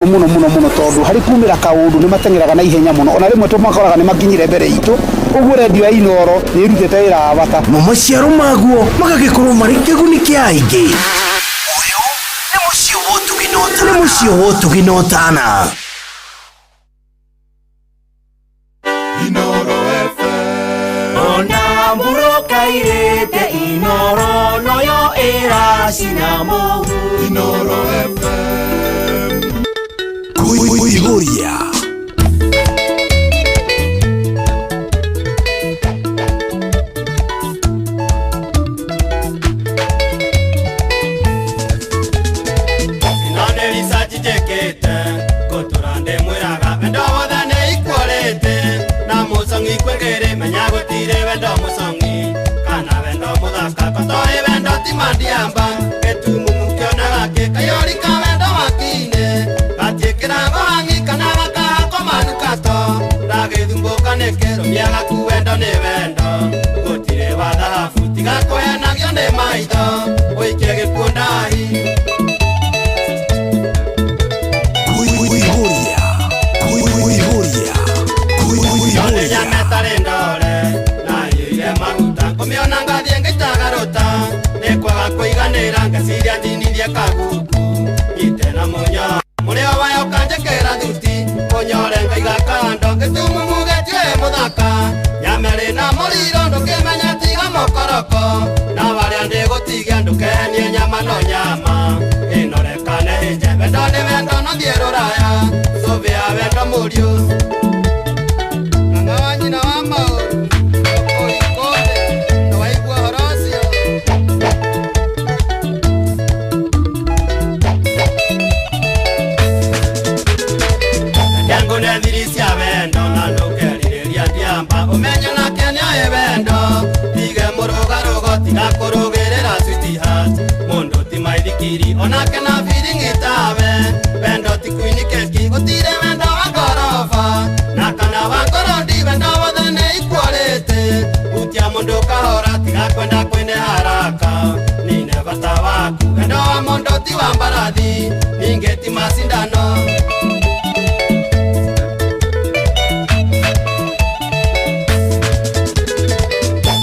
Muno muno muno tondu hari kumira kaundu ni mateng'eraga na ihenya muno ona rimwe tumakoraga ni makinyire mbere itu uguo redio ya Inooro ni irutite wira wa bata. Mo maciaro maguo magagĩkorwo marĩ kĩguni kĩa aingĩ. Ũyũ nĩ mũciĩ wa ũtugi na ũtana. Nĩ mũciĩ wa ũtugi na ũtana. Inooro FM. Ona mburoka irĩte Inooro noyo ĩracina mũhu. Inooro FM. Kũihũria. Ĩno nĩ research njĩkĩte ngũtũra ndĩmwĩraga wendo wothe nĩ ikuorĩte na mũcong'i kwĩngĩrĩ menya gũtirĩ wendo mũcong'i kana wendo mũthaka kotoĩ wendo ti mandiamba gĩtumumu kĩonaga kĩ kayũri ka wendo wakinĩ gatiĩkĩrago hang'i kana gakahakwo manukato ndagĩthumbũka nĩkĩ rũmia gaku wendo nĩ wendo gũtirĩ wa thahabu tiga kũhenagio nĩ maitho ũikie gĩkuũ ndahi. Kũihũria. Kũihũria. Yone nyama ĩtarĩ ndore na iyũire maguta ngũmĩona ngathiĩ ngĩitaga rũta nĩ kwaga kũiganĩra ngeciria ndinithie kaguku nyite na mũnyore mũrĩo wayo ũkanjĩkĩra thuti mũnyore ngaiga kando gĩtumumu gĩtiũĩ mũthaka nyama ĩrĩ na mũriro ndũkĩmenya tiga mũkoroko na warĩa ndĩgũtigia ndũkehenie nyama no nyama ĩnorekane ĩnje wendo nĩ wendo no thiĩ rũraya sũvĩa wendo mũriũ. Ng'ang'a wa nyina wa maũru ũkũikũndĩ na waigua ũhoro ũcio. Reke ngũne thiri cia wendo na ndũkerirĩria ndiamba ũmenye nake nĩoĩ wendo tige mũrũgarũgo tiga kũrũgĩrĩra sweetheart mũndũ ti maithikiri onake na biring'i tawe wendo ti kuini keki gũtirĩ wendo wa ngoroba na kana wa ngorondi wendo wothe nĩ ikuorĩte hutia mũndũ kahora tiga kwenda kwĩne haraka nine bata waku wendo wa mũndũ ti wa mbarathi ningĩ ti macindano.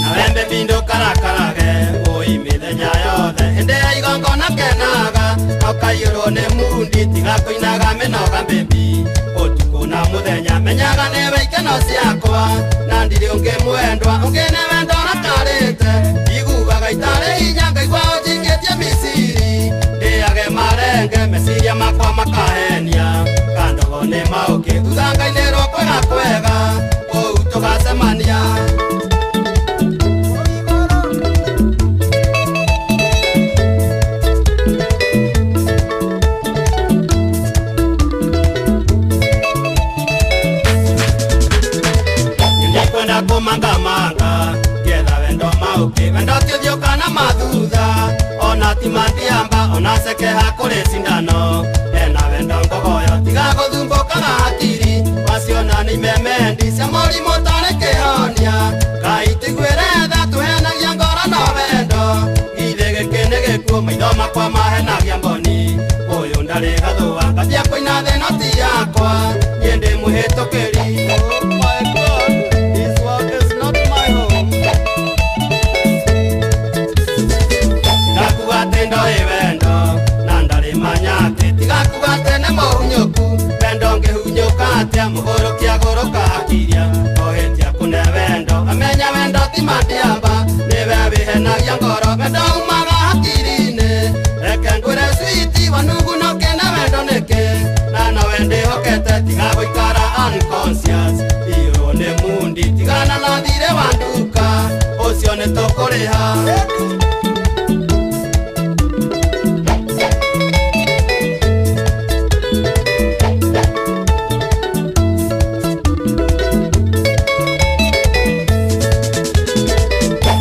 Na wembe mbindo karakarage ũi mĩthenya yothe hĩndĩ ya igongona kenaga ũkaiyũrwo nĩ mundi tiga kũinaga mĩnoga mbĩmbi ũtukũ na mũthenya menyaga nĩwe ikeno ciakwa na ndirĩ ũngĩ mwendwa ũngĩ nĩ wendo rakarĩte iguaga itarĩ hinya ngaigua ũnjikĩtie misiri ndĩage marenge meciria makwa makahenia kandogo nĩ maũkĩ thutha ngainĩrwo kwega kwega kũu tũgacemania. Nĩkwenda kũmangamanga ngetha wendo maũkĩ wendo ti ũthiũ kana mathutha ona ti mandiamba ona cekeha kũrĩ cindano ena wendo ngogoyo tiga gũthumbũkaga hakiri waciona nĩ imemendi cia mũrimũ tarĩ kĩhonia Ngai tũiguĩre tha tũhenagia ngoro no wendo githĩ gĩkĩ nĩ gĩkuũ maitho makwa mahenagia mboni ũyũ ndarĩ gathũa ngambia kũina thĩ no ti yakwa niĩ ndĩ mũhĩtũkĩri. Oh my God, this world is not my home. Tigakuga atĩ ndoĩ wendo na ndarĩ manyatĩ tigakuga atĩ nĩ mũhunyũku wendo ngĩhunyũka atĩa mũgũrũki agũrũka akiria ohĩtia kũne wendo amenya wendo ti mandiamba nĩwe wĩhenagia ngoro wendo umaga hakiri-inĩ reke ngwĩre switi wanugu no kĩne wendo nĩkĩ na nowe ndĩhokete tiga gũikara unconscious iyũrwo nĩ mundi tigana na thirĩ wa nduka ũcio nĩ tũkũrĩha.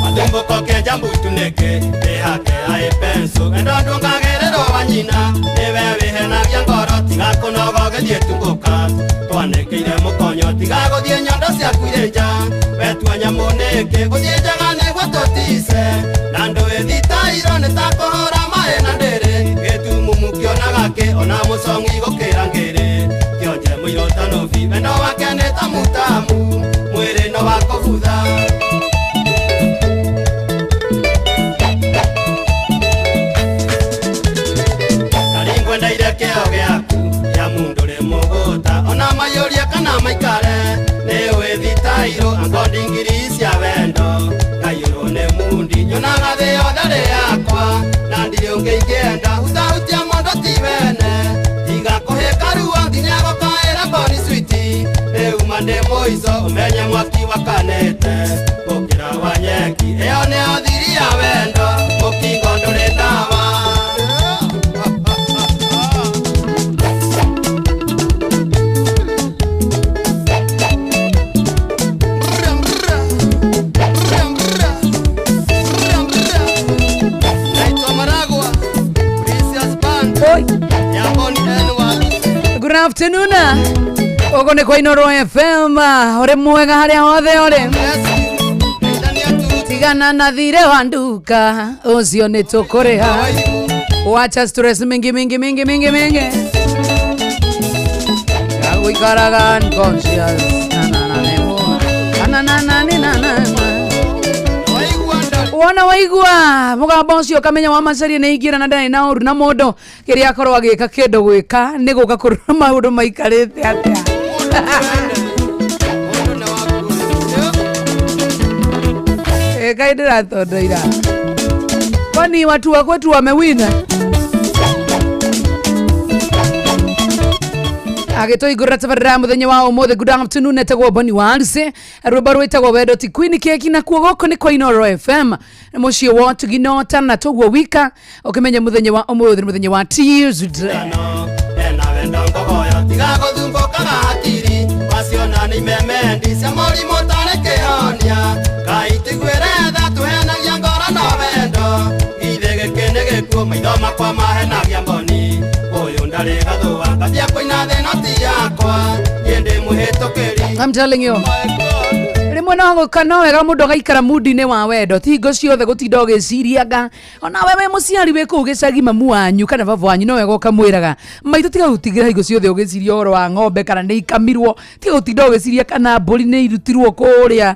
Mathumbũko kenja mbutu nĩkĩ ndĩhake aĩ penso wendo ndũngagĩrĩrwo wa nyina nĩwe wĩhenagia ngoro tiga kũnoga ũgĩthiĩ tumbũka twanĩkĩire mũkonyo tiga gũthiĩ nyondo ciaku irĩ nja wetua nyamũ nĩkĩ gũthiĩ njaga nĩguo tũtice na ndũĩ thitairwo nĩ ta kũhũra maĩ na ndĩrĩ gĩtumumu kĩonaga kĩ ona mũcong'i gũkĩra ngĩrĩ. tamutamu mwĩrĩ no wa kũbutha. Karingwendeire kĩo gĩaku ya mundu rĩ mũgũta ona mayũrie kana maikare nĩ wĩthitairwo angondi ngiri cia wendo kaiyũrwo nĩ mundi nyonaga thĩ yothe rĩ yakwa na ndirĩ ũngĩ ingĩenda hutahutia mondo ti wene tiga kũhĩka ruo nginya gũkaĩra mboni switi rĩu ma ndĩ mũico ũmenye mwaki wakanĩte gũkĩra wa nyeki ĩyo nĩyo thiri ya wendo mũkingo ndũrĩ ndawa. Good afternoon. Ugo nĩ kwa Inooro FM uri mwega harĩa hothe uri tigana na thire wa nduka ucio nĩ tũkũrĩha wacha stress mingi mingi mingi mingi mingi gũikaraga unconscious na na na na na na wona waigua mugambo ucio ukamenya wa macaria nĩ ingĩra na ndarĩ na ũru na mũndũ kĩrĩa akorwo agĩka kĩndũ gwĩka nĩ gũka kũrora maũndũ maikarĩte atĩa. Ngai ndĩratondoira kwani watu wa kwetu wamewina agĩtũhingũrĩra tabarĩra ya mũthenya wa ũmũthĩ. Good afternoon, etagwo Boni Walse rwĩmbo rwĩtagwo wendo ti Queen Keki na kuo gũkũ nĩ kwa Inooro FM mũciĩ wa ũtugi na ũtana toguo wika ũkĩmenya mũthenya wa ũmũthĩ nĩ mũthenya wa Tuesday. Ena wendo ngogoyo tiga gũthumbũkaga hakiri waciona nĩ imemendi cia mũrimũ tarĩ kĩhonia Ngai tiguĩre tha tũheanagia ngoro no wendo githĩ gĩkĩ nĩ gĩkuũ maitho makwa mahenagia mboni ũyũ ndarĩ gathũa ngambia kũina thĩ no ti yakwa niĩ ndĩ mũhĩtũkĩri. I'm telling you rĩmwe no gũka no wega mũndũ agaikara mundi-inĩ wa wendo ti hingo ciothe gũtinda ũgĩcirianga onawe wĩ mũciari wĩ kũu gĩcagi mamu wanyu kana baba wanyu no wega ũkamwĩraga maitũ tiga gũtigĩra hingo ciothe ũgĩciria ũhoro wa ng'ombe kana nĩ ikamirwo tiga gũtinda ũgĩciria kana mbũri nĩ irutirwo kũrĩa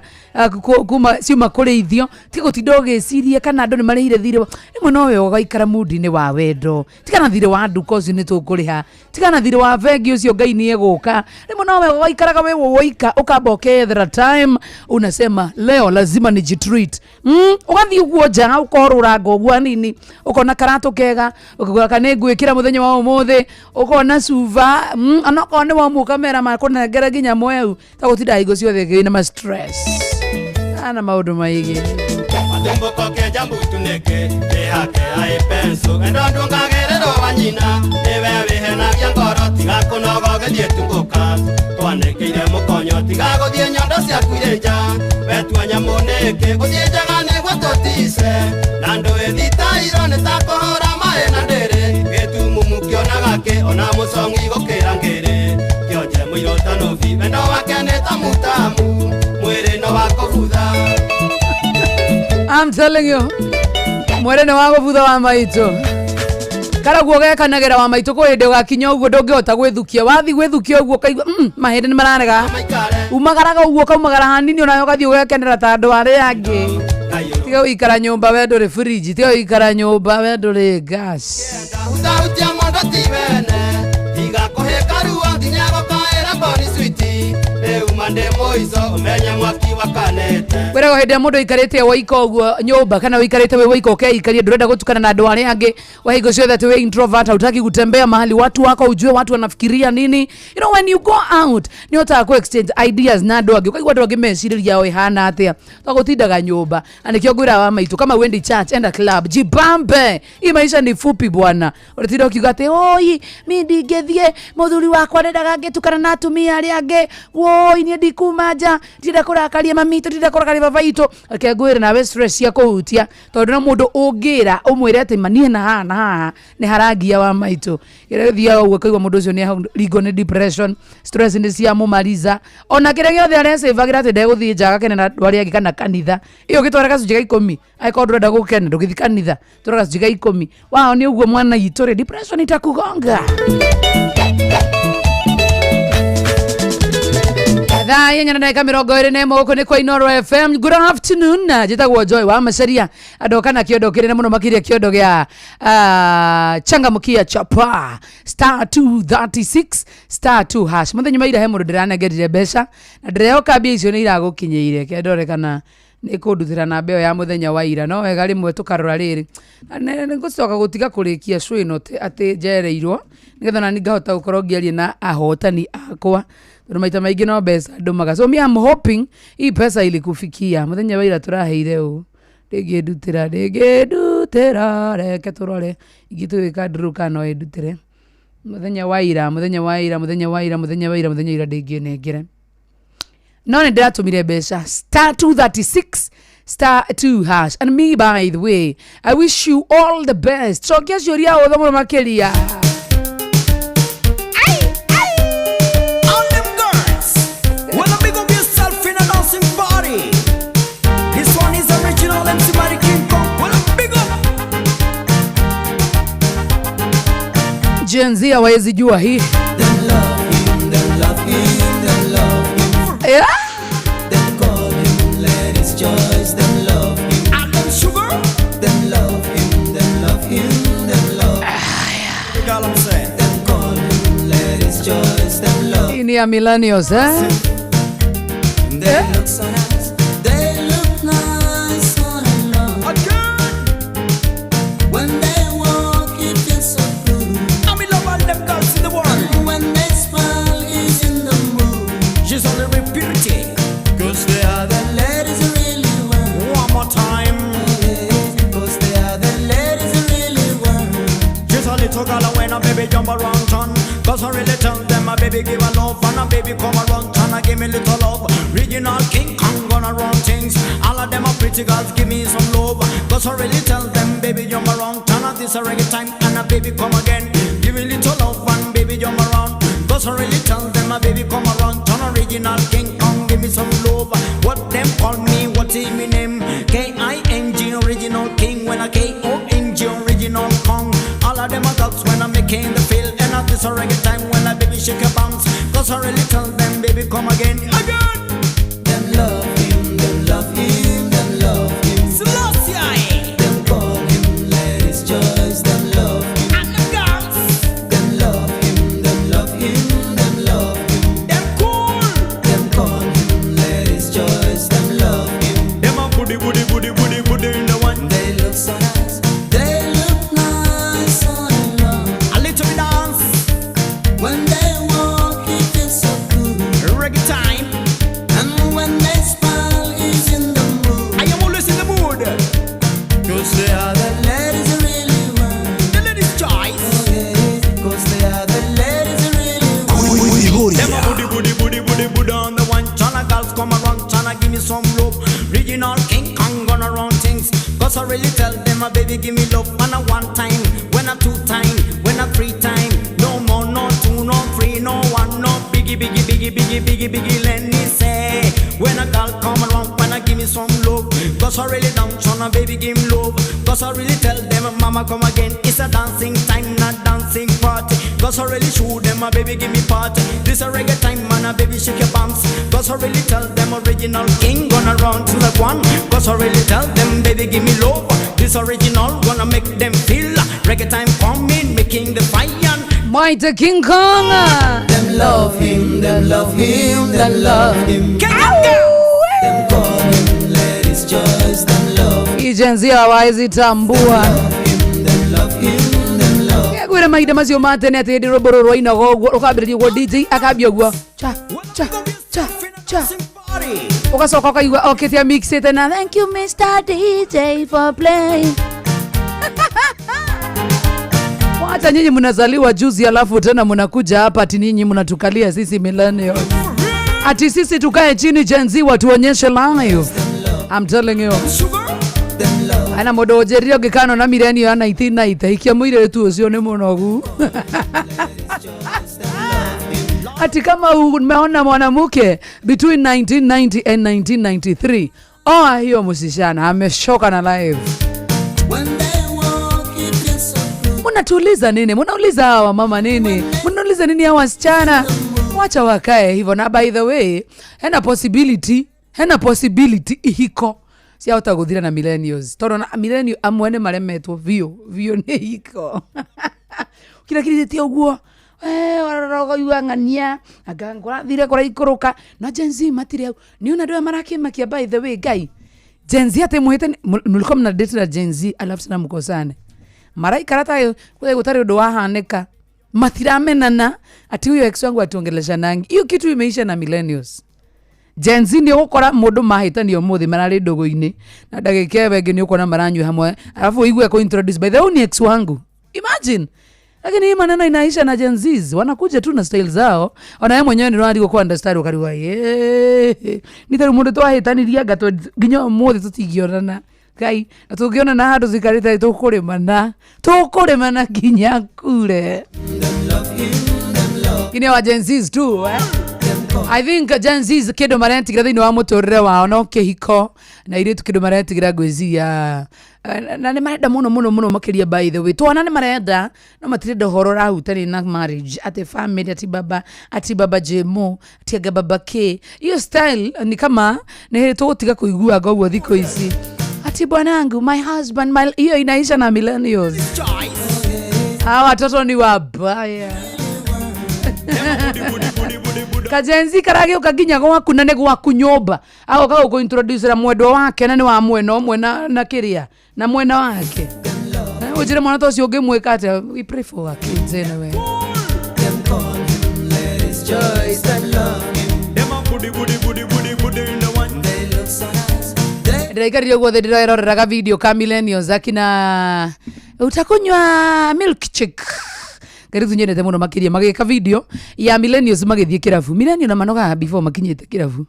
kuma ciuma kũrĩithio tiga gũtinda ũgĩciria kana andũ nĩ marĩhire thirĩ rĩmwe no wega ũgaikara mundi-inĩ wa wendo tigana thirĩ wa nduka ũcio nĩ tũkũrĩha tigana thirĩ wa bengi ũcio Ngai nĩ egũka rĩmwe no wega ũgaikaraga wĩ woika ũkamba ũkeyethera time unasema leo lazima nijitreat. Ugathiĩ ũguo nja ũkorũranga ũguo hanini ũkona karatũ kega ũkauga kana nĩngwĩkĩra mũthenya wa ũmũthĩ ũkona cuba onokorwo nĩ wauma ũkamera makũnengere nginya mweu ta gũtinda hingo ciothe wĩna ma stress ana maũndũ maingĩ. Mathumbũko kĩenja mbutu nĩkĩ ndĩhake aĩ penso endo ndũngagĩrĩrwo wa nyina nĩwe wĩhenagia ngoro tiga kũnoga ũgĩthiĩ tumbũka twanĩkĩire mũkonyo tiga gũthiĩ nyondo ciaku irĩ nja wetua nyamũ nĩkĩ gũthiĩ njaga nĩguo tũtice na ndũĩ thitairwo nĩ ta kũhũra maĩ na ndĩrĩ gĩtumumu kĩonaga kĩ ona mũcong'i gũkĩra ngĩrĩ kĩonje mũirũ ta nũbi wendo wake nĩ tamutamu mwĩrĩ no wa kũbutha. I'm telling you mwere nĩ wa gũbutha wa maitũ karaguo gekanagĩra wa maitũ kwĩ hĩndĩ ũgakinya ũguo ndũngĩhota gwĩthukia wathiĩ gwĩthukia ũguo ũkaigua mahĩndĩ nĩ mararega umagaraga ũguo ũkaumagara hanini onawe ũgathiĩ ũgekenera ta andũ arĩa angĩ tiga gũikara nyũmba we ndũrĩ fridge tiga gũikara nyũmba we ndũrĩ gas. Hutahutia mondo ti wene tiga kũhĩka ruo nginya gũkaĩra mboni switi rĩu ma ndĩ mũico ũmenye mwaki wakanĩte. Kwĩragwo hĩndĩ ĩrĩa mũndũ aikarĩte waika ũguo nyũmba kana ũikarĩte wĩ waika ũkeikaria ndũrenda gũtukana na andũ arĩa angĩ wa hingo ciothe atĩ wĩ introvert hautaki kutembea mahali watu wako ujue watu wanafikiria nini. You know when you go out nĩ ũhotaga ku exchange ideas na andũ angĩ ũkaigua andũ angĩ mecirĩria yao ĩhana atĩa to gũtindaga nyũmba na nĩkĩo ngwĩra wa maitũ kama uendi church enda club jibambe hii maisha ni fupi bwana ũrĩtinda ũkiuga atĩ oi mi ndingĩthiĩ mũthuri wakwa ndendaga ngĩtukana na atumia arĩa angĩ woi niĩ ndikuma nja ndĩrenda kũrakaria mami witũ ndĩrenda kũrakaria baba witũ reke ngwĩre nawe stress cia kũhutia tondũ no mũndũ ũngĩra ũmwĩre atĩ ma niĩ na haha na haha nĩ harangia wa maitũ kĩrĩa gĩthiaga ũguo ũkaigua mũndũ ũcio nĩ aringwo nĩ depression stress nĩ ciamũmariza ona kĩrĩa gĩothe arecĩbagĩra atĩ ndegũthiĩ nja agakene na andũ arĩa angĩ kana kanitha ĩyo ũgĩtwara gacunjĩ ga ikũmi angĩkorwo ndũrenda gũkena ndũgĩthiĩ kanitha twara gacunjĩ ga ikũmi wao nĩ ũguo mwana itũ rĩ depression itakugonga. Thaa Thaa 4:21 gũkũ nĩ kwa Inoro FM. Good afternoon. Njĩtagwo Joy wa Macaria. Andoka na kĩondo kĩnene mũno makĩria, kĩondo gĩa changamkia chapa *236*2#. Mũthenya wa ira he mũndũ ndĩranengerire mbeca na ndĩrehoka mbia icio nĩ iragũkinyĩire. Kendore kana nĩ kũndutĩra namba ĩyo ya mũthenya wa ira. No wega rĩmwe tũkarora rĩrĩ nĩ ngũcoka gũtiga kũrĩkia show ĩno atĩ njereirwo, nĩgetha nani ngahota gũkorwo ngĩaria na ahotani akwa, tondũ maita maingĩ no mbeca ndũmaga. So me, I'm hoping hii pesa ilikufikia. Mũthenya wa ira tũraheire ũ? Ndĩngĩndutĩra, ndĩngĩndutĩra. Reke tũrore ingĩtũĩka ndũrũ kana no ĩndutĩre. Mũthenya wa ira, mũthenya wa ira, mũthenya wa ira, mũthenya wa ira, mũthenya wa ira ndĩngĩnengere, no nĩ ndĩratũmire mbeca *236*2#. And me, by the way, I wish you all the best. Cokia ciũria ũthũ mũno makĩria. All them girls, wanna big up yourself in a dancing party. This one is original MC Mari King Kong. Wanna big up. Gen Z hawawezi jua hii. Them love him, them love him, them love him. Yeah? Them call him ladies' choice, them love him. And them sugar. Them love him, them love him, them love him. The girl I'm saying. Them call him ladies' choice, them love. Hii ni ya millennials, eh? They look so nice, they look nice all along. Again. When they walk, it feels so good. I'm in love all them girls in the world. And when they smile, is in the mood. She's only pretty. 'Cause they are the ladies who really want. One more time. 'Cause they are the ladies who really want. She's a little girl when a baby jump around town. 'Cause I really tell them a baby give a love and a baby come around town and give me little love. Regional King Kong gonna run things. All of them are pretty girls, give me some love. 'Cause I really tell them baby jump around town and this a reggae time and a baby come again. Give me little love and baby jump around. 'Cause I really tell them a baby come around town. Original King Kong give me some love. What them call me, what is me name? K-I-N-G original king. When a K-O-N-G original Kong. All of them are girls when I'm making the feel. And at this a reggae time when a baby shake your bounce. 'Cause I really tell them baby come again, again. Them love him, them love him, them love him. Selassie. Them call him ladies' choice, them love him. And the girls, Them love him, them love him, them love him. them cool. Them call him ladies' choice, them love him. Them a goody goody goody goody goody in the one. They look so nice, they look nice all along. A little bit dance, When they walk, it feels so good. reggae time. And when they smile, is in the mood. I am always in the mood. 'Cause they are the ladies who really want. The ladies' choice. 'Cause they are the ladies who really want. Them a goody goody goody goody goody on the one. China girls come around, China give me some love. Regional King Kong gonna run things. 'Cause I really tell them a baby give me love. And a one time, when a two time, when a three time. No more, no two, no three, no one, no biggie, biggie, biggie, biggie, biggie, biggie. Let me say, when a girl come around, when I give me some love. 'Cause I really don't China baby give me love. 'Cause I really tell them mama come again. It's a dancing time, not dancing party. 'Cause I really show them a baby give me party. This a reggae time, man, a baby shake your bumps. 'Cause I really tell them original king gonna run to the one. 'Cause I really tell them baby give me love. This original gonna make them feel reggae time coming, making the fire. Mighty King Kong. Them love him, them love him, them love him. Them call him ladies' choice, them love Hii Gen Z hawawezi tambua. him, them love him, them love. Kwĩra mahinda macio ma tene atĩ hĩndĩ rwĩmbo rũrũ rwainaga ũguo rũkambĩrĩria ũguo, DJ akambia ũguo cha cha cha cha, ũgacoka ũkaigua okĩte mixĩte na "Thank you, Mr. DJ, for playing." Wacha nyinyi mnazaliwa juzi, alafu tena mnakuja hapa ati ninyi mnatukalia sisi millennials, ati sisi tukae chini Gen Z watuonyeshe live. I'm telling you, ana mũndũ ũnjĩrire ũngĩkano na millennial ya 1990 hikia mũirĩtu ũcio nĩ mũnogu, ati kama umeona mwanamke between 1990 and 1993, oa hiyo msichana, ameshoka na live. When they walk, it feels so good. Mnatuuliza nini? Mnauliza hawa mama nini? Mnauliza nini hawa wasichana? Wacha wakae hivyo. Na by the way, hena possibility ihiko ciahota guthira na millennials, tondu na millennial amwe nĩ maremetwo biũ biũ nĩ ihiko. Kirakirĩtie ũguo warora ũkaigua ng'ania anga kũrathire kũraikũrũka. No Gen Z matirĩ hau. Nĩ ona andũ aya marakĩmakia. By the way, ngai, Gen Z atĩ mũhĩte mlikuwa mna date na Gen Z, alafu tena mkosane, maraikara ta gũtarĩ ũndũ wahanĩka, matiramenana ati huyo ex wangu atuongeleshanangi. Hiyo kitu imeisha na millennials. Gen Z nĩ ũgũkora mũndũ mahĩtania ũmũthĩ mararĩ ndũgũ-inĩ, na ndagĩka ĩyo ĩngĩ nĩ ũkuona maranyua hamwe, alafu uigue ku introduce, "By the way, ni ex wangu." Imagine. Lakini hii maneno inaisha na Gen Zs, wanakuja tu na style zao. Ona yeye mwenyewe nĩ ũrarigwo ku understand, ũkarigwo ye nĩ tarĩ mũndũ twahĩtanirie anga nginya ũmũthĩ tũtingĩonana. Ngai, na tũngĩonana handũ cikarĩte, tũkũrĩmana, tũkũrĩmana nginya kure. Lakini wa Gen Zs tu, eh? I think Gen Zs kĩndũ maretigĩra thĩinĩ wa mũtũrĩre wao no kĩhiko, na airĩtu kĩndũ maretigĩra ngwĩciria na nĩ marenda mũno mũno mũno makĩria. By the way, twana nĩ marenda, no matirenda ũhoro ũrahutania na marriage, ati family, ati baba jemo, ati anga baba k. Hiyo style ni kama nĩ tũgũtiga kũiguaga ũguo thikũ ici, ati bwanangu, my husband, my, hiyo inaisha na millennials. Hawa watoto ni wabaya. Ka Gen Z karagĩũka nginya gwaku, na nĩ gwaku nyũmba, agoka gũkũ mwendwa wake, na nĩ wa mwena ũmwe na kĩrĩa na mwena wake. Ũnjĩre mwana ta ũcio ũngĩmwĩka atĩa? We pray for our kids anyway. Them call him ladies choice, them love him. Them a goody goody goody goody goody in the one. They look so nice. They Ndĩraikarire ũguo thĩ ndĩreroreraga video ka millennials akina utakunywa milkshake. Ngaritu nyendete mũno makĩria magĩka video ya millennials magĩthiĩ kĩrabu. Millennial na manogaga before makinyĩte kĩrabu.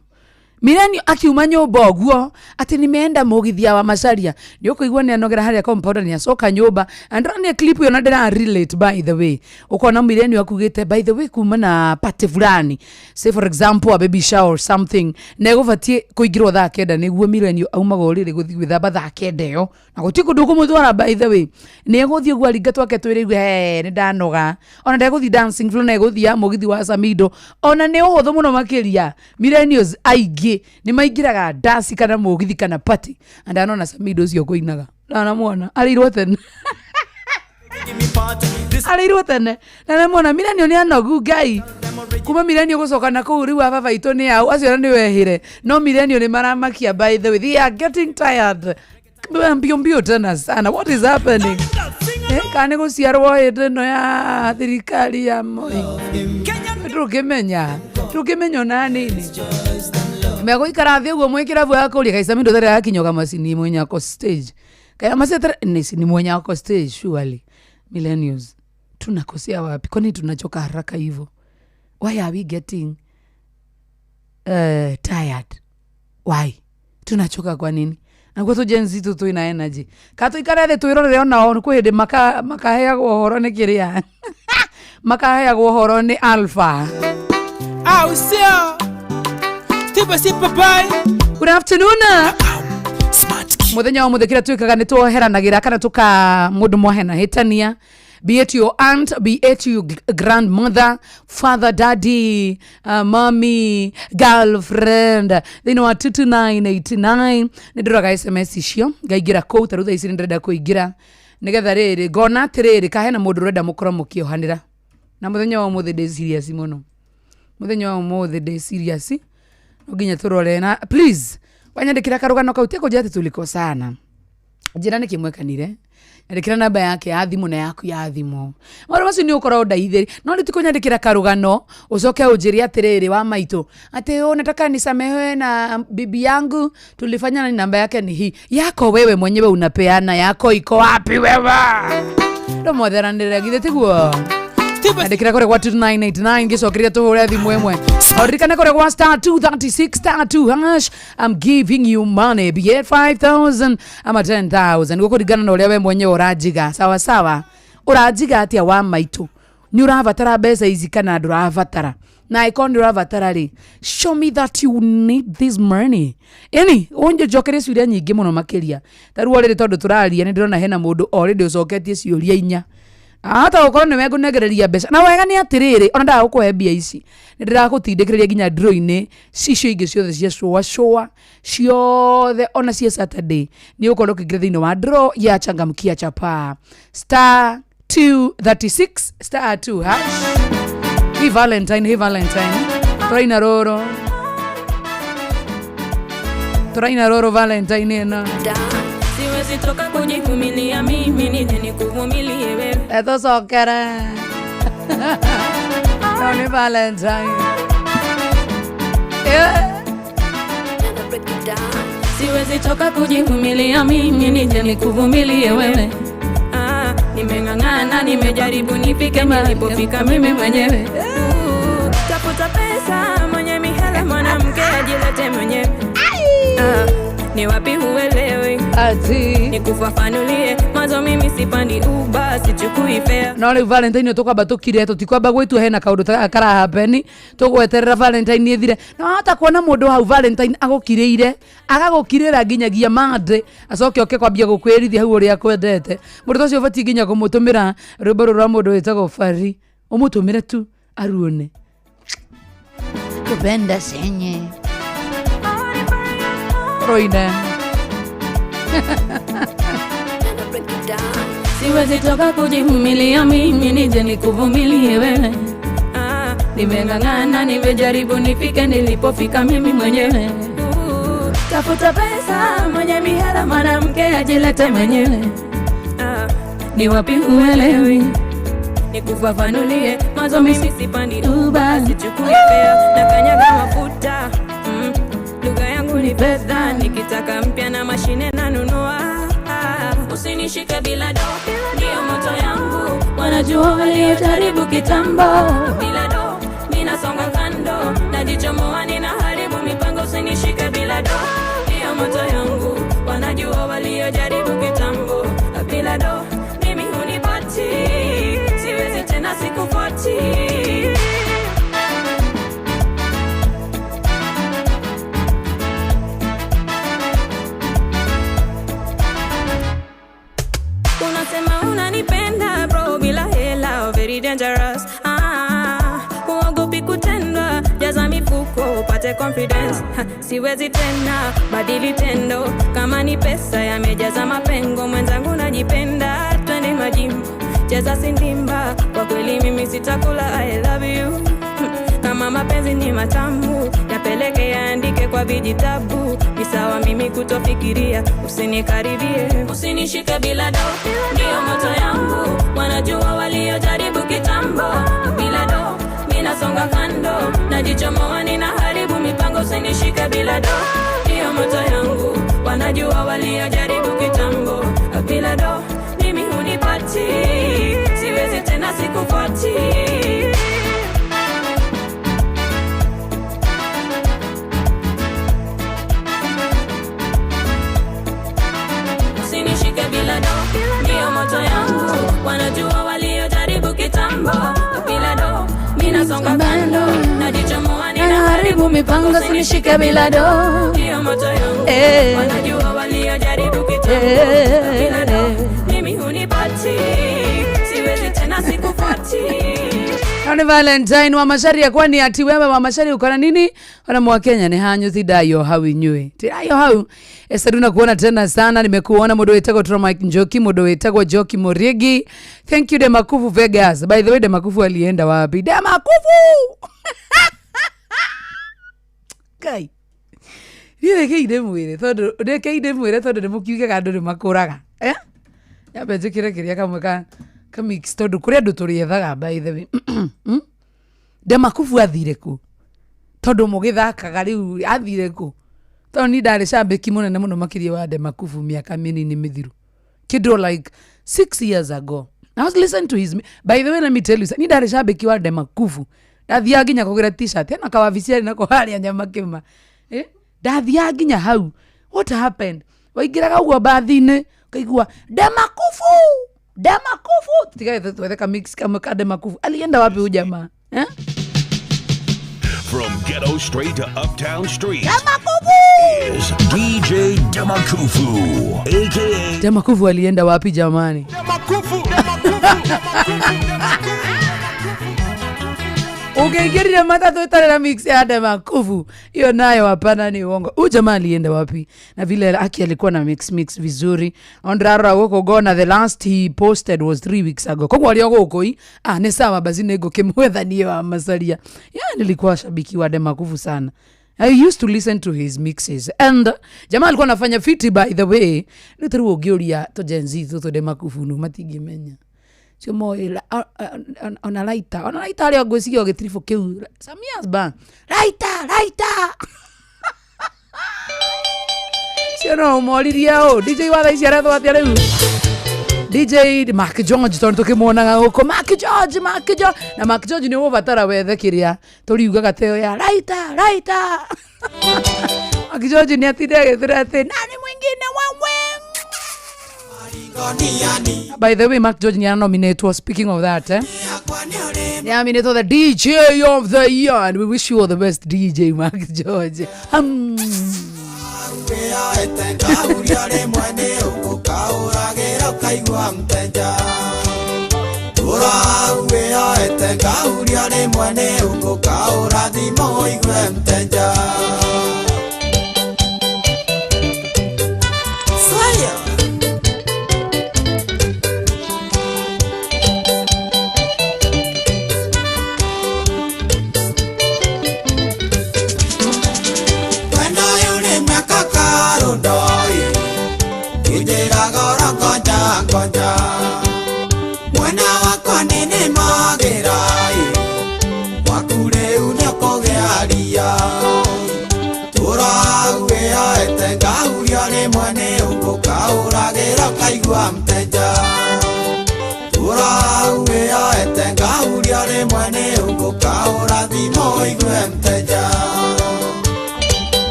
Millennial akiuma nyũmba ũguo atĩ nimeenda mũgithia wa Macharia, nĩ ũkũigua nĩ anogera harĩa compound, nĩ acoka nyũmba. Na ndĩronire clip ĩyo na ndĩra relate. By the way, ũkona millennial akugĩte, by the way, kuma na party fulani, say for example a baby shower or something, na ĩgũbatiĩ kũingĩrwo thaa 9, nĩguo millennial aumaga ũrĩrĩ gũthiĩ gwĩthamba thaa 9 ĩyo, na gũtirĩ kũndũ kũmũtwara. By the way, nĩ egũthiĩ ũguo aringa twake twĩrĩ igue he nĩ ndanoga, ona ndegũthiĩ dancing floor, na egũthiĩ mũgithi wa Samido. Ona nĩ ũhũthũ mũno makĩria, millennials aingĩ nĩ maingĩraga ndaci kana mũgithi kana party na ndanona Samido ũcio kũinaga, ndanamwona arĩirwo tene. Give me party. This Arĩirwo tene na namwona millennial nĩ anogu. Ngai, kuma millennial gũcoka na kũu rĩu ababa itũ nĩ au acio ona nĩ wehĩre, no millennial nĩ maramakia. By the way, they are getting tired mbio mbio tena sana. What is happening? Kana nĩ gũciarwo hĩndĩ ĩno ya thirikari ya Moi? Ndũngĩmenya ona nini. Megũikara thĩ ũguo mwĩ kĩrabu ya kũria kaicamindo tarĩ akinyoga macini mwenye ako stage kaya macini ni mwenye ako stage. Surely millennials tunakosea wapi? Kwani tunachoka haraka hivyo? Why are we getting tired? Why tunachoka? Kwa nini? Naguo tũ Gen Z tu twĩna energy ka tũikare thĩ twĩrorere onao kwĩ hĩndĩ makaheagwo ũhoro nĩ kĩrĩa makaheagwo ũhoro nĩ alpha. Ah, usio Steve si papai. Good afternoon. Smart kid. Muthenya wa muthĩ kĩrĩa twĩkaga nĩ twoheranagĩra kana tũka mũndũ mwahena hĩtania, be it your aunt, be it your grandmother, father, daddy, mommy, girlfriend, thĩinĩ wa 22989 nĩ ndĩroraga SMS icio ngaingĩra kũu. Ta rĩu thaa ici nĩ ndĩrenda kũingĩra nĩgetha rĩrĩ ngona atĩrĩrĩ kahena mũndũ ũrenda mũkorwo mũkĩohanĩra. Na mũthenya wa ũmũthĩ ndĩ serious mũno. Mũthenya wa ũmũthĩ ndĩ serious, no nginya tũrore. Na please wanyandĩkĩra karũgano kau tikũnjĩra atĩ tulikosana, njĩra nĩkĩ mwekanire, nyandĩkĩra namba yake ya thimũ na yaku ya thimũ. Maũndũ macio nĩ ũkorwo ndaithĩri, no rĩu ti kũnyandĩkĩra karũgano ũcoke ũnjĩre atĩrĩrĩ wa maitũ atĩ "Oh, nataka nisamehewe na bibi yangu, tulifanya na namba yake ni hii." Yako wewe mwenyewe unapeana yako iko wapi wewe? Ndomotheranĩre githĩ tiguo? Andĩkĩra kũrĩa gwa 2989 ngĩcokeria tũhũre thimũ ĩmwe. Oririkane kũrĩa gwa star 236 star 2 hash, I'm giving you money, be it 5000 ama 10,000, gũkũringana na ũrĩa we mwenyewe ũranjiga. Sawa sawa, ũranjiga atĩa wa maitũ? Nĩ ũrabatara mbeca ici kana ndũrabatara? Na angĩkorwo nĩ ũrabatara rĩ, show me that you need this money. Yani ũnjokerie ciũria nyingĩ mũno makĩria. Ta rĩu already tondũ tũraria nĩ ndĩrona hena mũndũ already ũcoketie ciũria inya. Ahota gũkorwo nĩwe ngũnengereria mbeca na wega nĩ atĩrĩrĩ, ona ndaga gũkũhe mbia ici nĩ ndĩragũtindĩkĩrĩria nginya draw-inĩ icio ingĩ ciothe cia cũa cũa ciothe, ona cia Saturday nĩ ũgũkorwo ũkĩingĩra thĩinĩ wa draw ya Changamkia Chapaa. *236 *2#. Hi Valentine, hi Valentine, tũraina rũrũ, tũraina rũrũ Valentine ĩno. Siwezi toka kujivumilia mimi nije nikuvumilie wewe. Etũcokere no nĩ Valentine. Eh. Siwezi toka kujivumilia mimi nije nikuvumilie wewe. Ah, nimeng'ang'ana, nimejaribu nifike nilipofika mimi mwenyewe. Tafuta pesa mwenye mihela, mwanamke ajilete mwenyewe. Ah, ni wapi huelewi? Ati Nikufafanulie mwanzo, mimi sipandi Uber, sichukui fare. No rĩu Valentine tũkwamba tũkire, tũtikwamba gwĩtua hena kaũndũ ta gaka karahapeni, tũgweterera Valentine ĩthire. Na wahota kuona mũndũ hau Valentine agũkirĩire, agagũkirĩra nginyagia Monday, acoke oke kwambia gũkwĩrithia hau ũrĩa akwendete. Mũndũ ta ũcio ũbatiĩ nginya kũmũtũmĩra rwĩmbo rũrũ rwa mũndũ wĩtagwo Fari, ũmũtũmĩre tu aruone kupenda senye roine. Siwezi toka kujivumilia mimi nije nikuvumilie wewe. Ah, nimeng'ang'ana, nimejaribu nifike nilipofika mimi mwenyewe. Tafuta pesa mwenye mihela, mwanamke ajilete mwenyewe. Ah, ni wapi huelewi? Nikufafanulie mwanzo, mimi sipandi Uber, sichukui fare, na kanyaga mafuta. Lugha yangu ni fedha, nikitaka mpya na mashine nanunua. Usinishike bila do, ndio moto yangu, wanajua waliojaribu kitambo. Bila do, ninasonga kando, najichomoa, ninaharibu mipango. Usinishike bila do, ndio moto yangu, wanajua waliojaribu kitambo. Bila do, mimi hunipati, siwezi tena sikufuati. Unasema unanipenda bro, bila hela, very dangerous. Ah, huogopi kutendwa, jaza mifuko upate confidence. Ha, siwezi tena badili tendo, kama ni pesa yamejaza mapengo. Mwenzangu najipenda, twende majimbo, cheza sindimba, kwa kweli mimi sitakula. I love you. Kama mapenzi ni matamu, yapeleke yaandike kwa vijitabu. Ni sawa mimi kutofikiria, usinikaribie, usinishike bila do, ndio moto yangu, wanajua waliojaribu kitambo. Bila do, ninasonga kando, najichomoa, ninaharibu mipango. Usinishike bila do, ndio moto yangu, wanajua waliojaribu kitambo. Bila do, mimi hunipati, siwezi tena sikufuati. Usinishike bila do, ndio moto yangu, wanajua waliojaribu kitambo. Bila do, ninasonga kando, najichomoa, ninaharibu mipango. Usinishike bila do, ndio moto yangu, wanajua waliojaribu kitambo. Bila do, mimi hunipati, siwezi tena sikufuati. Ni Valentine wa Macharia, kwani ati wewe wa Macharia uko na nini? Wana mwa Kenya ni hanyu tidayo hau inyui. Tidayo hau. Esaduna kuona tena sana, nimekuona mundu wetagwo Tro Mike Njoki, mundu wetagwo Joki Murigi. Thank you Demakufu Vegas. By the way, Demakufu alienda wapi? Demakufu! Kai. Niĩ rekei ndĩmwĩre tondũ rekei ndĩmwĩre tondũ nĩmũkiugaga andũ nĩmakũraga. Eh? Nyambe njĩkĩre kĩrĩa kamwe ka mix tondũ kũrĩ andũ tũrĩethaga by the way. Demakufu athire kũ? Tondũ mũgĩthakaga rĩu athire kũ? Tondũ niĩ ndarĩ cambĩki mũnene mũno makĩria wa Demakufu mĩaka mĩnini mĩthiru. Kĩndũ like 6 years ago. I was listening to his, by the way, let me tell you, niĩ ndarĩ cambĩki wa Demakufu. Ndathiaga nginya kũgĩra t-shirt, hena kawabici arĩ nako harĩa Nyamakĩma. Eh? Ndathiaga nginya hau. What happened? Waingĩraga ũguo mbathi-inĩ, ũkaigua Demakufu! Demakufu! Tiga twethe ka mix kamwe ka Demakufu. Alienda wapi huyu jamaa? Eh? From ghetto straight to uptown street. Demakufu! Is DJ Demakufu, aka Demakufu alienda wapi jamani? Demakufu, Demakufu. Ukiingirire matatu itarĩ na mix ya Demakufu, hiyo nayo hapana, ni uongo. Huyu jamaa alienda wapi? Na vile aki alikuwa na mix mix vizuri. Ondrarora gũkũ ngona the last he posted was 3 weeks ago. Koguo arĩ o gũkũ i ah, nĩ sawa basi nĩngũkĩmwetha niĩ wa Masaria. Yeah, nilikuwa shabiki wa Demakufu sana. I used to listen to his mixes and jamaa alikuwa anafanya fiti, by the way. Rĩu ta rĩu ũngĩũria tũ Gen Z tũtũ Demakufu nũ matingĩmenya cio moĩ ona laita, ona laita arĩa ngwĩciria gĩtiribũ kĩu some years back, laita laita cio no ũmoririe ũ DJ wa thaa ici arethwo atĩa rĩu DJ Mark George tondũ tũkĩmuonaga gũkũ Mark George, Mark George na Mark George nĩ ũgũbatara wethe kĩrĩa tũriugaga teo ya laita laita. Mark George nĩ atinde agĩtĩra atĩ nani mwingine wewe. By the way, Mark George ni nominated. Speaking of that, eh? Nominated the DJ of the year, and we wish you all the best, DJ Mark George.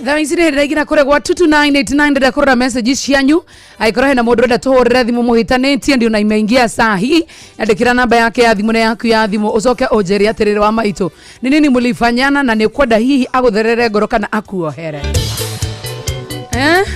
Thaa ici nĩ hĩndĩ kũrĩa gwa 22989 ndĩrenda kũrora message cianyu aikorwo hena mũndũ ũrenda tũhũrĩre thimũ mũhĩtanĩtie ndio na imeingia saa hii andĩkĩra namba yake ya thimũ na yaku ya thimũ ũcoke ũnjĩre atĩrĩrĩ wa maitũ nĩ nini mũlifanyana na nĩ ũkwenda hihi agũtherere ngoro kana akuohere, eh?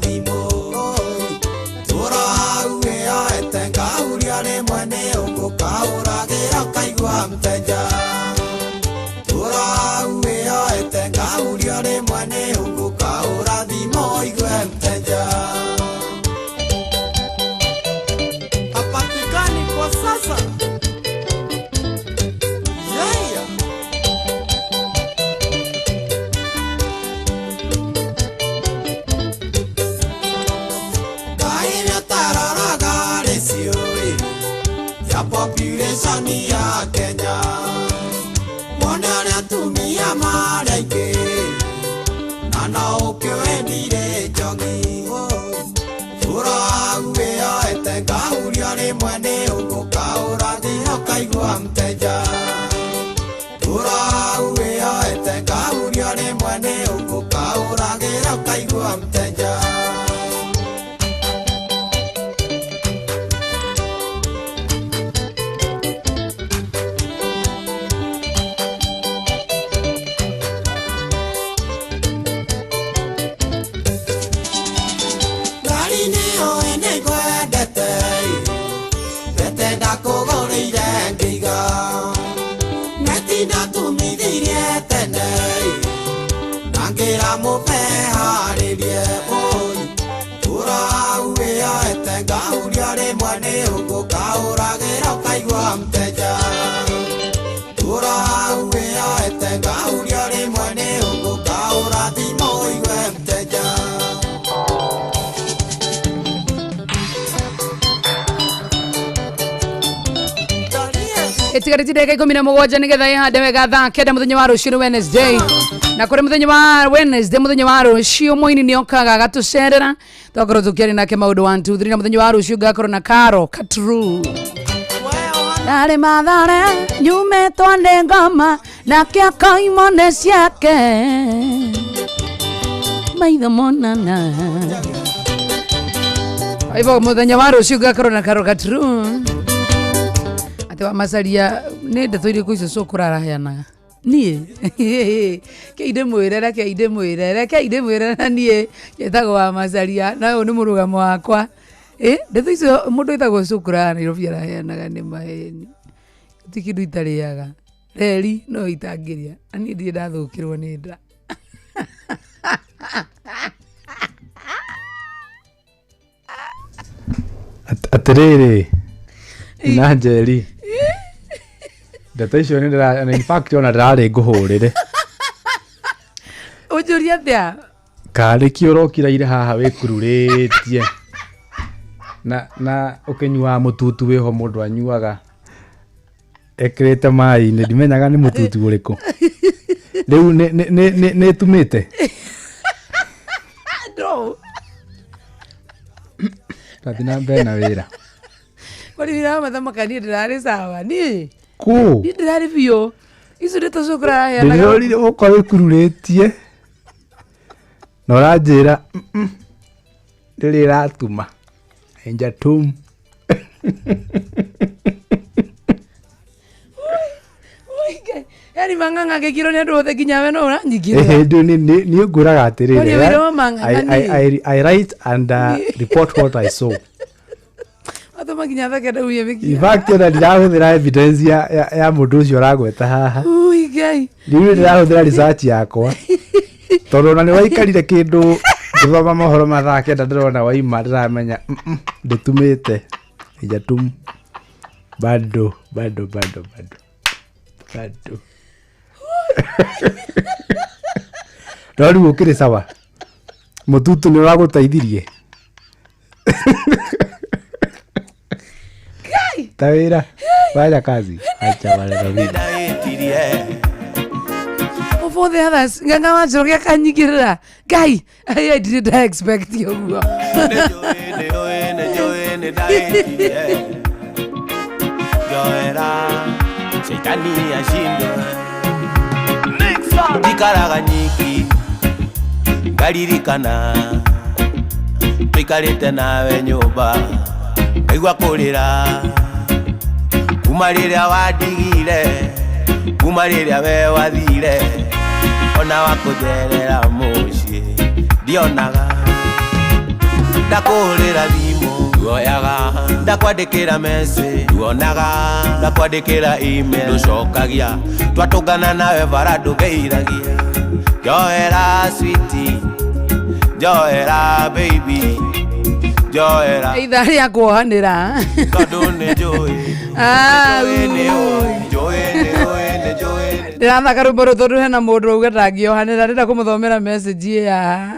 thimũ Tũra hau wĩyoete ngahuria rĩmwe nĩ ũgũkahũragĩra ũkaigua mteja Tũra hau wĩyoete ngahuria rĩmwe nĩ ũgũkahũra thimũ ũigue mteja Hapatikani kwa sasa. Yeah. Kaĩrĩa ũtaroraga rĩciũ-ĩ ya population ya Kenya Wone ũrĩa atumia marĩ aingĩ na no ũkĩũĩ ndirĩ njogi Tũra hau wĩyoete ngahuria rĩmwe nĩ ũgũkahũragĩra ũkaigua mteja Tũra hau wĩyoete ngahuria rĩmwe nĩ ũgũkahũragĩra ũkaigua mteja Ngari nĩyo nĩngwendete Mbete ndakũgũrĩire ngĩiga Neti ndatumithirie tene Na ngĩra mũbe harĩrie ũi Tũra hau wĩyoete ngahuria rĩmwe nĩ ũgũkahũragĩra ũkaigua mteja Tũra hau wĩyoete ngahuria rĩmwe nĩ ũgũkahũra thimũ ũigue mteja itigarĩtie ndagĩka 17 nĩgetha ĩhande wega thaa 9 mũthenya wa rũciũ nĩ Wednesday na kũrĩ mũthenya wa Wednesday mũthenya wa rũciũ mũini nĩ okaga agatũcerera twakorwo tũkĩaria nake maũndũ 1 2 3 na mũthenya wa rũciũ ngakorwo na Caro Katru Ndarĩ mathare nyumĩtwo nĩ ngoma nake akaimone ciake maitho monana kwa hivyo mũthenya wa rũciũ ngakorwo na Caro Katru atĩ wa macaria nĩ ndeto irĩkũ icio cũkũra araheanaga niĩ kei ndĩmwĩre reke ndĩmwĩre reke ndĩmwĩre na niĩ njĩtagwo wa macaria na ũyũ nĩ mũrũgamo wakwa ndeto icio mũndũ wĩtagwo cũkũra Nairobi araheanaga nĩ maheni ti kĩndũ itarĩaga reri no itangĩrĩa na niĩ ndirĩ ndathũkĩrwo nĩ nda Atĩrĩrĩ na Njeri ndeto icio nĩ ndĩra in fact ona ndĩrarĩ ngũhũrĩre ũnjũrie atĩa karĩ kĩ ũrokiraire haha wĩkururĩtie na ũkĩnyuaga mũtutu wĩho mũndũ anyuaga ekĩrĩte maĩ-inĩ ndimenyaga nĩ mũtutu ũrĩkũ rĩu nĩ ĩtumĩte no tathiĩ na mbere na wĩra kwani wĩra wa mathamaka niĩ ndĩrarĩ sawa niĩ kũ niĩ ndĩrarĩ biũ icio ndeto cũkũra araheanaga ndĩrorire ũka wĩkururĩtie na ũranjĩra rĩrĩ ĩratuma enjatum yani mang'ang'a ngĩkirwo nĩ andũ othe nginya we no ũranyingĩrĩra niĩ ngwĩraga atĩrĩrĩ Kwani wĩra wa mang'ang'a niĩ? I write and report what I saw. Watũma nginya thake ndauye In mĩkia fact ona ndirahũthĩra evidence ya mũndũ ũcio ũragweta haha Ui, Ngai rĩu ndĩrahũthĩra research yakwa tondũ ona nĩ waikarire kĩndũ ngĩthoma mohoro ma thaa 9 ndĩrona waima ndĩramenya ndĩtumĩte ijatum bado bado bado bado bado no rĩu ũkĩrĩ sawa mũtutu nĩ ũragũteithirie ta wĩra fanya kazi acha maneno mingi Of all the others ng'ang'a wa Njoroge akanyingĩrĩra Ngai I didn't expect ũguo Joera Shaitani ashindwe Ndikaraga nyiki Ngaririkana Twikarĩte nawe nyũmba Ngaigua kũrĩra Kuma rĩrĩa wandigire Kuma rĩrĩa we wathire Ona wa kũnjerera mũciĩ Ndionaga Ndakũhũrĩra thimũ nduoyaga, ndakwandĩkĩra message nduonaga, ndakwandĩkĩra email ndũcokagia, twatũngana nawe bara ndũgeithagia. Njohera sweetie, njohera baby, njohera Ithaa rĩa kuohanĩra. Tondũ nĩ njũĩ Ah, nĩ ũĩ, njũĩ nĩ ũĩ, nĩ njũĩ nĩ Ndĩrathaka rwĩmbo rũu tondũ hena mũndũ auga ndangĩohanĩra. Ndĩrenda kũmũthomera message ya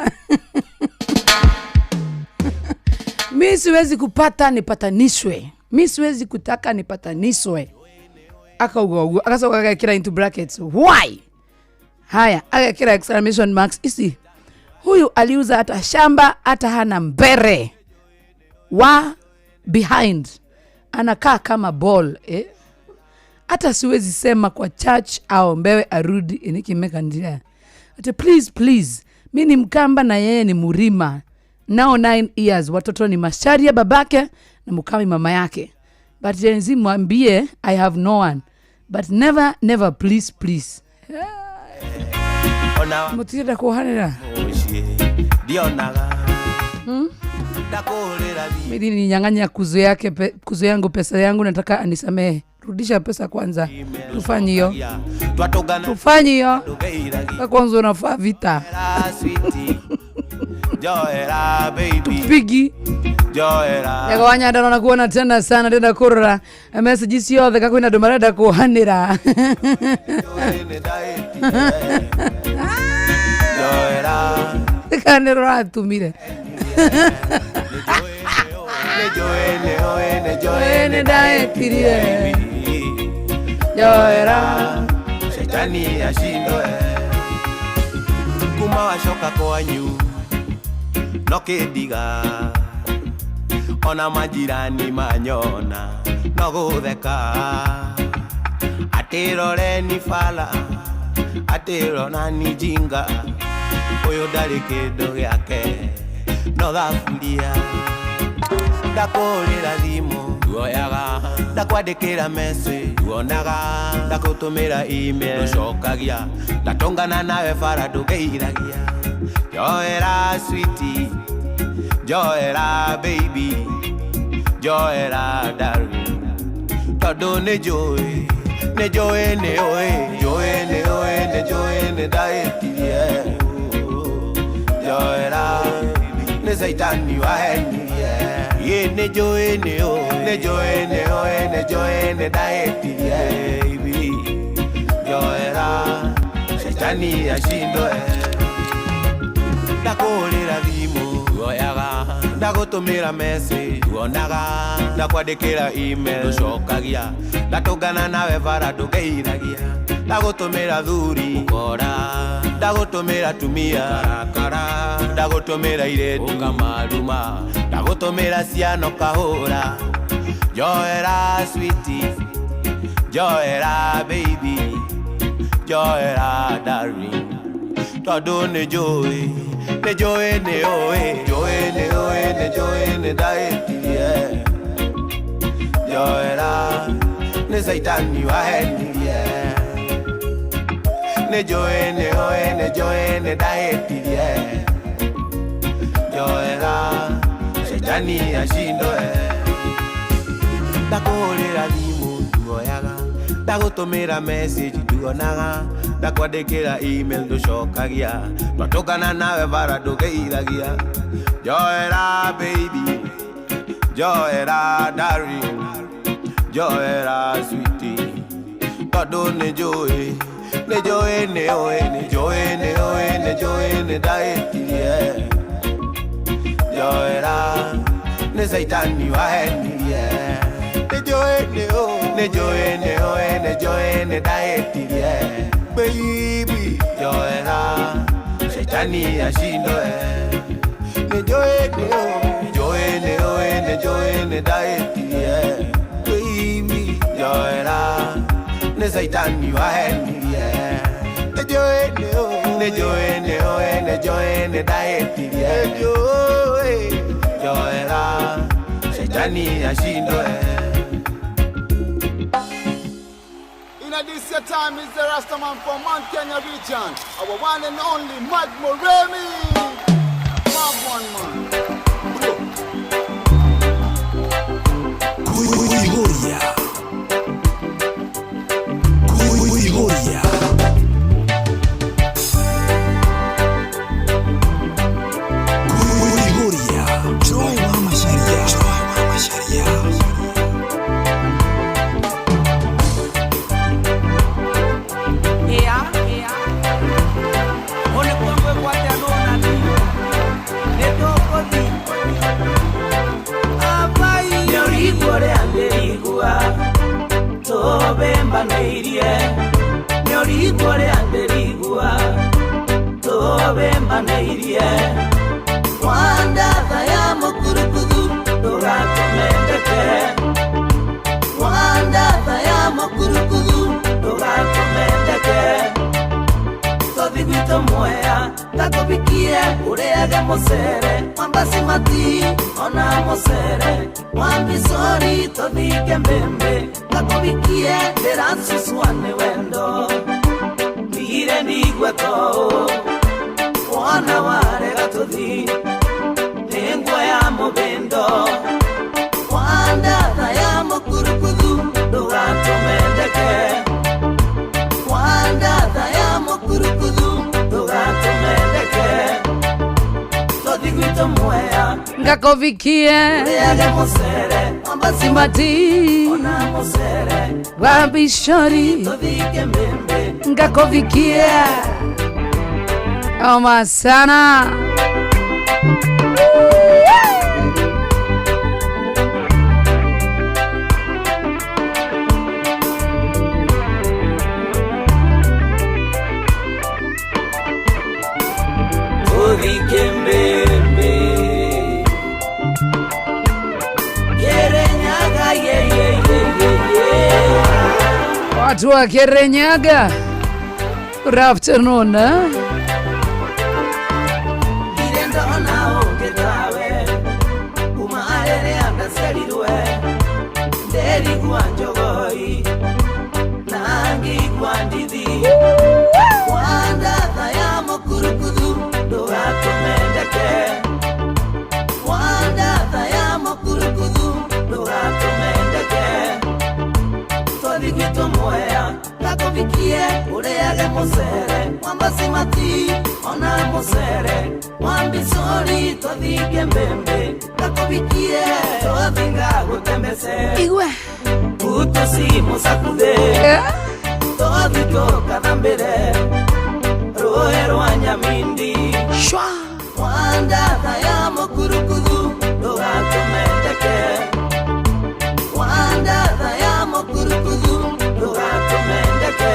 mi siwezi kupata nipatanishwe, mi siwezi kutaka nipatanishwe, akauga ũguo, agacoka agekĩra into brackets why. Haya, agekĩra exclamation marks ici, huyu aliuza hata shamba hata hana mbere wa behind, anakaa kama ball eh? Hata siwezi sema kwa church aombewe arudi inikimeka njia ati please please, mi ni Mkamba na yeye ni Murima, nao 9 years, watoto ni Masharia babake na Mukami mama yake, but Gen Z mwambie I have no one but never never please please. Ona Mutirenda kuohanĩra. Mũciĩ ndionaga. Ndakũhũrĩra thimũ Mimi ninyang'anya kuzo yake kuzo yangu pesa yangu, nataka anisamehe. Rudisha pesa kwanza, tufanye hiyo, twatũngana tufanye hiyo ndũgeithagia. kwanza, unafaa vita Sweetie, njohera baby, pigi njohera. Ego wanyanda na kuona tena sana, ndenda kurora message ciothe kakwina andu marenda kuohanĩra. Njohera. Kana nĩ rũratumire. Nĩ njũĩ nĩ ũĩ, nĩ njũĩ nĩ ndaetirie. Njohera. Shetani ashindwe kuma wacoka kwanyu no kĩndiga, ona majirani manyona no gũtheka, atĩ roreni bala, atĩ ronani jinga, ũyũ ndarĩ kĩndũ gĩake no thaburia. Ndakũhũrĩra thimũ nduoyaga, ndakwandĩkĩra message nduonaga, ndakũtũmĩra email ndũcokagia, ndatũngana nawe bara ndũgeithagia. Njohera sweetie, njohera baby, njohera darling, tondũ nĩ njũĩ, nĩ njũĩ nĩ ũĩ, njũĩ nĩ ũĩ, nĩ njũĩ nĩ ndahĩtirie. Njohera nĩ caitani wahenirie. Ĩ nĩ njũĩ nĩ ũĩ, nĩ njũĩ nĩ ũĩ, nĩ njũĩ nĩ ndahĩtirie. Baby, njohera caitani ashindwe. Ndakũhũrĩra thimũ nduoyaga, ndagũtũmĩra message nduonaga, ndakwandĩkĩra email ndũcokagia, ndatũngana nawe bara ndũgeithagia, ndagũtũmĩra thuri ũkora, ndagũtũmĩra tumia karakara, ndagũtũmĩra irĩtu ũkamaruma, ndagũtũmĩra ciana ũkahũra. Njohera sweetie, njohera baby, njohera darling, tondũ nĩ njũĩ, nĩ njũĩ nĩ ũĩ, njũĩ nĩ ũĩ, nĩ njũĩ nĩ ndahĩtirie. Njohera nĩ caitani wahenirie. Nĩ njũĩ nĩ ũĩ, nĩ njũĩ nĩ ndahĩtirie. Njohera caitani ashindwe. Ndakũhũrĩra thimũ nduoyaga, ndagũtũmĩra message nduonaga, ndakwandĩkĩra email ndũcokagia, twatũngana nawe bara ndũgeithagia. Njohera baby, njohera darling, njohera sweetie, tondũ nĩ njũĩ, nĩ njũĩ nĩ ũĩ, nĩ njũĩ nĩ ũĩ, nĩ njũĩ nĩ ndahĩtirie. Njohera nĩ caitani wahenirie. Nĩ njũĩ nĩ ũĩ, nĩ njũĩ nĩ ũĩ, nĩ njũĩ nĩ ndahĩtirie. Baby, njohera caitani ashindwe. Nĩ njũĩ nĩ ũĩ, njũĩ nĩ ũĩ, nĩ njũĩ nĩ ndahĩtirie. Baby, njohera nĩ caitani wahenirie. Nĩ njũĩ nĩ ũĩ, nĩ njũĩ nĩ ũĩ, nĩ njũĩ nĩ ndahĩtirie. Njũĩ njohera caitani ashindwe. In this year time is the Rastaman from Mount Kenya region, our one and only Mad Moremi. Mad one man. Tũbembanĩirie nĩ ũrigwo ũrĩa ndĩrigua tũbembanĩirie Wandatha ya mũkurukuthu ndũgatũmendeke Wandatha ya mũkurukuthu ndũgatũmendeke Tũthi gwitũ Mwea ngakũbikie ũrĩage mũcere wambasimati ona mũcere wambicori tũthike mbĩmbĩ ngakũbikie ndĩracucua nĩ wendo ndigire ndigwe tou wona warega tũthi nĩnguoya mũbĩndo Wandatha ya mũkurukuthu ndũgatũmendeke Wandatha ya mũkurukuthu ndũgatũmendeke tũthi gwitũ Mwea Ngakovikie ũrĩage mũcere Simati ona mũcere Wabishori tũthike mbĩmbĩ Ngakovikie Oma sana. Tũthike mbĩmbĩ Kirinyaga yeyeyeyeye Watu wa Kirinyaga. Good afternoon. Eh? Ndirĩ ndona ũngĩ tawe kuma rĩrĩa ndaciarirwe ndĩrigua njogoi na ngĩigua ndithi Wandatha ya mũkurukuthu ndũgatũmendeke Wandatha ya mũkurukuthu ndũgatũmendeke Tũthi gwitũ Mwea ngakũbikie ũrĩage mũcere wambasimati ona mũcere wambicori tũthike mbĩmbĩ ngakũbikie tũthi ngagũtembece Igwe utosi mũcakuthe tũthi tũkathambĩre rũĩ rwa Nyamindi Shwa. Wandatha ya mũkurukuthu ndũgatũmendeke Wandatha ya mũkurukuthu ndũgatũmendeke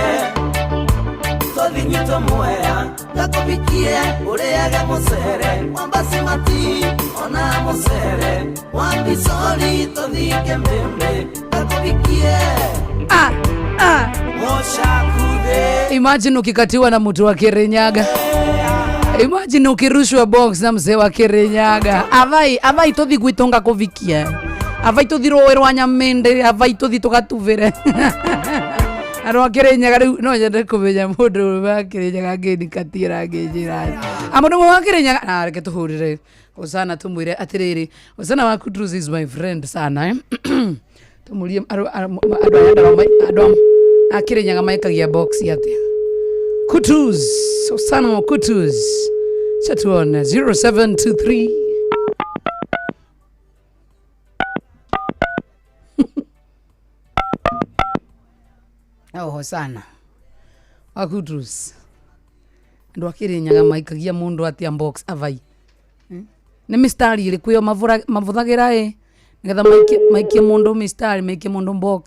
Tũthi gwitũ Mwea ngakũbikie ũrĩage mũcere wambasimati ona mũcere wambicori tũthike mbĩmbĩ ngakũbikie Ah, ah. Mũcakuthe Imagine ukikatiwa na mtu wa Kirinyaga. Imagine ukirushwa box na mzee wa Kirinyaga. Avai avai tothi gwitũ ngakuvikia. Avai tothi rũĩ rwa Nyamĩndĩ, avai tothi tũgatuvĩre. Andũ a Kirinyaga rĩu no nyende kũmenya mũndũ wa Kirinyaga angĩnikatia angĩnjĩra atĩa. A mũndũ ũmwe wa Kirinyaga na reke tũhũrĩre Hosana tũmwĩre atĩrĩrĩ Hosana wa Kudus is my friend sana eh? Tũmũrie andũ aya andũ a Kirinyaga maikagia box atĩa. Kutus, Hosana wa Kutus. Cha tuone 0723 Oh, Hosana wa Kutus. Andũ a Kirinyaga maikagia mũndũ atĩa box avai. Nĩ mistari ĩrĩkũ ĩyo mavũthagĩra ĩ nĩgetha maikie mũndũ mistari maikie mũndũ box.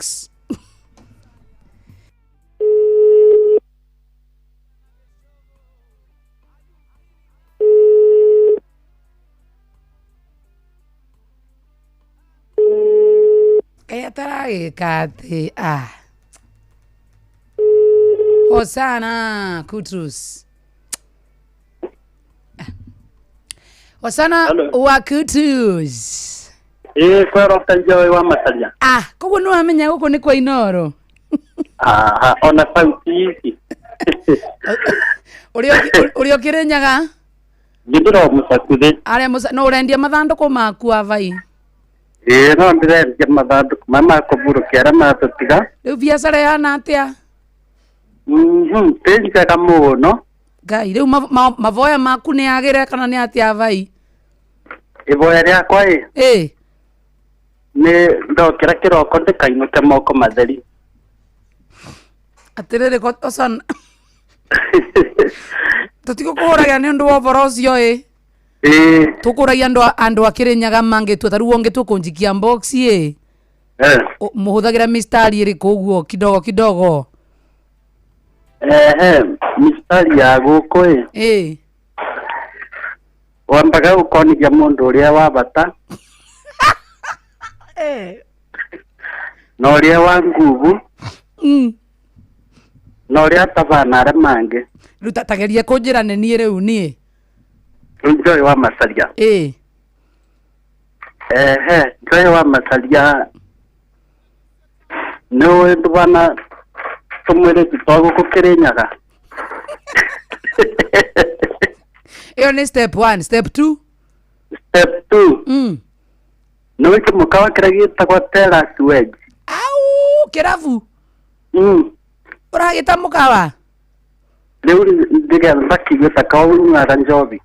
Kaĩ ataragĩka atĩ ah. Hosana Kutus. Hosana wa Kutus. Ĩĩ kwero Joy wa Masaria. Ah, koguo nĩ wamenya gũkũ nĩ kwa Inoro. Aha, ona sauti ici. Ũrĩa ũkĩrĩnyaga Ndĩro mũcakuthe. arĩa no ũrendia mathandũkũ maku avai. Ĩĩ no ndĩrendia mathandũkũ maya ma kũburũkia arĩa matũtiga. Rĩu biacara ĩhana atĩa? Tĩ njega mũno. Ngai, rĩu mavoya maku nĩ agĩre kana nĩ atĩa avai? Ivoya rĩakwa ĩ? Ĩ. Nĩ ndokĩra kĩroko ndĩkainũke moko matheri. Atĩrĩrĩ Hosana. Tũtigũkũhũragia nĩ ũndũ wa ũhoro ũcio ĩ. Ĩĩ. Tũkũragia andũ a Kĩrĩnyaga mangĩtua ta rĩu ũngĩtua kũnjikia box ĩ. Mũhũthagĩra mistari ĩrĩkũ ũguo kidogo kidogo? Ehe, mistari ya gũkũ ĩ. Ĩ. Wambaga gũkonithia mũndũ ũrĩa wa bata na ũrĩa wa nguvu na ũrĩa atabana arĩa mangĩ. Rĩu tageria kũnjĩra nĩ niĩ rĩu niĩ. Rĩu Joy wa Macaria. Ĩ. Ehe, Joy wa Macaria nĩ ũĩ ndũbana tũmwĩrĩtu twa gũkũ Kĩrĩnyaga. Ĩyo nĩ step 1, step 2. Step 2. Nĩ ũĩ kĩmũkawa kĩrĩa gĩtagwo Terrace Wedge. Au, kĩrabu. Ũragĩta mũkawa? Rĩu ndĩgetha kĩgĩta ka ũnyuaga njobi.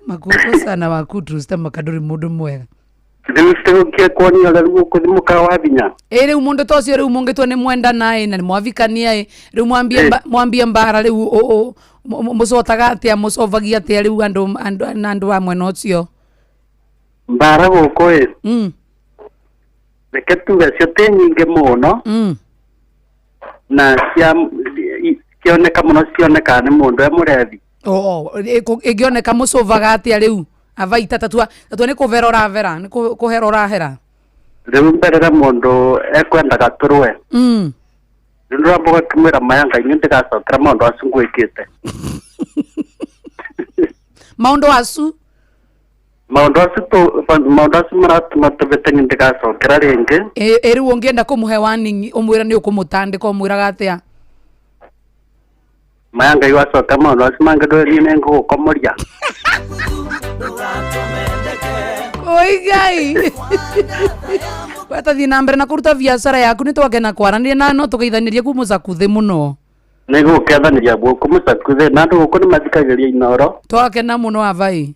Makuko sana waku Trusta makaduri mũndũ mwega. Rĩu cigũkie kuonia ũrĩa rĩu ũkũthi mũkawa wa binya. Ĩ rĩu mũndũ ta ũcio rĩu mũngĩtua nĩ mwendana ĩ na nĩ mwavikania ĩ rĩu mwambie mwambie mbara rĩu mũcotaga atĩa mũcovagia atĩa rĩu andũ andũ na andũ a mwena ũcio? Mbara gũkũ ĩ. Reke tuge cio ti nyingĩ mũno. Na cia cioneka mũno cionekaga nĩ mũndũ e mũrebi. Ĩngĩoneka mũcovaga atĩa rĩu? Avaita tatua tatua nĩ kũvera ũravera nĩ kũhera ũrahera. Rĩu mberere mũndũ ekwendaga tũrũe. Rĩu ndũramba ũgakĩmwĩra maya Ngai niĩ ndigacokera maũndũ acu ngwĩkĩte. Maũndũ acu? Maũndũ acu maũndũ acu maratũma tũbĩte niĩ ndigacokera rĩngĩ. Ĩ rĩu ũngĩenda kũmũhe warning ũmwĩre nĩ ũkũmũtandĩka ũmwĩraga atĩa? Maya Ngai wacoka maũndũ acu mangĩ ndũĩ niĩ nĩngũgũkomoria. Oi Ngai. Watathiĩ na mbere na kũruta biacara yaku nĩ twakena kwaranĩria na no tũgeithanĩrie ku mũcakuthĩ mũno. Nĩgũkethanĩria gũkũ mũcakuthĩ na andũ gũkũ nĩ mathikagĩrĩria Inooro. Twakena mũno avai.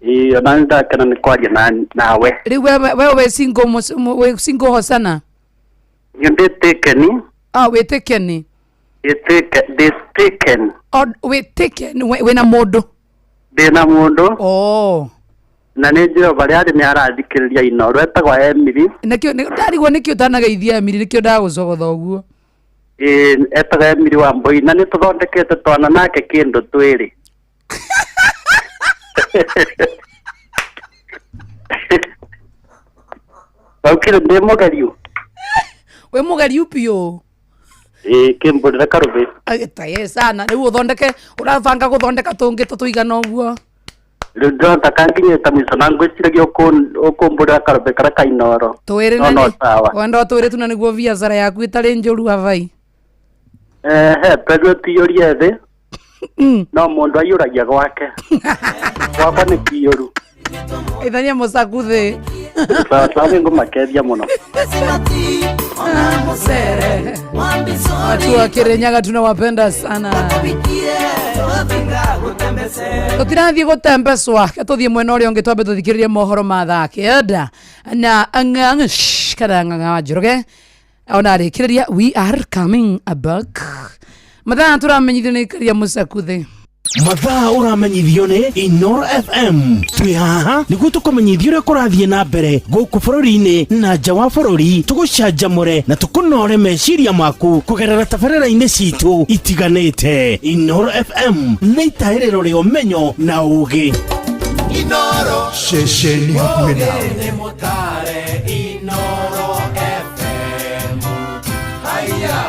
Ĩĩ ona nĩ ndakena nĩ kwaria nawe. Rĩu wewe wĩ single wĩ single hosana? Niĩ ndĩ taken. Ah, wĩ taken. Ndĩ taken. Wĩ taken wĩna mũndũ? Ndĩna mũndũ. Oh. Na nĩ njũĩ barĩa arĩ nĩ arathikĩrĩria Inooro etagwo Emily. Nĩkĩo ndarigwo nĩkĩo ũtanageithia Emily nĩkĩo ndagũcogotha ũguo. Ĩĩ etagwo Emily Wambui na nĩ tũthondekete twana nake kĩndũ twĩrĩ. Waukire ndĩ mũgeriu? Wĩ mũgeriu biũ? Ĩĩ kĩmbũrĩre karũbĩ. Taye sana rĩu ũthondeke ũrabanga gũthondeka tũngĩ tũtũigana ũguo? Rĩu ndĩrona ta nginyĩte mũico na ngwĩciragia ũkũmbũrĩra karũbĩ karĩa ka Inooro. Twĩrĩ No no sawa. wenda twĩrĩ tu na nĩguo biacara yaku ĩtarĩ njũru avai. Ehe twerirwo tũiyũrie thĩ. No mũndũ aiyũragia gwake. Gwakwa nĩ kĩiyũru. Ithania mũcakuthĩ. Sawa sawa nĩngũmakethia mũno. Watu wa Kirinyaga tunawapenda sana. Tũtirathiĩ gũtembecwa tũthiĩ mwena ũrĩa ũngĩ twambe tũthikĩrĩrie mohoro ma thaa kenda na ng'ang'a kana ng'ang'a wa Njoroge ona arĩkĩrĩria we are coming back. Mathaa tũramenyithio nĩ ikaria mũcakuthĩ. Mathaa ũramenyithio nĩ Inooro FM. Twĩ haha nĩguo tũkũmenyithie ũrĩa kũrathiĩ na mbere gũkũ bũrũri-inĩ na nja wa bũrũri, tũgũcanjamũre na tũkũnore meciria maku kũgerera tabarĩra-inĩ citũ itiganĩte. Inooro FM nĩ itaĩrĩro rĩa ũmenyo na ũũgĩ. Inooro ceceni hakuhĩ nawe. Nĩ mũtare Inooro FM. Haya,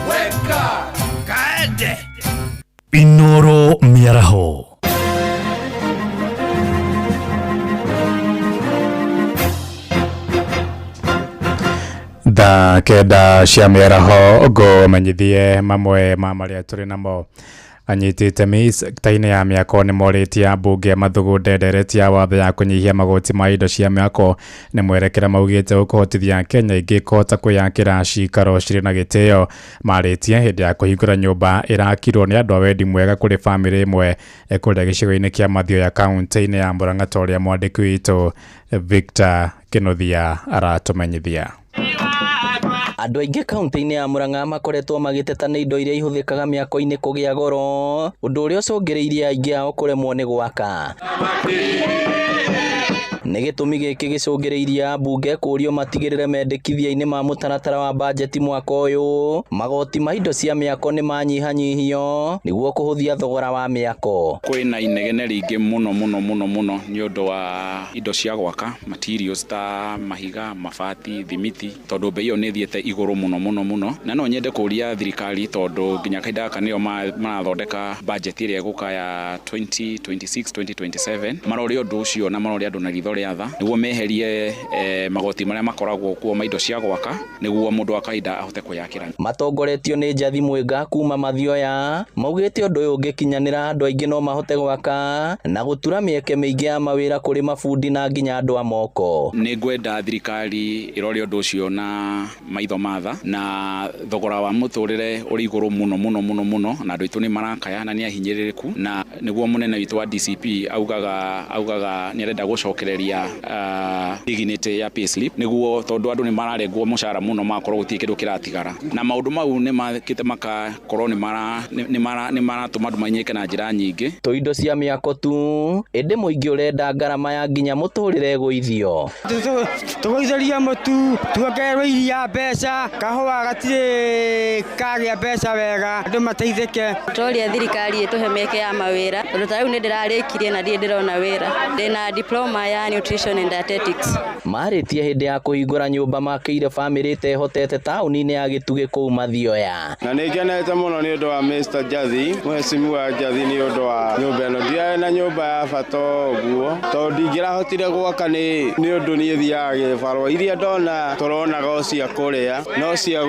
weka kaende. Inooro mĩaraho. Thaa kenda cia mĩaraho ngũmenyithie mamwe ma marĩa tũrĩ namo. Anyiti itemi sekta-inĩ ya mĩako nĩ morĩtie ambunge mathugunde ndereti ya watho ya kũnyihia magoti ma indo cia mĩako nĩ mwerekera maugĩte ũkũhotithia Kenya ingĩ kũhota kwĩyakĩra cikaro cirĩ na gĩtĩo. Marĩtie hĩndĩ ya kũhingũra nyũmba ĩrakirwo nĩ andũ a wendi mwega kũrĩ bamĩrĩ ĩmwe kũrĩa gĩcigo-inĩ kĩa Mathioya kaunti-inĩ ya Murang'a ta ũrĩa mwandĩki witũ Victor Kĩnuthia aratũmenyithia. Andũ aingĩ kaunti-inĩ ya Murang'a makoretwo magĩteta nĩ indo iria ihũthĩkaga mĩako-inĩ kũgĩa goro, ũndũ ũrĩa ũcũngĩrĩirie aingĩ ao kũremwo nĩ gwaka. Nĩ gĩtũmi gĩkĩ gĩcũngĩrĩirie ambunge kũũrio matigĩrĩre mendekithia-inĩ ma mũtaratara wa bajeti mwaka ũyũ magoti ma indo cia mĩako nĩ manyihanyihio nĩguo kũhũthia thogora wa mĩako. Kwĩna inegene rĩingĩ mũno mũno mũno mũno nĩ ũndũ wa indo cia gwaka materials ta mahiga, mabati, thimiti, tondũ bei ĩyo nĩ ĩthiĩte igũrũ mũno mũno mũno, na no nyende kũria thirikari tondũ nginya kahinda gaka nĩo marathondeka budget ĩrĩa ĩgũka ya 2026-2027, marore ũndũ ũcio na marore andũ na ritho rĩa tha nĩguo meherie magoti marĩa makoragwo kuo ma indo cia gwaka nĩguo mũndũ wa kawaida ahote kwĩyakĩra. Matongoretio nĩ Njathi Mwĩnga kuma Mathioya maugĩte ũndũ ũyũ ũngĩkinyanĩra andũ aingĩ no mahote gwaka na gũtura mĩeke mĩingĩ ya mawĩra kũrĩ mabundi na nginya andũ a moko. Nĩ ngwenda thirikari ĩrore ũndũ ũcio na maitho ma tha, na thogora wa mũtũrĩre ũrĩ igũrũ mũno mũno mũno mũno, na andũ aitũ nĩ marakaya na nĩ ahinyĩrĩrĩku, na nĩguo mũnene witũ wa DCP augaga nĩ arenda gũcokereria dignity ya payslip nĩguo tondũ andũ nĩ mararengwo mũcara mũno magakorwo gũtirĩ kĩndũ kĩratigara, na maũndũ mau nĩ makĩte makakorwo nĩ maratũma andũ mainyĩke na njĩra nyingĩ. To indo cia mĩako tu ĩndĩ mũingĩ ũrenda ngarama ya nginya mũtũrĩre ĩgũithio. Tũgũithĩrio mũtu, tuongererwo iria mbeca, kahũa gatirĩ kagĩa mbeca wega, andũ mateithĩke. Tũroria thirikari ĩtũhe mĩeke ya mawĩra tondũ ta rĩu nĩ ndĩrarĩkirie na ndirĩ ndĩrona wĩra. Ndĩna diploma ya nutrition and dietetics. Marĩtie hĩndĩ ya kũhingũra nyũmba makĩire bamĩrĩ ĩtehotete taũni-inĩ ya Gĩtugĩ kũu Mathioya. Na nĩ ngenete mũno nĩ ũndũ wa Mr. Njathi, mheshimiwa Njathi, nĩ ũndũ wa nyũmba ĩno. Ndiarĩ na nyũmba ya bata ũguo tondũ ndingĩrahotire gwaka nĩ ũndũ niĩ thiaga gĩbarũa iria ndona tũronaga o cia kũrĩa, no cia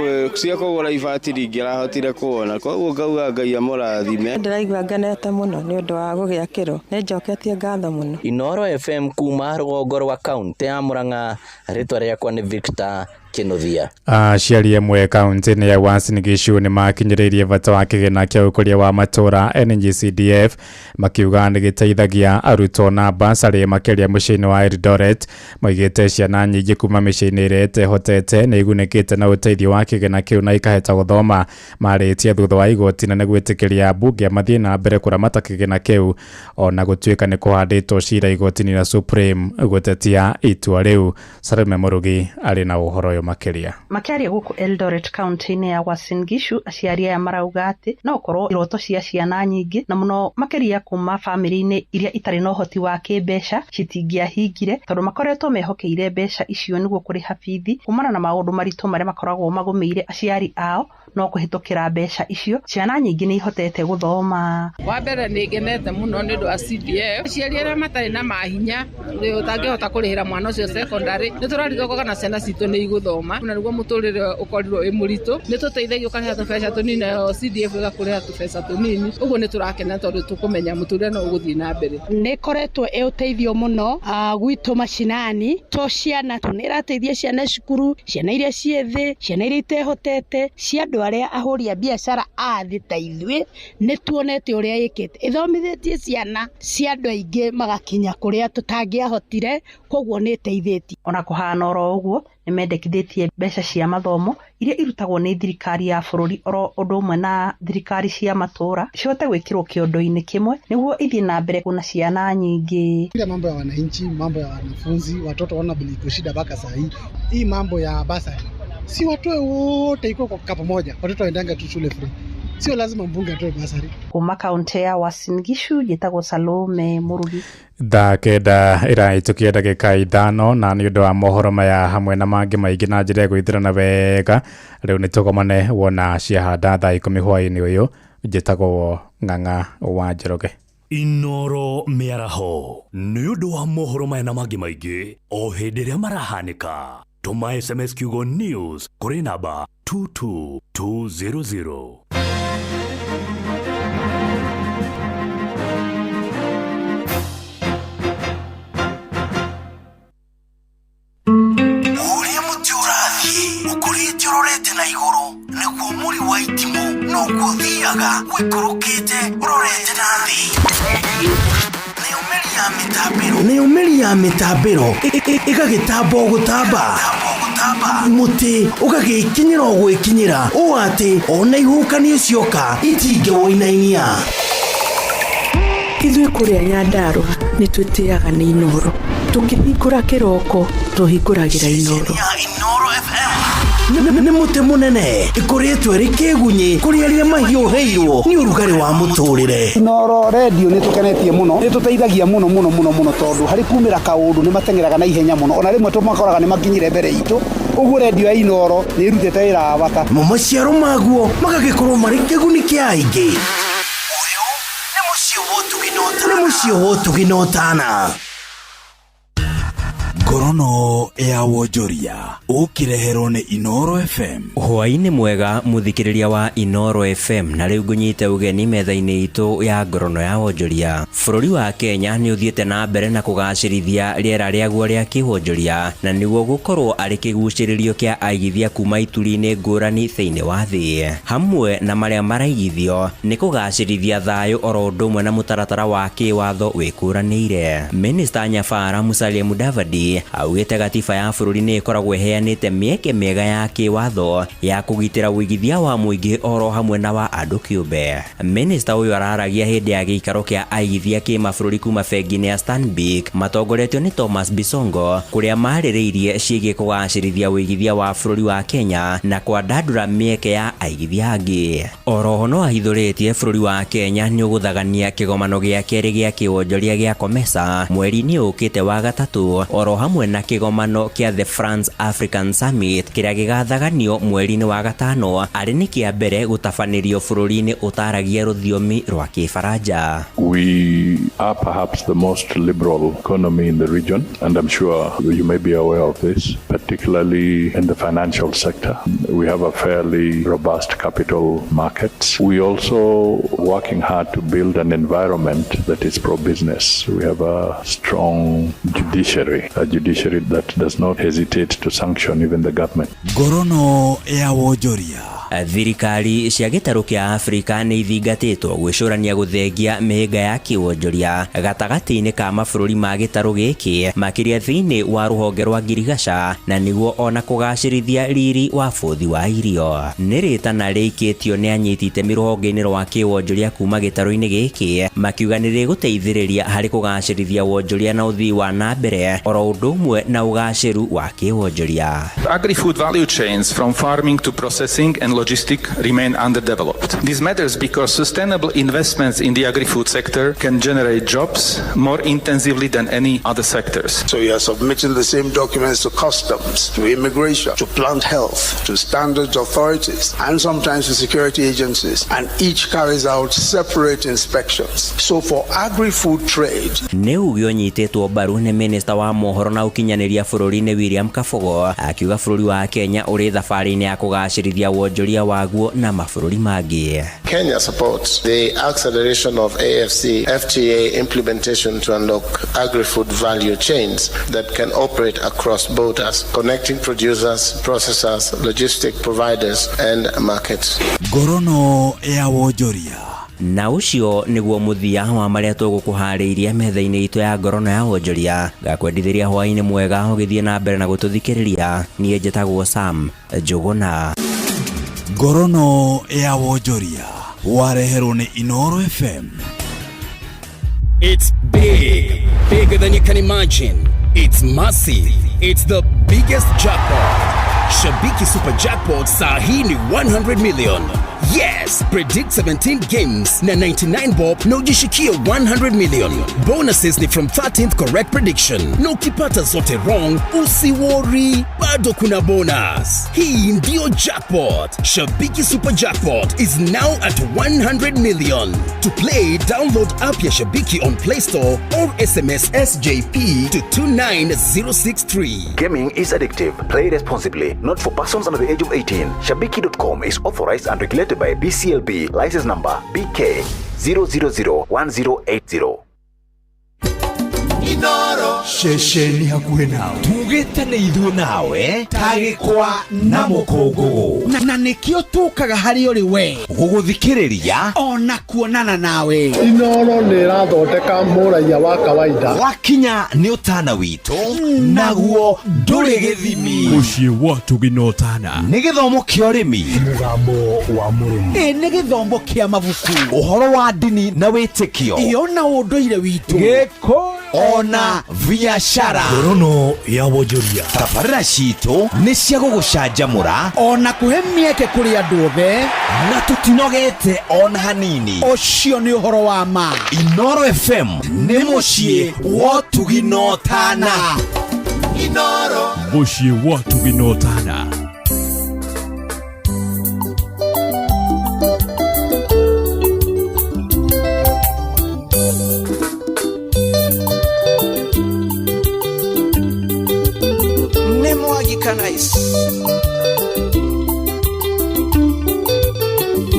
kũgũra ibati ndingĩrahotire kuona, koguo ngauga Ngai amũrathime. Ndĩraigua ngenete mũno nĩ ũndũ wa gũgĩakĩrwo, nĩ njoketie ngatho mũno. Inooro FM kuma rũgongo rwa kaũntĩ ya Murang'a, rĩtwa rĩakwa nĩ Victor Kinuthia. Aciari amwe kaũntĩ-inĩ ya Uasin Gishu nĩ makinyĩrĩirie bata wa kĩgĩna kĩa ũkũria wa matũũra NGCDF, makiuga nĩ gĩteithagia arutwo na basarĩ makĩria mũciĩ-inĩ wa Eldoret. Maugĩte ciana nyingĩ kuma mĩciĩ-inĩ ĩrĩa ĩtehotete nĩ igunĩkĩte na ũteithio wa kĩgĩna kĩu na ikahota gũthoma. Marĩtie thutha wa igoti nene gwĩtĩkĩria ambunge mathiĩ na mbere kũramata kĩgĩna kĩu ona gũtuĩka nĩ kũhandĩtwo cira igoti-inĩ rĩa Supreme gũtetia itua rĩu. Salome Mũrugi arĩ na ũhoro ũyũ makĩria. Makĩaria gũkũ Eldoret kaunti-inĩ ya Uasin Gishu, aciari aya marauga atĩ no ũkorwo iroto cia ciana nyingĩ na mũno makĩria kuma bamĩrĩ-inĩ iria itarĩ na ũhoti wa kĩmbeca citingĩahingire tondũ makoretwo mehokeire mbeca icio nĩguo kũrĩha bithi kumana na maũndũ maritũ marĩa makoragwo magũmĩire aciari ao. No kũhĩtũkĩra mbeca icio ciana nyingĩ nĩ ihotete gũthoma. Wa mbere nĩ ngenete mũno nĩ ũndũ wa CDF. Aciari arĩa matarĩ na mahinya ũtangĩhota kũrĩhĩra mwana ũcio secondary, nĩ tũrarigwo kana ciana citũ nĩ igũthoma, na nĩguo mũtũrĩre ũkorirwo wĩ mũritũ. Nĩ tũteithagio ũkarĩha tũbeca tũnini, nayo CDF ĩgakũrĩha tũbeca tũnini, ũguo nĩ tũrakena tondũ tũkũmenya mũtũrĩre no ũgũthiĩ na mbere. Nĩ ĩkoretwo ĩ ũteithio mũno gwitũ macinani, to ciana tu nĩ ĩrateithia ciana cukuru, ciana iria ciĩ thĩ, ciana iria itehotete, cia andũ arĩa ahũri a biacara a thĩ ta ithuĩ. Nĩ tuonete ũrĩa ĩkĩte, ĩthomithĩtie ciana cia andũ aingĩ magakinya kũrĩa tũtangĩahotire, koguo nĩ ĩteithĩtie. Ona kũhana oro ũguo nĩ mendekithĩtie mbeca cia mathomo iria irutagwo nĩ thirikari ya bũrũri oro ũndũ ũmwe na thirikari cia matũũra cihote gwĩkĩrwo kĩondo-inĩ kĩmwe nĩguo ithiĩ na mbere kuna ciana nyingĩ. Ile mambo ya wananchi, mambo ya wanafunzi, watoto wana iko shida mpaka saa hii. Hii mambo ya basari si watoe wote iko kwa pamoja, watoto waendanga tu shule free, sio lazima mbunge atoe basari. Kuma kaunti ya Uasin Gishu njĩtagwo Salome Mũrugi. Thaa 9 ĩrahĩtũkia ndagĩka 5, na nĩ ũndũ wa mohoro maya hamwe na mangĩ maingĩ na njĩra ya gwĩthĩrana wega, rĩu nĩ tũgomane wona ciahanda thaa 10 hwaĩ-inĩ ũyũ. Njĩtagwo Ng'ang'a wa Njoroge. Inooro mĩaraho nĩ ũndũ wa mohoro maya na mangĩ maingĩ o hĩndĩ ĩrĩa marahanĩka. Tũma SMS kiugo news kũrĩ namba 22200. Ũrĩa mũtĩ ũrathiĩ ũkũrĩte ũrorete na igũrũ nĩguo mũri wa itimũ noguo ũthiaga ũikũrũkĩte ũrorete na thĩ. Nayo mĩri ya mĩtambĩro ĩgagĩtamba o gũtamba, mũtĩ ũgagĩkinyĩra o gwĩkinyĩra ũũ atĩ ona ihuhũkanio cioka itingĩwũinainia. Ithuĩ kũrĩa Nyandarũa nĩ twĩtĩaga nĩ Inoro. Tũkĩhingũra kĩroko tũhingũragĩra Inoro. Nĩ mũtĩ mũnene ĩkoretwo ĩrĩ kĩgunyĩ kũrĩ arĩa mahiũhĩirwo nĩ ũrugarĩ wa mũtũrĩre. Inoro redio nĩ tũkenetie mũno, nĩ tũteithagia mũno mũno mũno mũno tondũ harĩ kumĩra kaũndũ nĩ mateng'eraga na ihenya mũno, ona rĩmwe tũmakoraga nĩ makinyire mbere itũ, ũguo redio ya Inoro nĩ ĩrutĩte wĩra wa bata. Mo maciaro maguo magagĩkorwo marĩ kĩguni kĩa aingĩ. Nĩ mũciĩ wa ũtugi na ũtana. Ngorono ya wonjoria ũkĩreherwo nĩ Inoro FM. Hwaĩ-inĩ mwega mũthikĩrĩria wa Inoro FM, na rĩu ngũnyite ũgeni metha-inĩ itũ ya ngorono ya wonjoria. Bũrũri wa Kenya nĩ ũthiĩte na mbere na kũgacĩrithia rĩera rĩaguo rĩa kĩwonjoria, na nĩguo gũkorwo arĩ kĩgucĩrĩrio kĩa aigithia kuma ituri-inĩ ngũrani thĩinĩ wa thĩ. Hamwe na marĩa maraigithio nĩ kũgacĩrithia thayũ oro ũndũ ũmwe na mũtaratara wa kĩwatho wĩkũranĩire. Minista Nyabara Musalia Mudavadi augĩte gatiba ya bũrũri nĩ ĩkoragwo ĩheanĩte mĩeke mĩega ya kĩwatho ya kũgitĩra ũigithia wa mũingĩ oro hamwe na wa andũ kĩũmbe. Minista ũyũ araragia hĩndĩ ya gĩikaro kĩa aigithia kĩmabũrũri kuma bengi-inĩ ya Stanbic matongoretio nĩ Thomas Bisongo, kũrĩa marĩrĩirie ciĩgiĩ kũgacĩrithia ũigithia wa bũrũri wa Kenya na kwandandũra mĩeke ya aigithia angĩ. Oroho no ahithũrĩtie bũrũri wa Kenya nĩ ũgũthagania kĩgomano gĩa kerĩ gĩa kĩwonjoria gĩa COMESA mweri-inĩ ũkĩte wa gatatũ, oro hamwe na kĩgomano kĩa The France African Summit kĩrĩa gĩgathaganio mweri-inĩ wa gatano, arĩ nĩ kĩa mbere gũtabanĩrio bũrũri-inĩ ũtaragia rũthiomi rwa Kĩbaranja. We are perhaps the most liberal economy in the region, and I'm sure you may be aware of this, particularly in the financial sector. We have a fairly robust capital markets. We also working hard to build an environment that is pro-business. We have a strong judiciary, a judiciary that does not hesitate to sanction even the government. Ngorono ya wonjoria. Thirikari cia gĩtarũ kĩa Afrika nĩ ithingatĩtwo gwĩcũrania gũthengia mĩhĩnga ya kĩwonjoria gatagatĩ-inĩ ka mabũrũri ma gĩtarũ gĩkĩ, makĩria thĩinĩ wa rũhonge rwa ngirigaca, na nĩguo ona kũgacĩrithia riri wa bũthi wa irio. Nĩ rĩtana rĩikĩtio nĩ anyiti itemi rũhonge-inĩ rwa kĩwonjoria kuma gĩtarũ-inĩ gĩkĩ, makiuga nĩ rĩgũteithĩrĩria harĩ kũgacĩrithia wonjoria na ũthii wa na mbere oro ũndũ ũmwe na ũgacĩru wa kĩwonjoria. Agri-food value chains from farming to processing and logistics remain underdeveloped. This matters because sustainable investments in the agri-food sector can generate jobs more intensively than any other sectors. So you are submitting the same documents to customs, to immigration, to plant health, to standards authorities, and sometimes to security agencies, and each carries out separate inspections. So for agri-food trade, Nĩ uge ũnyitĩtwo mbaru nĩ minista wa mohoro na ũkinyanĩria bũrũri-inĩ William Kabogo, akiuga bũrũri wa Kenya ũrĩ thabarĩ-inĩ ya kũgacĩrithia wonjoria waguo na mabũrũri mangĩ. Kenya supports the acceleration of AFC FTA implementation to unlock agri-food value chains that can operate across borders, connecting producers, processors, logistic providers and markets. Ngorono ya wonjoria. Na ũcio nĩguo mũthia wa marĩa tũgũkũharĩirie metha-inĩ itũ ya ngorono ya wonjoria. Ngakwendithĩria hwaĩ-inĩ mwega ũgĩthiĩ na mbere na gũtũthikĩrĩria. Niĩ njĩtagwo Sam Njũgũna. Ngorono ya wonjoria wareherwo nĩ Inoro FM. It's big, bigger than you can imagine. It's massive. It's the biggest jackpot. Shabiki Super Jackpot saa hii ni 100 million. Yes, predict 17 games na 99 bob na ujishikie 100 million. Bonuses ni from 13th correct prediction. Na ukipata zote wrong, usiworry, bado kuna bonus. Hii ndio jackpot. Shabiki Super Jackpot is now at 100 million. To play, download app ya Shabiki on Play Store or SMS SJP to 29063. Gaming is addictive. Play responsibly. Not for persons under the age of 18. Shabiki.com is authorized and regulated by BCLB. License number BK 0001080. Inoro. Ceceni hakuhĩ nawe. Tugĩte nĩ ithuĩ nawe ta gĩkwa na mũkũngũgũ. Na nĩkĩo tũkaga harĩ ũrĩ we gũgũthikĩrĩria ona kuonana nawe. Inoro nĩ ĩrathondeka mũraiya wa kawaida. Wakinya nĩ ũtana witũ naguo ndũrĩ gĩthimi. Mũciĩ wa Ũtugi na Ũtana. Nĩ gĩthomo kĩa ũrĩmi. Mũgambo wa mũrĩmi. Ĩ nĩ gĩthomo kĩa mabuku. Ũhoro wa ndini na wĩtĩkio. Ĩyo na ũndũire witũ. Gĩkũyũ ona biacara. Ngorono ya wonjoria. Tabarĩra citũ nĩ cia gũgũcanjamũra ona kũhe mĩeke kũrĩ andũ othe, na tũtinogete ona hanini. Ũcio nĩ ũhoro wa ma. Inoro FM nĩ mũciĩ wa ũtugi na ũtana. Inoro. Mũciĩ wa Ũtugi na Ũtana. Nĩ Mwangi Kanais,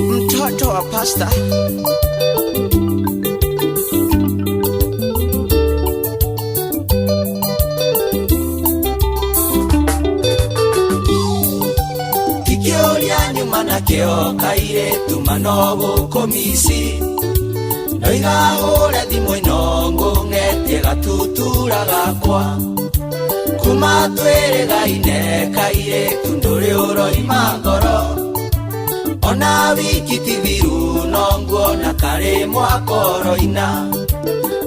mtoto wa pasta. Tikĩũria nyuma nakĩo kairĩtu mano gũkũmici, ndoiga hũre thimũ ĩno ngũng'etie gatutura gakwa. Kuma twĩrĩgaine kairĩtu ndũrĩ ũroima ngoro, ona wiki ti thiru no nguona karĩ mwaka ũroina.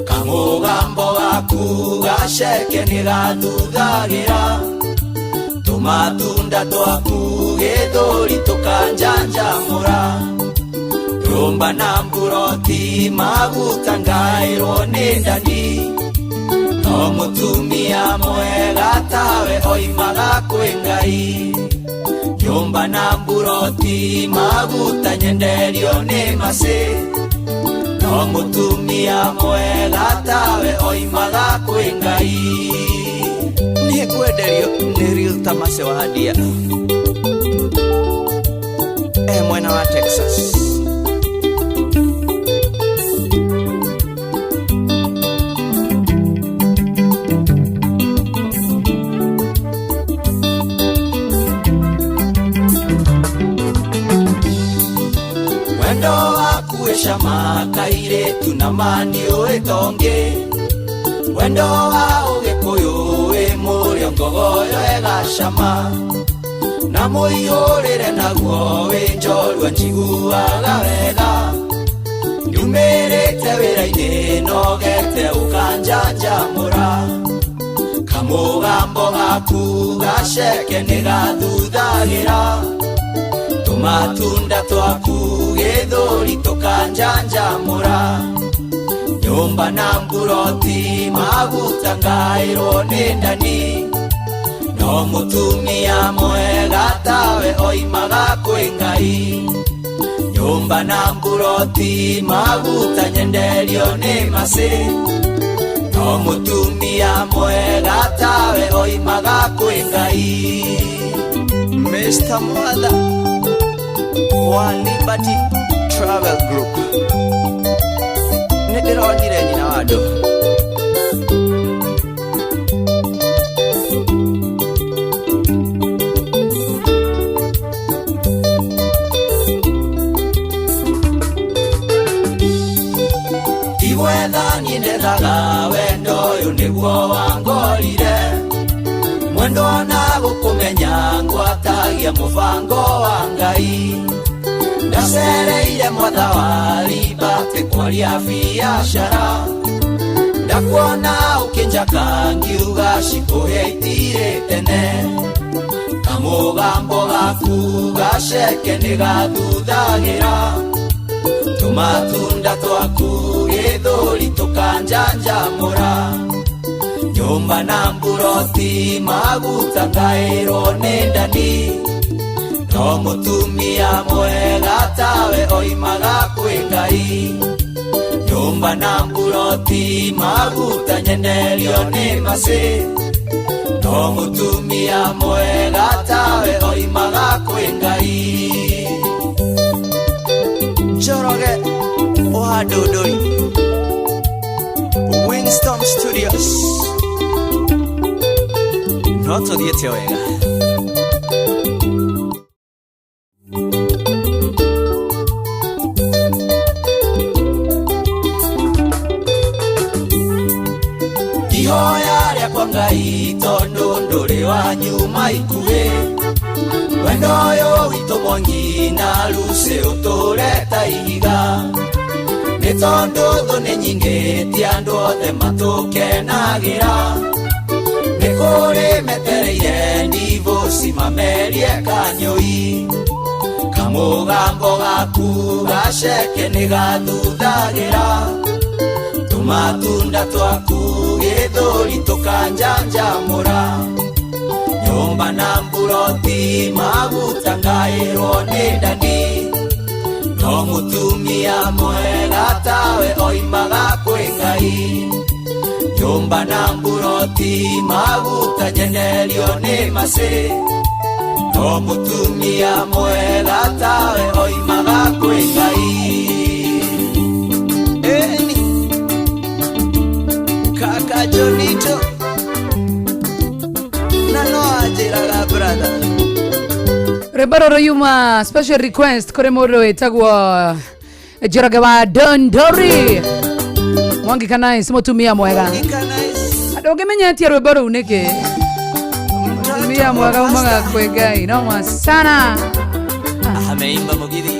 Kamũgambo gaku gaceke nĩ gathuthagĩra, tũmatunda twaku gĩthũri tũkanjanjamũra. Nyũmba na mburoti maguta ngaĩrwo nĩ ndani, no mũtumia mwega tawe oimaga kwĩ Ngai. Nyũmba na mburoti maguta nyenderio nĩ macĩ, no mũtumia mwega tawe oimaga kwĩ Ngai. Nĩ ngwenderio nĩ Realtor Mercy wa Hadia e mwena wa Texas. Wendo waku wĩ cama kairĩtu na ma nĩũĩ tonge, wendo wa ũgĩkũyũ wĩ mũrĩo ngogoyo ĩgacama, na mũiyũrĩre naguo wĩ njorua njiguaga wega. Nyumĩrĩte wĩra-inĩ nogete ũkanjanjamũra, kamũgambo gaku gaceke nĩ gathuthagĩra, tũmatunda twaku gĩthũri tũkanjanjamũra. Nyũmba na mburoti maguta ngaĩrwo nĩ ndani, no mũtumia mwega tawe oimaga kwĩ Ngai. Nyũmba na mburoti maguta nyenderio nĩ macĩ, no mũtumia mwega tawe oimaga kwĩ Ngai. Mr. Mwatha wa Liberty Travel Group, nĩ ndĩronire nyina wa andũ. Ti gwetha niĩ ndethaga wendo ũyũ nĩguo wangorire, mwendo na gũkũmenya ngwatagia mũbango wa Ngai. Ndacereire mwatha wa Liberty kwaria biacara, ndakuona ũkĩnjaka ngiuga cikũhe itirĩ tene. Kamũgambo gaku gaceke nĩ gathuthagĩra, tũmatunda twaku gĩthũri tũkanjanjamũra. Nyũmba na mburoti maguta ngaĩrwo nĩ ndani, no mũtumia mwega tawe oimaga kwĩ Ngai. Nyũmba na mburoti maguta nyenderio nĩ macĩ, no mũtumia mwega tawe oimaga kwĩ Ngai. Njoroge wa Dodoi, Winston Studios. No tũthiĩte wega. Ihoya rĩakwa Ngai tondũ ndũrĩ wa nyuma ikuhĩ. Wendo ũyũ witũ mwangi na Lucy ũtũre ta ihiga. Nĩ tondũ thũ nĩ nyingĩ ti andũ othe matũkenagĩra. Nĩ kũrĩ metereire ndivoci mamerie kanyũi. Kamũgambo gaku gaceke nĩ gathuthagĩra. Tũmatunda twaku gĩthũri tũkanjanjamũra. Nyũmba na mburoti maguta ngaĩrwo nĩ ndani. No mũtumia mwega tawe oimaga kwĩ Ngai. Nyũmba na mburoti maguta nyenerio nĩ macĩ. No mũtumia mwega tawe oimaga kwĩ Ngai. Eni kaka Jonito na no anjĩraga brother. Rwĩmbo rũrũ yuma special request kũrĩ mũndũ wĩtagwo Njoroge wa Dondori Mwangi Kanais, mũtumia mwega. Andũ ũngĩmenya atia rwĩmbo rũu nĩkĩ? Mũtumia mwega umaga kwĩ Ngai noma sana. Ameimba Mugithi.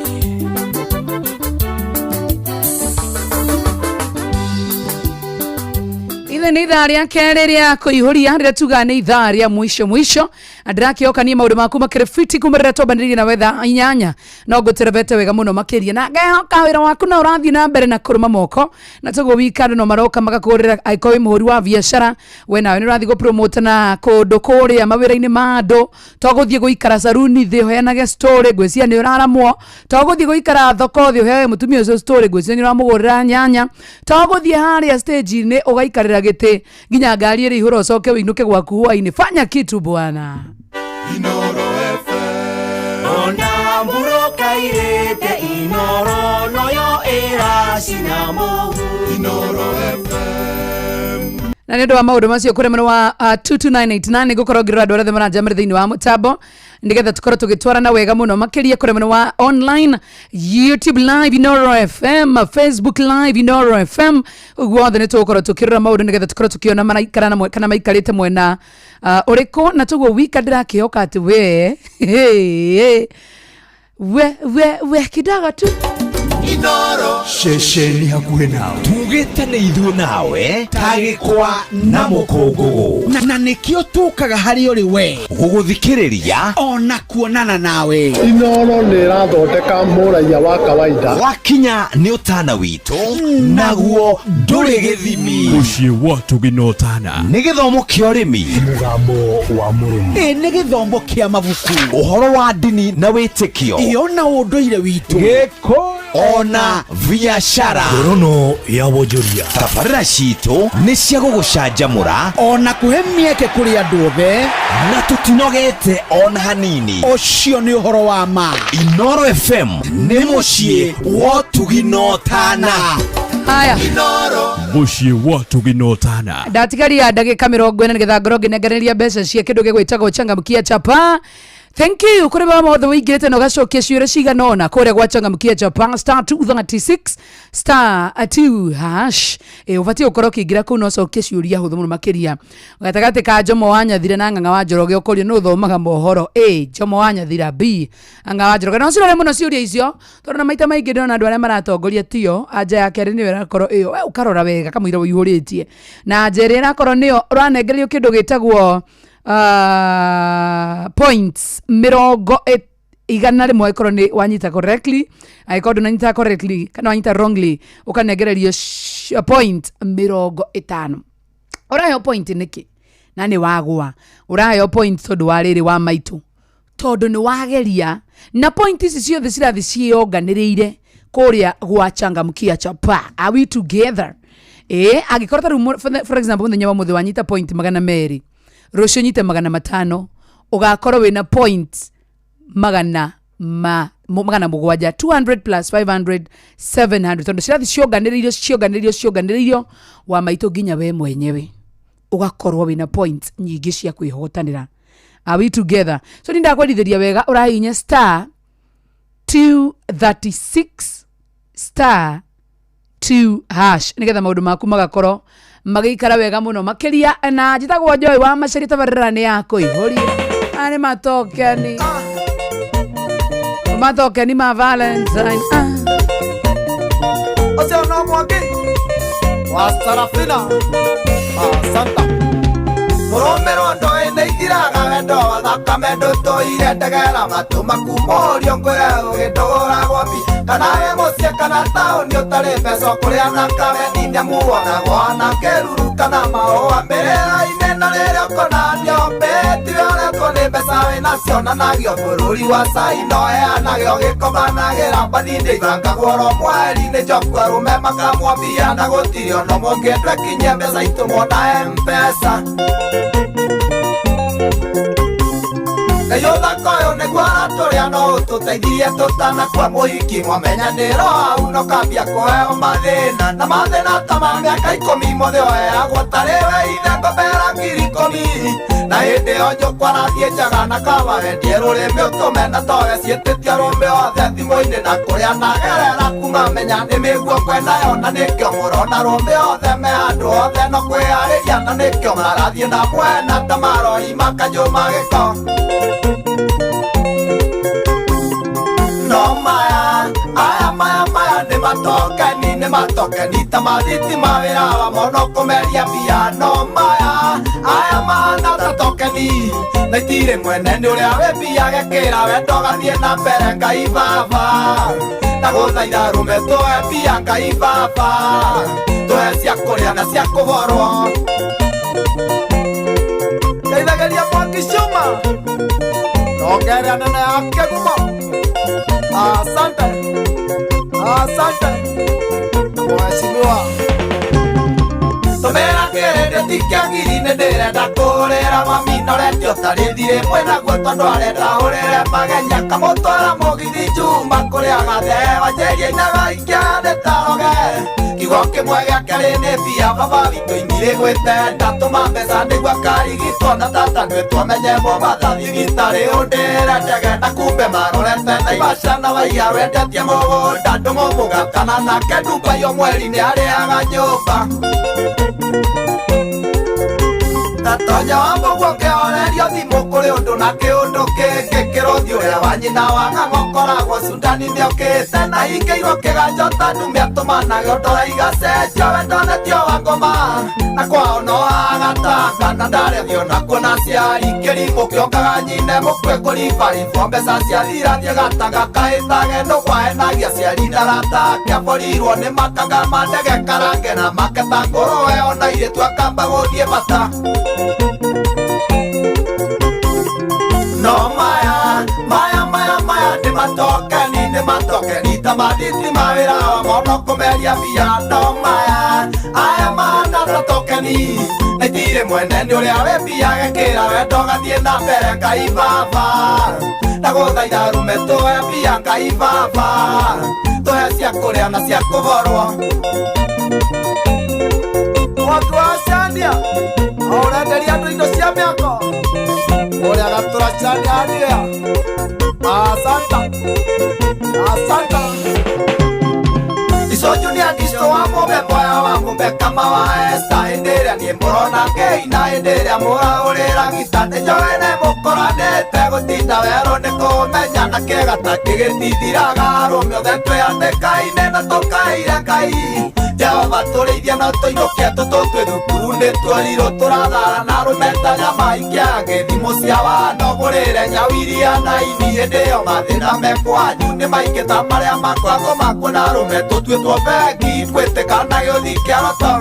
Ithe nĩ ithaa rĩa kerĩ rĩa kũihũria rĩrĩa tugaga nĩ ithaa rĩa mwisho mwisho. Ndĩrakĩoka niĩ maũndũ maku makĩrĩ fiti kuma rĩrĩa twambanĩrĩirie nawe thaa 8 no ngũterebete wega mũno makĩria na ngehoka wĩra waku no ũrathiĩ na mbere na kũrũma moko na toguo wika andũ no maroka magakũgũrĩra angĩkorwo wĩ mũhũri wa biacara we nawe nĩ ũrathiĩ gũpromote na kũndũ kũrĩa mawĩra-inĩ ma andũ to gũthiĩ gũikara saruni thĩ ũheanage story ngwĩciria nĩ ũraramwo to gũthiĩ gũikara thoko thĩ ũheage mũtumia ũcio story ngwĩciria nĩ ũramũgũrĩra nyanya to gũthiĩ harĩa stage-inĩ ũgaikarĩra gĩtĩ nginya ngari ĩrĩ ihũra ũcoke ũinũke gwaku hwainĩ. Fanya kitu bwana. Ona mburoka irĩte Inoro noyo ĩracina mũhu. Inoro FM. Na nĩ ũndũ wa maũndũ macio kũrĩ mwena wa 22989 nĩngũkorwo ngĩrora andũ arĩa othe maranjamĩra thĩinĩ wa mũtambo nĩgetha tũkorwo tũgĩtwarana wega mũno makĩria kũrĩ mwena wa online YouTube live Inoro FM, Facebook live Inoro FM, guothe nĩ tũgũkorwo tũkĩrora maũndũ nĩgetha tũkorwo tũkĩona maraikara na kana maikarĩte mwena ũrĩkũ na toguo wika ndĩrakĩhoka atĩ we we we we kidogo tu. Inoro ceceni hakuhĩ nawe tugĩte nĩ ithuĩ nawe ta gĩkwa na mũkũngũgũ na nĩkĩo tũkaga harĩ ũrĩ we gũgũthikĩrĩria ona kuonana nawe. Inoro nĩ ĩrathondeka mũraiya wa kawaida. Wakinya nĩ ũtana witũ naguo ndũrĩ gĩthimi. Mũciĩ wa Tũgĩ na Ũtana nĩ gĩthomo kĩa ũrĩmi, mũgambo wa mũrĩmi, ĩ nĩ gĩthomo kĩa mabuku, ũhoro wa ndini na wĩtĩkio, ĩyo na ũndũire witũ, gĩkũyũ ona biacara. Ngorono ya wonjoria. Tabarĩra citũ nĩ cia gũgũcanjamũra ona kũhe mĩeke kũrĩ andũ othe na tũtinogete ona hanini. Ũcio nĩ ũhoro wa ma. Inoro FM nĩ mũciĩ wa ũtugi na ũtana. Haya. Inoro Mũciĩ wa ũtugi na ũtana. Ndatigaria ndagĩka 40 nĩgetha ngorwo ngĩnengereria mbeca cia kĩndũ gĩgwĩtagwo changamkia chapa. Thank you kũrĩ ba mothe wĩingĩrĩte na ũgacokia ciũria cigana ũna kũrĩa gwa changamkia chapa star 236 star 2 hash. Ũbatiĩ gũkorwo ũkĩingĩra kũu na ũcokie ciũria hũthũ mũno makĩria. Gatagatĩ ka Jomo wa Nyathira na Ng'ang'a wa Njoroge ũkũrio nĩ ũthomaga mohoro. A Jomo wa Nyathira, B Ng'ang'a wa Njoroge. Na ũcirore mũno ciũria icio tondũ na maita maingĩ ndĩrona andũ arĩa maratongoria tio anja ya kerĩ nĩyo ĩrakorwo ĩyo we ũkarora wega kamũira ũihũrĩtie na anja ĩrĩa ĩrakorwo nĩyo ũranengererio kĩndũ gĩtagwo points 100 angĩkorwo nĩ wanyita correctly, angĩkorwo ndũnanyita correctly kana wanyita wrongly ũkanengererio point 50. Ũraheo point nĩkĩ? Na nĩ wagwa. Ũraheo point tondũ wa rĩrĩ wa maitũ, tondũ nĩ wageria na point ici ciothe cirathi ciĩyonganĩrĩire kũrĩa gwa changamkia chapa. Are we together? Angĩkorwo ta rĩu for example mũthenya wa mũthĩ wanyita point 200, rũciũ nyite 500, ũgakorwo wĩna point 700, 200 plus 500 700, tondũ cirathi cionganĩrĩirio wa maitũ nginya we mwenyewe. Ũgakorwo wĩna points nyingĩ cia kwĩhotanĩra. Are we together? So ni ndakwendithĩria wega, ũrahihinya star 236 star 2 hash nigetha maũndũ maku magakorwo magĩikara wega mũno makĩria. Na njĩtagwo Joy wa Macaria, tabarĩra nĩ ya kũihũria. Aya nĩ matokeni, matokeni ma Valentine, ah. Ũcio no mwaki wa Sarafina. Asanta mũrũmĩrwo ndoĩ nĩ ithiraga wendo wa thakame ndũtũire ndegera matũ maku mũrio ngwĩre ũgĩndũgũragwo mbi kana wĩ mũciĩ kana taũni ũtarĩ mbeca ũkũrĩa na kameni nĩamuonagwo na kĩruru kana mahũa mĩrĩra-inĩ na rĩrĩa ũkonanio mbĩtiwe ũrekwo nĩ mbeca wĩnacio nanagio bũrũri wa Caina ũheanagio gĩkomanagĩra mbathi-inĩ ibangagwo oro mweri-inĩ njoku arũme makamwambia na gũtirĩ ona ũmwe ũngĩendwo ekinyie mbeca itũmwo na M-Pesa. Ngai ũthaka ũyũ nĩguo aratũrĩa no ũtũteithirie tũtanakua mũhiki mwamenyanĩro hau no kambia kũheo mathĩna na mathĩna ta ma mĩaka 10 mothe oheagwo tarĩ we ithe ngombera 10,000 na hĩndĩ ĩyo njũkwa arathiĩ njaga na kawa wendie rũrĩmĩ ũtũme na towe ciĩtĩtie arũme othe thimũ-inĩ na kũrĩa nagerera kuma menya nĩ mĩguo kwenayo na nĩkĩo mũrona arũme othe me handũ othe no kwĩharĩria na nĩkĩo marathiĩ na mwena ta marori makanyũma gĩko. No maya, aya maya maya nĩ matokeni, nĩ matokeni ta mathitima wĩra wamo no kũmeria mbia. No maya, aya mahana ta tokeni na itirĩ mwene nĩ ũrĩa wĩ mbia gekĩra wendo gathiĩ na mbere. Ngai baba ndagũthaitha arũme tũhe mbia, Ngai baba tũhe cia kũrĩa na cia kũborwo. Ndeithagĩria mwaki cuma nongerea nene ya kĩgumo. Asante, asante mheshimiwa. Tũmĩra kĩrĩndĩ kĩa ngiri nĩ ndĩrenda kũhũrĩra mami noretio tarĩ thirĩ mwĩnaguo tondũ arenda hũrĩre magenya kamũtwara mũgithi Juma kũrĩa gathewa njĩria-inĩ gaikia nĩ taroge kiugo kĩmwe gĩa kerĩ nĩ mbia baba witũ inirĩ gwĩtenda tũma mbeca nĩguo akarigitwo na tata nĩtwo menye Mombatha thibitarĩ ũndĩre ndege na kumbe marorete Naivasha na waiya wendetie mũgũnda ndũmũmũgakana nake Dubai o mweri nĩ arĩaga nyũmba. Tatonya wa mũguo kĩhorerio thimũ kũrĩ ũndũ na kĩũndũ kĩngĩ kĩrũthi ũrĩa wa nyina wa ng'ang'o ũkoragwo Sudani nĩokĩte na hingĩirwo kĩganjo ta ndume atũmanagio ndoraiga cenjio wendonetio wa ngoma na kwao no agatanga na ndarethio nakuo na aciari kĩrimũ kĩongaga nyine mũkue kũribaribwo mbeca ciathira thiĩ gatanga kahĩtage nũkwahenagia aciari na arata ake aborirwo nĩ makanga ma ndege karange na maketa ngũrũwe ona irĩtu akamba gũthiĩ bata. No maya, maya, maya, maya nĩ matokeni, nĩ matokeni ta mathitima wĩra wamo no kũmeria mbia. No maya, aya mahana ta tokeni na itirĩ mwene nĩ ũrĩa wĩ mbia gekĩra wendo gathiĩ na mbere. Ngai baba ndagũthaitha arũme tũhe mbia, Ngai baba tũhe cia kũrĩa na cia kũborwo. Mwaki wa Candia ũrenderia andũ indo cia mĩako ũrĩa gatũra Candia Andrea. Asanta, asanta. Icoju nĩ Andisto wa mũme moya wa mũme kama wa Esta hĩndĩ ĩrĩa niĩ mũrona ngĩina hĩndĩ ĩrĩa mũrahũrĩra gita nĩ njũĩ mũkoranĩte gũtinda werũ nĩ kũmenya na kĩgata kĩgĩtithiraga arũme othe twĩandĩkaine na tũkaire Ngai Jehova tũrĩithie no tũinũke tũtũtwĩ thukuru nĩ tuorirwo tũrathara na arũme ta nyama ikĩage thimũ cia wano gũrĩre nyau iria na ini hĩndĩ ĩyo mathĩna mekwanyu nĩ maingĩ ta marĩa makwa ngoma na arũme tũtuĩtwo bengi gwĩtĩka na gĩũthi kĩa roto.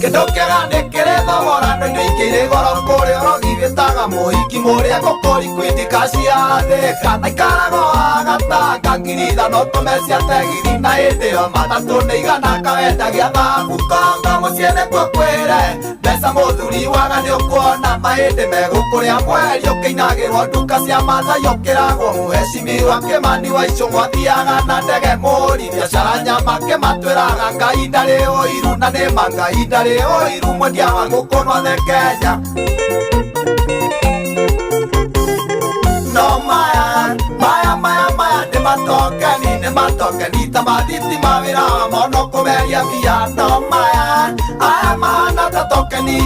Kĩndũ kĩega nĩ kĩrĩ thogora no indo ingĩ irĩ goro kũrĩ ũrogi Wĩtaga mũhiki mũrĩa ngũkũri kwindika ciathĩka na ikarago agatanga ngiri ithano tũme cia tegithi na hĩndĩ ĩyo matatũ nĩ igana kawendagia thabu konga mũciĩ nĩkuo kwĩre mbeca mũthuri waga nĩ ũkuona mahĩndĩ megũkũrĩa mweri ũkĩinagĩrwo nduka cia Mathai ũkĩragwo mũhecimiwa Kĩmani wa Icũng'wa athiaga na ndege mũri biacara nyama kĩmatwĩraga Ngai ndarĩ ũiru na nĩ ma Ngai ndarĩ ũiru mwendia wa ngũkũ no athe Kenya no maya maya maya maya nĩ matokeni nĩ matokeni ta mathitima wĩra wamo no kũmeria mbia no maya aya mahana ta tokeni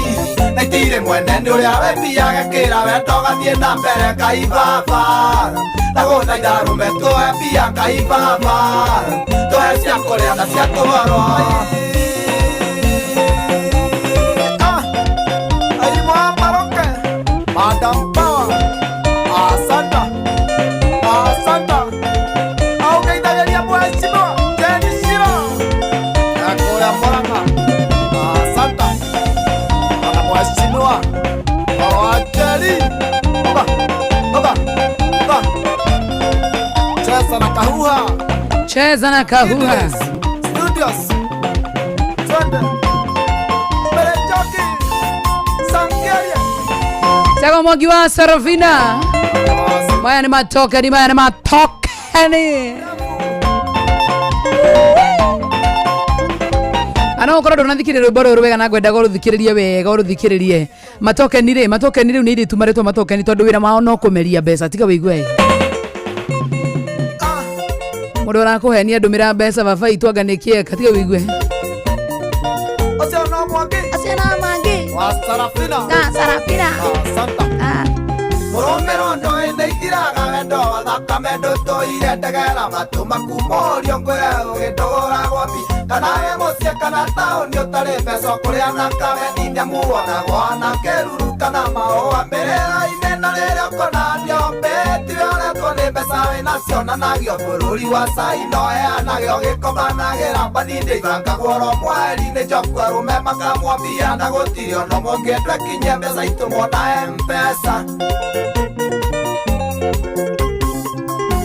na itirĩ mwene nĩ ũrĩa wĩ mbia gekĩra wendo gathiĩ na mbere Ngai baba ndagũthaitha arũme tũhe mbia Ngai baba tũhe cia kũrĩa na cia kũhorwo. Airimũ a Maroke Madam Power Asanta Asanta Augeithagĩria mheshimiwa Jane Shiro ya kũrĩa Murang'a Asanta ona mheshimiwa Owacheri Oga Oga Oga Cheza na kahuha Cheza na kahuha Studios Twende Mbere Njoki Sangeria Tego mwangi wa Sarafina maya nĩ matokeni maya nĩ matokeni ana ũkorwo ndũnathikĩrĩria rwĩmbo rũrũ wega na ngwendaga ũrũthikĩrĩrie wega ũrũthikĩrĩrie matokeni rĩ matokeni rĩu nĩ irĩtu marĩtwo matokeni tondũ wĩra wao no kũmeria mbeca tiga wĩigue mũndũ ũrakũhenia ndũmĩra mbeca baba itũ anga nĩ kĩeka tiga wĩigue Ũcio no Mwangi Ũcio no Mwangi wa Sarafina na Sarafina Asanta Mũrũmĩrwo ndoĩ nĩ ithiraga wendo wa thakame ndũtũire ndegera matũ maku mũrio ngwĩre ũgĩndũgũragwo mbi kana wĩ mũciĩ kana taũni ũtarĩ mbeca ũkũrĩa na kameni nĩamuonagwo na kĩruru kana mahũa mĩrĩra-inĩ na rĩrĩa ũkonanio mbĩtiwe ũretwo nĩ mbeca wĩnacio nanagio bũrũri wa Caina ũheanagio gĩkomanagĩra mbathi ndĩibangagwo oro mweri nĩ njoku arũme makamwambia na gũtirĩ ona ũmwe ũngĩendwo ekinyie mbeca itũmwo na M-Pesa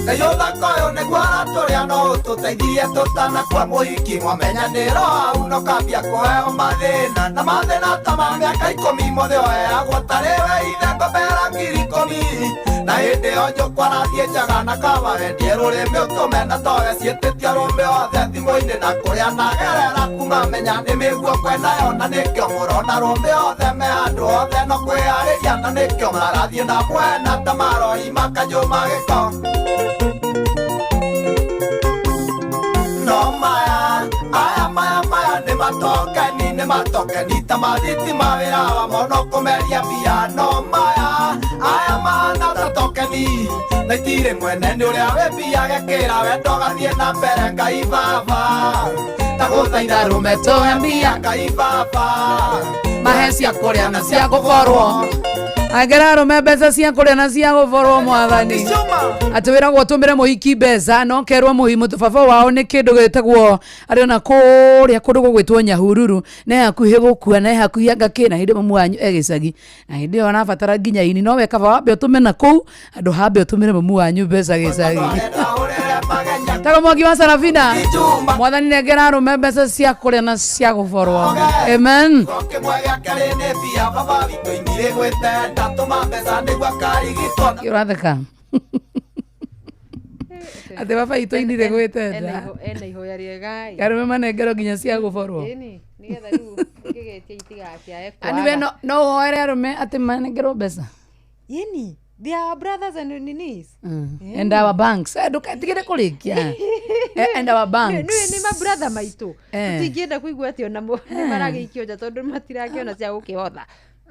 Ngai ũthaka ũyũ nĩguo aratũrĩa no ũtũteithirie tũtanakua mũhiki mwamenya nĩro hau no kambia kũheo mathĩna na mathĩna ta ma mĩaka ikũmi mothe ũheagwo tarĩ we ithe ngombera 10,000 na hĩndĩ ĩyo njũkwa arathiĩ njaga na kaba wendie rũrĩmĩ ũtũme na towe ciĩtĩtie arũme othe thimũ-inĩ na kũrĩa nagerera kuma menya nĩ mĩguo kwenayo na nĩkĩo mũrona arũme othe me handũ othe no kwĩharĩria na nĩkĩo marathiĩ na mwena ta maroi makanyũma gĩko no maya aya maya maya nĩ matokeni nĩ matokeni ta mathitima wĩra wamo no kũmeria mbia no maya aya mahana ta tokeni na itirĩ mwene nĩ ũrĩa wĩ mbia gekĩra wendo gathiĩ na mbere Ngai baba ndagũthaitha arũme tũhe mbia Ngai baba mahe cia kũrĩa na cia gũborwo angera arũme mbeca cia kũrĩa na cia gũborwo mwathani atĩ wĩragwo ũtũmĩre mũhiki mbeca no kerwo mũhi baba wao nĩ kĩndũ gĩtagwo arĩ ona kũrĩa kũndũ gũgwĩtwo Nyahururu na hakuhĩ gũkua na hakuhĩ anga kĩ na hĩndĩ mamu wanyu e gĩcagi na hĩndĩ ĩyo arabatara nginya ini no we kaba wambe ũtũme na kũu andũ hambe ũtũmĩre mamu wanyu mbeca gĩcagi Tego mwangi wa Sarafina mwathani nengera arũme mbeca cia kũrĩa na cia gũborwo amen Ũratheka atĩ baba itũ ainire gwĩtenda ena ihoya rĩega arũme manengerwo nginya cia gũborwo ĩni nĩgetha rĩu ũngĩgetia itigakĩae Ani we no ũhoere arũme atĩ manengerwo mbeca Yeni they are our brothers and ninis. And our banks nduketigĩre kũrĩkia and our banks nĩ mabrother maitũ tũtingĩenda kũigua atĩ ona nĩ maragĩikio nja tondũ matirakĩona cia gũkĩhotha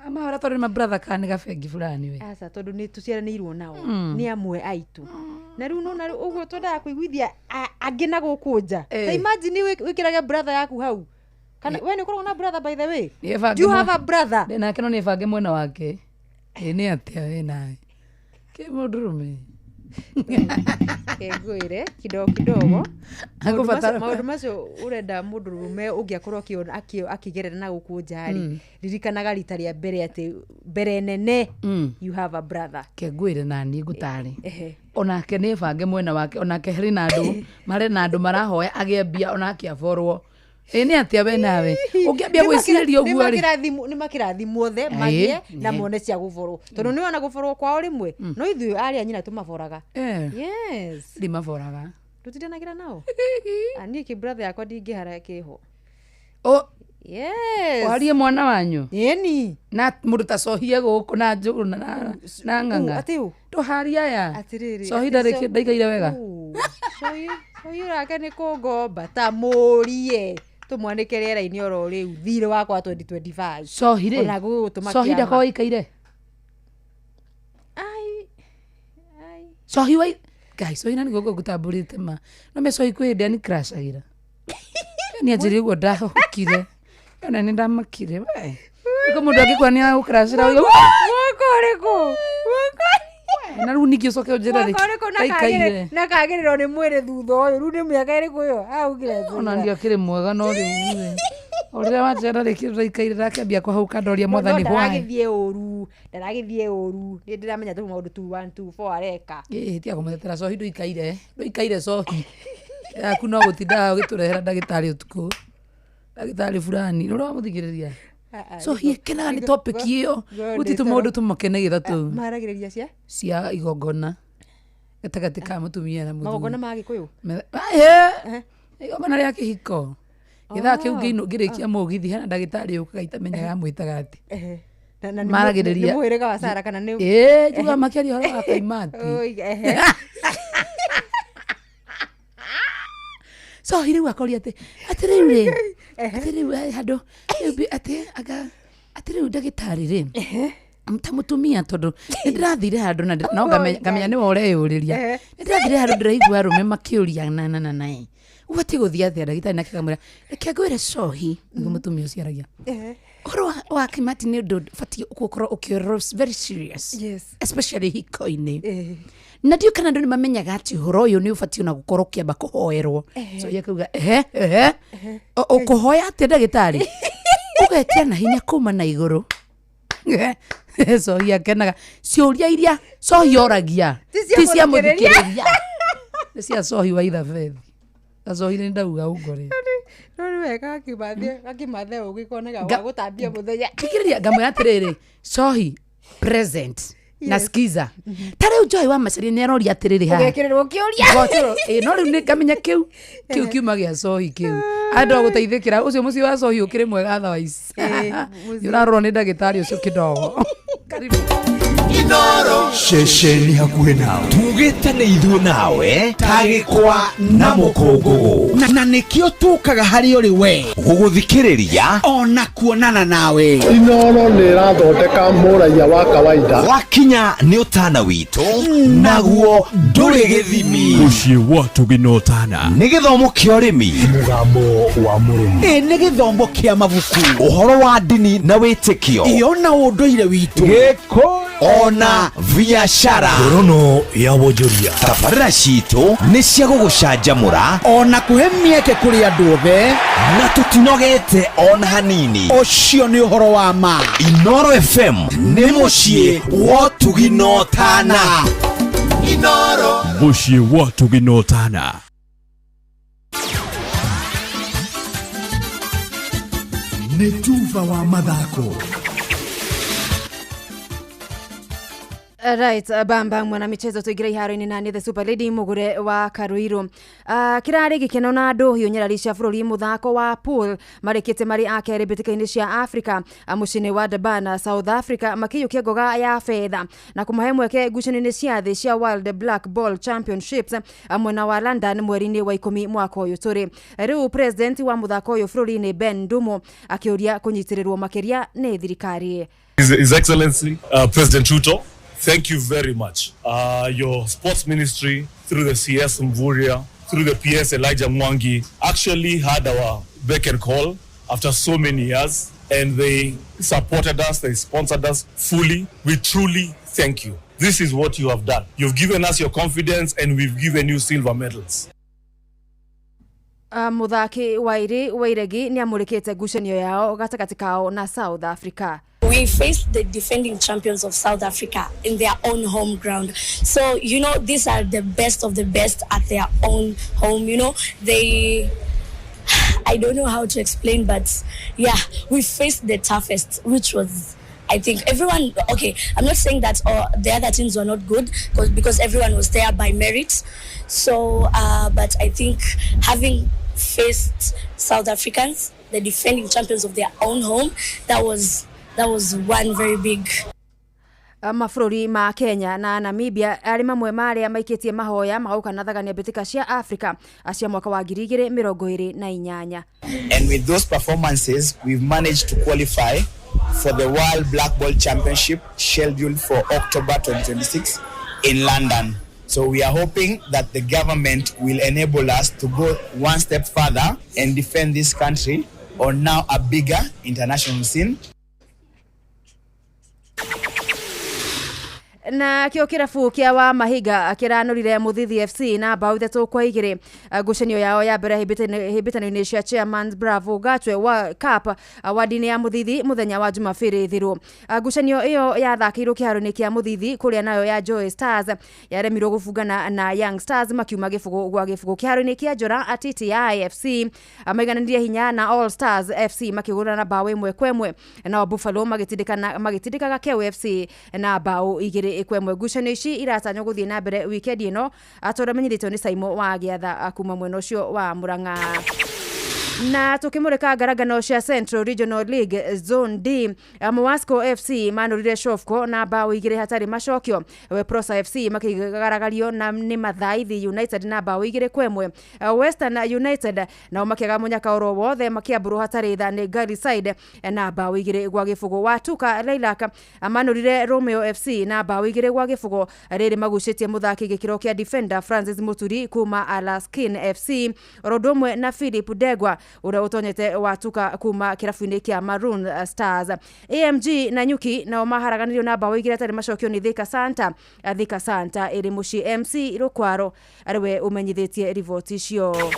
amahora tondũ nĩ mabrother kana nĩ gabengi fulani we aca tondũ nĩ tũciaranĩirwo nao nĩ amwe aitũ na rĩu nona rĩu ũguo twendaga kũiguithia angĩ na gũkũ nja ta imagine wĩkĩrage brother yaku hau kana we nĩ ũkoragwo na brother by the way do you have a brother ndĩnake no nĩbange mwena wake ĩ nĩ atĩa wĩ nawe kĩ mũndũrũme Reke ngwĩre kidogo kidogo. Maũndũ Akũbatara- macio- maũndũ macio ũrenda mũndũrũme ũngĩ akorwo akĩgerera na gũkũ nja rĩ, ririkanaga rita rĩa mbere atĩ mbere nene you have a brother. Ke ngwĩre naniĩ ngũtarĩ. Ehe. Onake nĩ bange mwena wake, onake harĩ na andũ marĩ na andũ marahoya agĩe mbia, onake aborwo. Ĩ nĩ atĩa we nawe ũngĩambia gwĩcirĩria ũguo rĩ? Nĩ makĩrathimwo othe magĩe na Ĩĩ. mone cia gũborwo, tondũ nĩ ona gũborwo kwao rĩmwe no ithuĩ arĩa a nyina tũmaboraga. Eh. Yes. Ndimaboraga. Tũtindanagĩra nao. Ah, niĩ kĩ brother yakwa ndingĩhara kĩho. O- Yes. Warie mwana wanyu. Ĩni. Na mũndũ ta cohie gũkũ na njũgũ na ng'ang'a. Atĩ ũ? Tũharia aya. Atĩrĩrĩ. Cohi ndarĩ ndaikaire wega. Cohi rake nĩ kũngomba ta mũrie tũmwanĩke rĩera-inĩ oro rĩu thirĩ wakwa 2025. Cohi rĩ. Ona gũgũtũma Cohi kĩama. ndakorwo ikaire. Cohi wa Ngai, cohi na nĩguo ngũtambũrĩte ma. No me cohi kwĩ hĩndĩ anikracagĩra. Nĩ anjĩrire ũguo ndahũkire. Ona nĩ ndamakire we. Nĩko mũndũ angĩkora nĩ agũkracĩra ũguo. Mwaka ũrĩkũ? Na rĩu ningĩ ũcoke ũnjĩre rĩ. Mwaka ũrĩkũ na ndaikaire. na kagĩrĩrwo nĩ mwĩrĩ thutha ũyũ rĩu nĩ mĩaka ĩrĩkũ ĩyo augire? Ona ndiakĩrĩ mwega no rĩu rĩ. O rĩrĩa wanjera rĩ kĩndũ ndaikaire ndakĩambia kũhauka ndoria mwathani no why. ndaragĩthiĩ ũru, ndaragĩthiĩ ũru, nĩ ndĩramenya tu maũndũ 2 1 2 4 areka. Ĩ tiga kũmũtetera cohi, ndũikaire ndũikaire cohi yaku no gũtindaga ũgĩtũrehera ndagĩtarĩ ũtukũ, ndagĩtarĩ fulani nĩ ũramũthikĩrĩria. Cohi ĩkenaga nĩ topic ĩyo, gũtirĩ tũmaũndũ tũmakenagia ta tũu. Maragĩrĩria cia Cia igongona gatagatĩ ka mũtumia na mũthuri. Magongona ma gĩkũyũ. Ĩĩ, igongona rĩa kĩhiko gĩthaa kĩu ngĩrĩkia mũgithi hena ndagĩtarĩ ũkaga itamenyaga amwĩtaga atĩ. Ehe. Na nĩ Maragĩrĩria. nĩ mũhĩrĩga wa Sara kana nĩ Ĩĩ, njugaga makĩaria ũhoro wa kaimati. Oi, ehe. Cohi rĩu akoria atĩ atĩ rĩu rĩ, atĩ rĩu handũ rĩu atĩ anga atĩ rĩu ndagĩtarĩ rĩ ta mũtumia, tondũ nĩ ndĩrathire handũ na no ngamenya nĩwe ũreyũrĩria. Nĩ ndĩrathire handũ ndĩraigua arũme makĩũria na na na na ĩ ũbatiĩ gũthiĩ atĩa ndagĩtarĩ, nake akamwĩra reke ngwĩre cohi, nĩguo mũtumia ũcio aragia. Ũhoro wa kĩmati nĩ ũndũ ũbatiĩ gũkorwo ũkĩorwo very serious. Yes. Especially hiko-inĩ, na ndiũ kana andũ nĩ mamenyaga atĩ ũhoro ũyũ nĩ ũbatiĩ ona gũkorwo ũkĩamba kũhoerwo. So ye akauga ehe ehe, ũkũhoya atĩa ndagĩtarĩ? Ũgetia na hinya kuma na igũrũ. Cohi akenaga ciũria iria cohi oragia Ti cia ti cia mũthikĩrĩria. mũthikĩrĩria, nĩ cia cohi wa ithabethi na cohi nĩ ndauga ũngore. No nĩ wega gakimathe ũgĩ konega wa gũtambia mũthenya. Thikĩrĩria, ngamwĩra atĩrĩrĩ, cohi present na Yes. skiza ta rĩu njohi wa macaria nĩ aroria atĩrĩrĩ haha. Ũgekĩrĩrwo kĩũria. Ngotĩrwo, ĩ, no rĩu nĩ ngamenya kĩu kĩu kiuma gĩa cohi kĩu andũ agũteithĩkĩra ũcio mũciĩ wa cohi ũkĩrĩ mwega otherwise. Ĩ, nĩ ũrarorwo nĩ ndagĩtarĩ ũcio kĩdogo. Ceceni hakuhĩ nawe tugĩte nĩ ithuĩ nawe ta gĩkwa na mũkũngũgũ, na nĩkĩo tũkaga harĩ ũrĩ we gũgũthikĩrĩria ona kuonana nawe. Inoro nĩ ĩrathondeka mũraiya wa kawaida. Wakinya nĩ ũtana witũ naguo ndũrĩ gĩthimi. Mũciĩ wa Tũgina Ũtana. Nĩ gĩthomo kĩa ũrĩmi, mũgambo wa mũrĩmi. Ĩ nĩ gĩthomo kĩa mabuku, ũhoro wa ndini na wĩtĩkio, ĩyo na ũndũire witũ, gĩkũyũ ona biacara. Ngorono ya wonjoria. Tabarĩra citũ nĩ cia gũgũcanjamũra ona kũhe mĩeke kũrĩ andũ othe, na tũtinogete ona hanini. Ũcio nĩ ũhoro wa ma. Inoro FM nĩ mũciĩ wa ũtugi na ũtana. Inoro. Mũciĩ wa ũtugi na ũtana. Nĩ tuba wa mathako. Right, bamba mwana michezo tuingire iharo-inĩ na nĩ the super lady mũgũre wa Karuiru. Kĩrarĩ gĩkeno na andũ hiũ nyarari cia bũrũri mũthako wa pool marĩkĩte marĩ a kerĩ mbĩtĩka-inĩ cia Africa, mũciĩ-inĩ wa Durban, South Africa, makĩiyũkia ngoga ya fedha na kũmahe mweke ngucanio-inĩ cia thĩ cia World Black Ball Championships, mwena wa London mweri-inĩ wa 10 mwaka ũyũ tũrĩ. Rĩu president wa mũthako ũyũ bũrũri-inĩ Ben Ndumo akĩũria kũnyitĩrĩrwo makĩria nĩ thirikari. His Excellency President Ruto, thank you very much. Your sports ministry, through the CS Mvurya, through the PS Elijah Mwangi, actually had our beck and call after so many years, and they supported us, they sponsored us fully. We truly thank you. This is what you have done. You've given us your confidence and we've given you silver medals. Muthaki Wairi Wairegi nĩ amũrĩkĩte ngucanio yao gatagatĩ kao na South Africa. We faced the defending champions of South Africa in their own home ground. So, these are the best of the best at their own home. I don't know how to explain, but yeah, we faced the toughest, which was, I think, everyone, okay, I'm not saying that the other teams were not good, because everyone was there by merit. So, but I think having faced South Africans, the defending champions of their own home, that was one very big. Mabũrũri ma Kenya na Namibia arĩ mamwe ma arĩa maikĩtie mahoya magũka na thagania mbĩtĩka cia Africa cia mwaka wa 2028. And with those performances, we've managed to qualify for the World Black Ball Championship scheduled for October 2026 in London. So we are hoping that the government will enable us to go one step further and defend this country on now a bigger international scene. Na kĩo kĩrabu kĩa wa Mahiga kĩranũrire Mũthithi FC na bao 3-2 ngucanio yao ya mbere hĩmbĩtano-inĩ cia Chairman Bravo Gatwe wa Cup wadi-inĩ ya Mũthithi mũthenya wa Jumabĩrĩ thiru. Ngucanio ĩyo yathakĩirwo kĩharo-inĩ kĩa Mũthithi kũrĩa nayo ya Joy Stars yaremirwo gũbungana na Young Stars makiuma 0-0. Kĩharo-inĩ kĩa Njora TTI FC maigananirie hinya na All Stars FC makĩgũrana bao 1-1, nao Buffalo magĩtindĩkaga Kew FC na bao 2-1. Ngucanio ici iratanywo gũthiĩ na mbere wikendi ĩno atũrĩa menyithĩtio nĩ Saimo wa Gĩatha kuma mwena ũcio wa Murang'a. Na tukimurika ngarangano cia Central Regional League Zone D, Mwasco FC manũrire Shofco na bao 2 hatarĩ macokio. Weprosa FC makĩgaragario na nĩ Mathaithi United na bao 2-1. Western United nao makĩaga mũnyaka oro wothe makĩambũrwo hatarĩ tha nĩ Garyside na bao 2-0. Watuka Lilac manũrire Romeo FC na bao 2-0, rĩrĩ magucĩtie mũthaki gĩkĩro kĩa defender Francis Muturi kuma Alaskin FC oro ũndũ ũmwe na Philip Degwa ũrĩa ũtonyete Watuka kuma kĩrabu-inĩ kĩa Maroon Stars. AMG na Nyuki nao maharaganirio na bao 2 hatarĩ macokio nĩ Thika Santa. Thika Santa ĩrĩ mũciĩ MC Rũkwaro arĩwe ũmenyithĩtie riboti icio.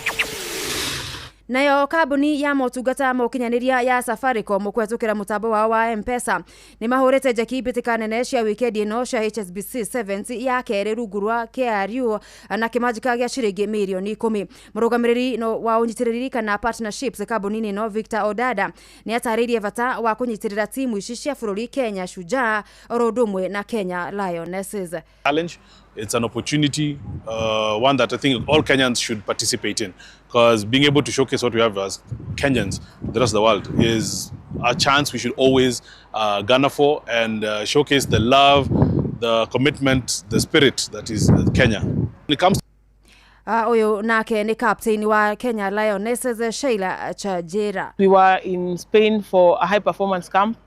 Nayo kambuni ya motungata ma ũkinyanĩria ya Safaricom kũhetũkĩra mũtambo wao wa M-Pesa nĩ mahũrĩte njeki mbĩtĩka nene cia wikendi ĩno cia HSBC 70 ya kerĩ rungu rwa KRU na kĩmanjĩka gĩa ciringi mirioni 10. Mũrũgamĩrĩri wa ũnyitĩrĩri kana partnerships kambuni-inĩ ĩno Victor Odada nĩ atarĩirie bata wa kũnyitĩrĩra timu ici cia bũrũri Kenya Shujaa oro ũndũ ũmwe na Kenya Lionesses. Challenge. It's an opportunity, one that I think all Kenyans should participate in, because being able to showcase what we have as Kenyans, the rest of the world, is a chance we should always garner for and showcase the love, the commitment, the spirit that is Kenya. When it comes Uyu nake ni captain wa Kenya Lionesses Sheila Chajera. We were in Spain for a high performance camp,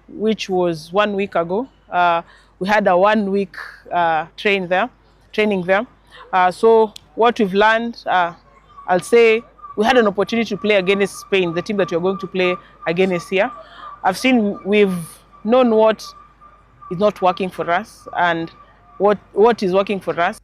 which was 1 week ago. We had a 1 week training there. So what we've learned, I'll say we had an opportunity to play against Spain, the team that we're going to play against here. I've seen we've known what is not working for us and what is working for us.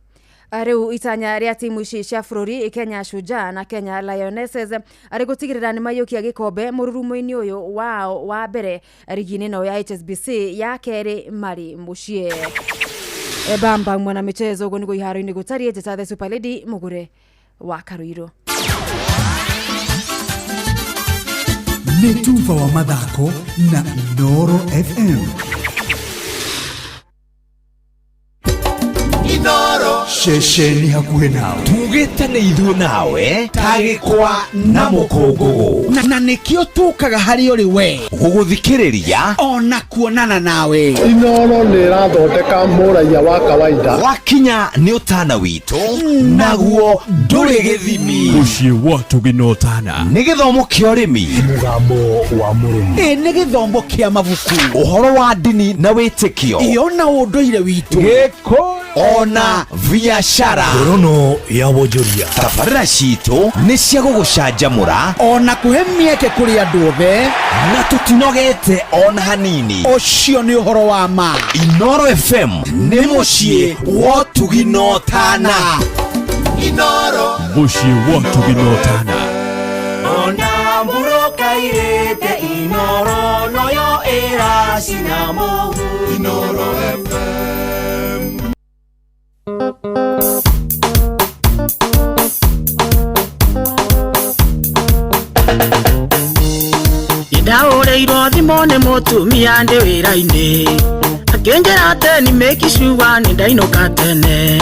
Rĩu itanya rĩa timu ici cia bũrũri Kenya Shujaa na Kenya Lionesses arĩ gũtigĩrĩra nĩ maiyũkia gĩkombe mũrurumo-inĩ ũyũ wao wa mbere rigi-inĩ ĩno ya HSBC ya kerĩ marĩ mũciĩ. Bamba mwana michezo ũguo nĩguo iharo-inĩ gũtariĩ. Njĩta the Super Lady Mũgure wa Karuirũ. Nĩ tuba wa mathako na Inooro FM. Inoro ceceni hakuhĩ nawe tugĩte nĩ ithuĩ nawe ta gĩkwa na mũkũngũgũ na nĩkĩo tũkaga harĩ ũrĩ we gũgũthikĩrĩria ona kuonana nawe. Inoro nĩ ĩrathondeka mũraiya wa kawaida. Wakinya nĩ ũtana witũ naguo ndũrĩ gĩthimi. Mũciĩ wa Tũgĩ na ũtana nĩ gĩthomo kĩa ũrĩmi, mũgambo wa mũrĩmi, nĩ gĩthomo kĩa mabuku, ũhoro wa ndini na wĩtĩkio, ĩyo na ũndũire witũ. Gĩkũyũ Ona biacara. Ngorono ya wonjoria. Tabarĩra citũ nĩ cia gũgũcanjamũra ona kũhe mĩeke kũrĩ andũ othe, na tũtinogete ona hanini. Ũcio nĩ ũhoro wa ma. Inoro FM nĩ mũciĩ wa ũtugi na ũtana. Inoro mũciĩ wa ũtugi na ũtana. Ona murokairĩte Inoro noyo ĩracina mũhu. Inoro FM. Ndaũrĩirwo thimũ nĩ mũtumia ndĩ wĩra-inĩ, akĩnjĩra atĩ nĩ make sure nĩ ndainũka tene.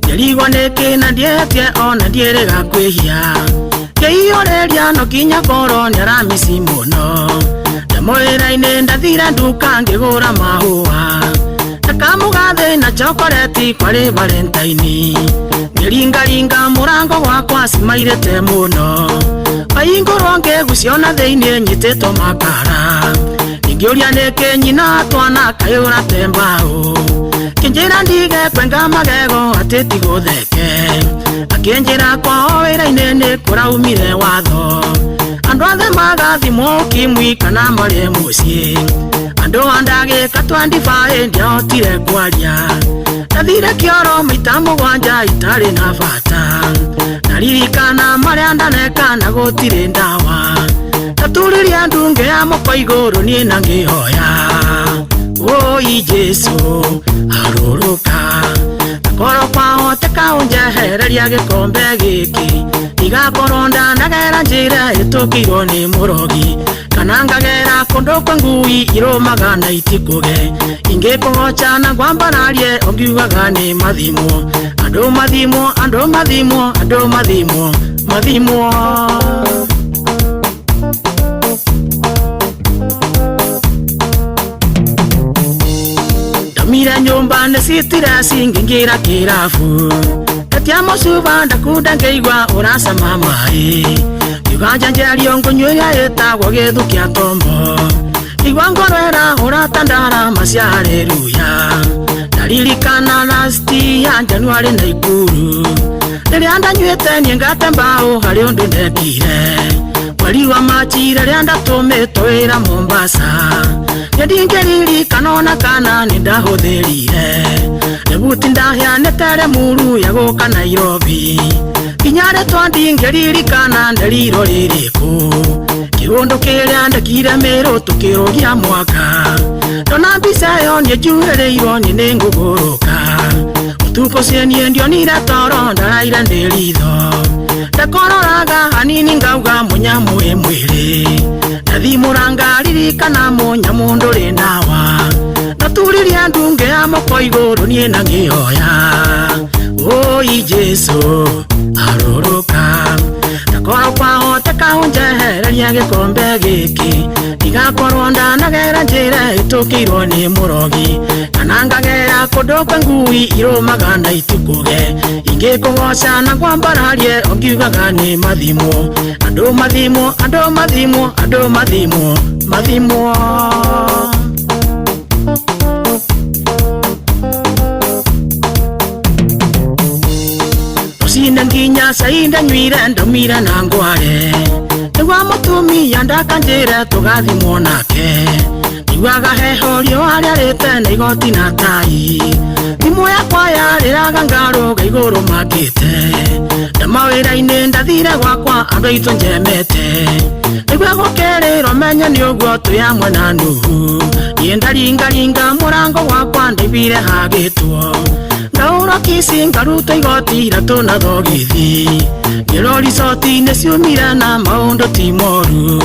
Ngĩrigwo nĩkĩ na ndietie ona ndiĩrĩga kwĩhia, ngĩiyũrĩria no nginya korwo nĩaramici mũno. Ndamwĩra-inĩ ndathire nduka ngĩgũra mahũa, ndakamũgathĩ na chokoreti kwarĩ Valentine. Ngĩringaringa mũrango gwakwa cimairĩte mũno, wahingũrwo ngĩguciona thĩinĩ nyitĩtwo makara. Ingĩũria nĩkĩ nyina twana kayũra te mbaũ, kĩnjĩra ndige kwenga magego atĩ ti gũtheke. Akĩnjĩra kwao wĩra-inĩ nĩ kũraumire watho, andũ othe magathimwo ukimwi kana marĩ mũciĩ. Andũ a ndagĩka 25 ndiahotire kwaria, ndathire kĩoro maita mũgwanja itarĩ na bata. Ndaririkana marĩa ndaneka na gũtirĩ ndawa, ndaturirie ndunge ya moko igũrũ niĩ na ngĩhoya, woi Jesũ arũrũka. Korwo kwahoteka ũnjehereria gĩkombe gĩkĩ, ndigakorwo ndanagera njĩra ĩtũkĩirwo nĩ mũrogi, kana ngagera kũndũ kwa ngui irũmaga na itikũge. Ingĩkũgoca na ngwambararie ũngiugaga nĩ mathimwo, andũ mathimwo, andũ mathimwo, andũ mathimwo, mathimwo. Ndamire nyũmba nĩ citireci ngĩingĩra kĩrabu, ndetia mũcuba ndakunda ngĩigua ũracama maĩ. Ngiuga njanjerio ngũnyua ĩrĩa ĩtagwo gĩthu kĩa tombo, ngĩigua ngoro ĩrahũra ta ndarama cia haleluya. Ndaririkana last ya January Naikuru, rĩrĩa ndanyuĩte niĩ ngate mbaũ harĩ ũndũ ndekire. Mweri wa Machi rĩrĩa ndatũmĩtwo wĩra Mombasa, niĩ ndingĩririkana ona kana nĩ ndahũthĩrire. Rĩbuti ndaheanĩte Limuru ya gũka Nairobi, nginya rĩtwa ndingĩririkana nderirwo rĩrĩkũ. Kĩũndũ kĩrĩa ndekire Mĩrũ tũkĩrũgia mwaka, ndona mbica ĩyo niĩ njuhĩrĩirwo niĩ nĩngũgũrũka. Ũtukũ ũcio niĩ ndionire toro ndaraire ndĩ ritho, ndakororaga hanini ngauga mũnyamũ ĩ mwĩrĩ. Ndathimũra ngaririkana mũnyamũ ndũrĩ ndawa, ndaturirie ndunge ya moko igũrũ niĩ na ngĩhoya, woi Jesũ arũrũka. Ndakorwo kwahoteka ũnjehereria gĩkombe gĩkĩ, ndigakorwo ndanagera njĩra ĩtũkĩirwo nĩ mũrogi, kana ngagera kũndũ kwa ngui irũmaga na itikũge. Ingĩkũgoca na ngwambararie ũngiugaga nĩ mathimwo, andũ mathimwo, andũ mathimwo, andũ mathimwo, mathimwo. Rũcinĩ nginya cai ndanyuire ndaumire na ngware, nĩguo mũtumia ndakanjĩre tũgathimwo nake. Njiguaga heho riũa rĩarĩte na igoti na tai, thimũ yakwa yarĩraga ngarũga igũrũ makĩte. Ndama wĩra-inĩ ndathire gwakwa andũ aitũ njemete, nĩguo gũkĩrĩrwo menye nĩ ũguo twĩ hamwe na Nuhu. Niĩ ndaringaringa mũrango gwakwa ndaiguire hagĩtwo, ndaũrwo kici ngarutwo igoti iratũ na thogithi. Ngĩrwo ricoti nĩ ciumire na maũndũ ti moru,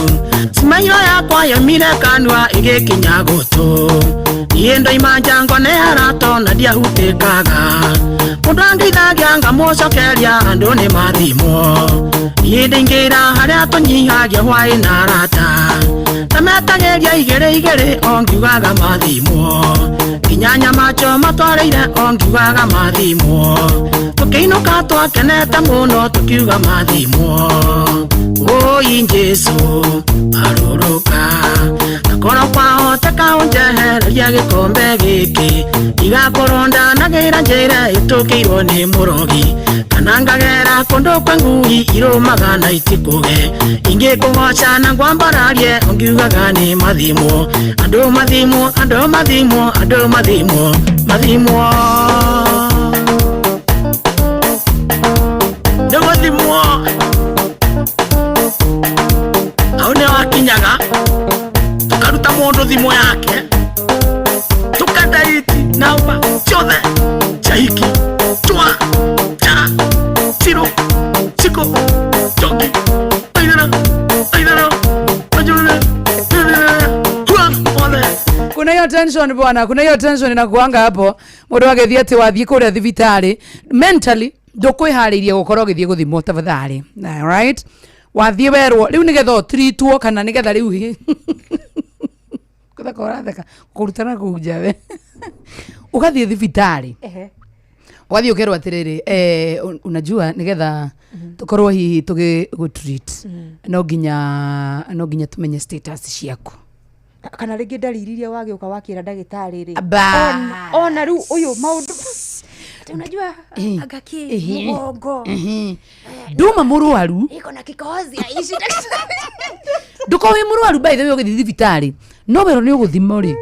cimairo yakwa yaumire kanua ĩgĩkinya gũtũ. Niĩ ndoima njango nĩ arato na ndiahutĩkaga, mũndũ angeithagia ngamũcokeria andũ nĩ mathimwo. Niĩ ndaingĩra harĩa tũnyihagia hwaĩ na arata, ndametagĩria igĩrĩ igĩrĩ o ngiugaga mathimwo. Nginya nyama choma twarĩire o ngiugaga mathimwo, tũkĩinũka twakenete mũno tũkiuga mathimwo. Woi Jesũ arũrũka, ndakorwo kwahoteka ũnjehereria gĩkombe gĩkĩ, ndigakorwo ndanagĩra Njĩra ĩtũkĩirwo nĩ mũrogi kana ngagera kũndũ kwa ngui irũmaga na itikũge ingĩkũgoca na ngwambararie ũngiugaga nĩ mathimwo andũ mathimwo andũ mathimwo andũ mathimwo mathimwo nĩgũthimwo hau nĩ wakinyaga tũkaruta mũndũ thimũ yake tukadaiti namba ciothe cia hiki chwa cha chiro chiko choki aithara aithara ajurure hua othe. Kuna hiyo tension bwana, kuna hiyo tension inakuanga hapo mundu agithie ati wathie kuria thibitari mentally ndukwihariirie gukorwo ugithie guthimwo tafadhali. Alright, wathie werwo riu nigetha utritwo kana nigetha riu kutheka uratheka kurutana kuu njawe ugathie thibitari ugathie ukerwo atiriri, unajua nigetha tukorwo hihi tugigutreat no nginya tumenye status ciaku. Kana rĩngĩ ndariri iria wagĩũka wakĩra ndagĩtarĩ rĩ. Bas. Ona rĩu ũyũ maũndũ Ati unajua anga kĩ mũgongo Nduma mũrwaru. Iko na kikohozi aishi. Ndukorwo wĩ mũrwaru by the way ũgĩthiĩ thibitarĩ no werwo nĩ ũgũthimwo rĩ,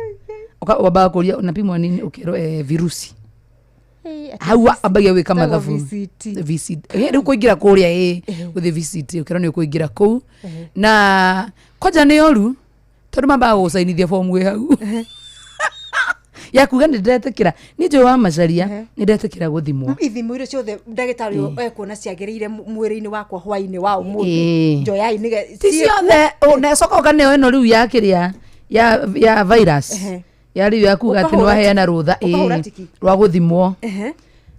wambaga kũria unapimwa nini, ũkerwo virusi hau ambagia gwĩka mathabu. VCT. VCT. Rĩu kũingĩra kũrĩa gũthiĩ VCT ũkerwo nĩ ũkũingĩra kũu na kwanja nĩ oru tondũ mambaga gũgũcainithia bomu ĩ hau ya kuga nĩ ndetĩkĩra nĩ njũĩ wa macaria nĩ ndetĩkĩra gũthimwo. Ithimo iria ciothe ndagĩtarĩ ũyũ ekuona ciagĩrĩire mwĩrĩ-inĩ wakwa hwaĩ-inĩ wa ũmũthĩ njoyai ti ciothe ũnecoka ũkaneo ĩno rĩu ya kĩrĩa ya virus ya rĩu ya kuga atĩ Ũkahũra nĩwaheana rũtha ũkahũra tiki. rwa gũthimwo.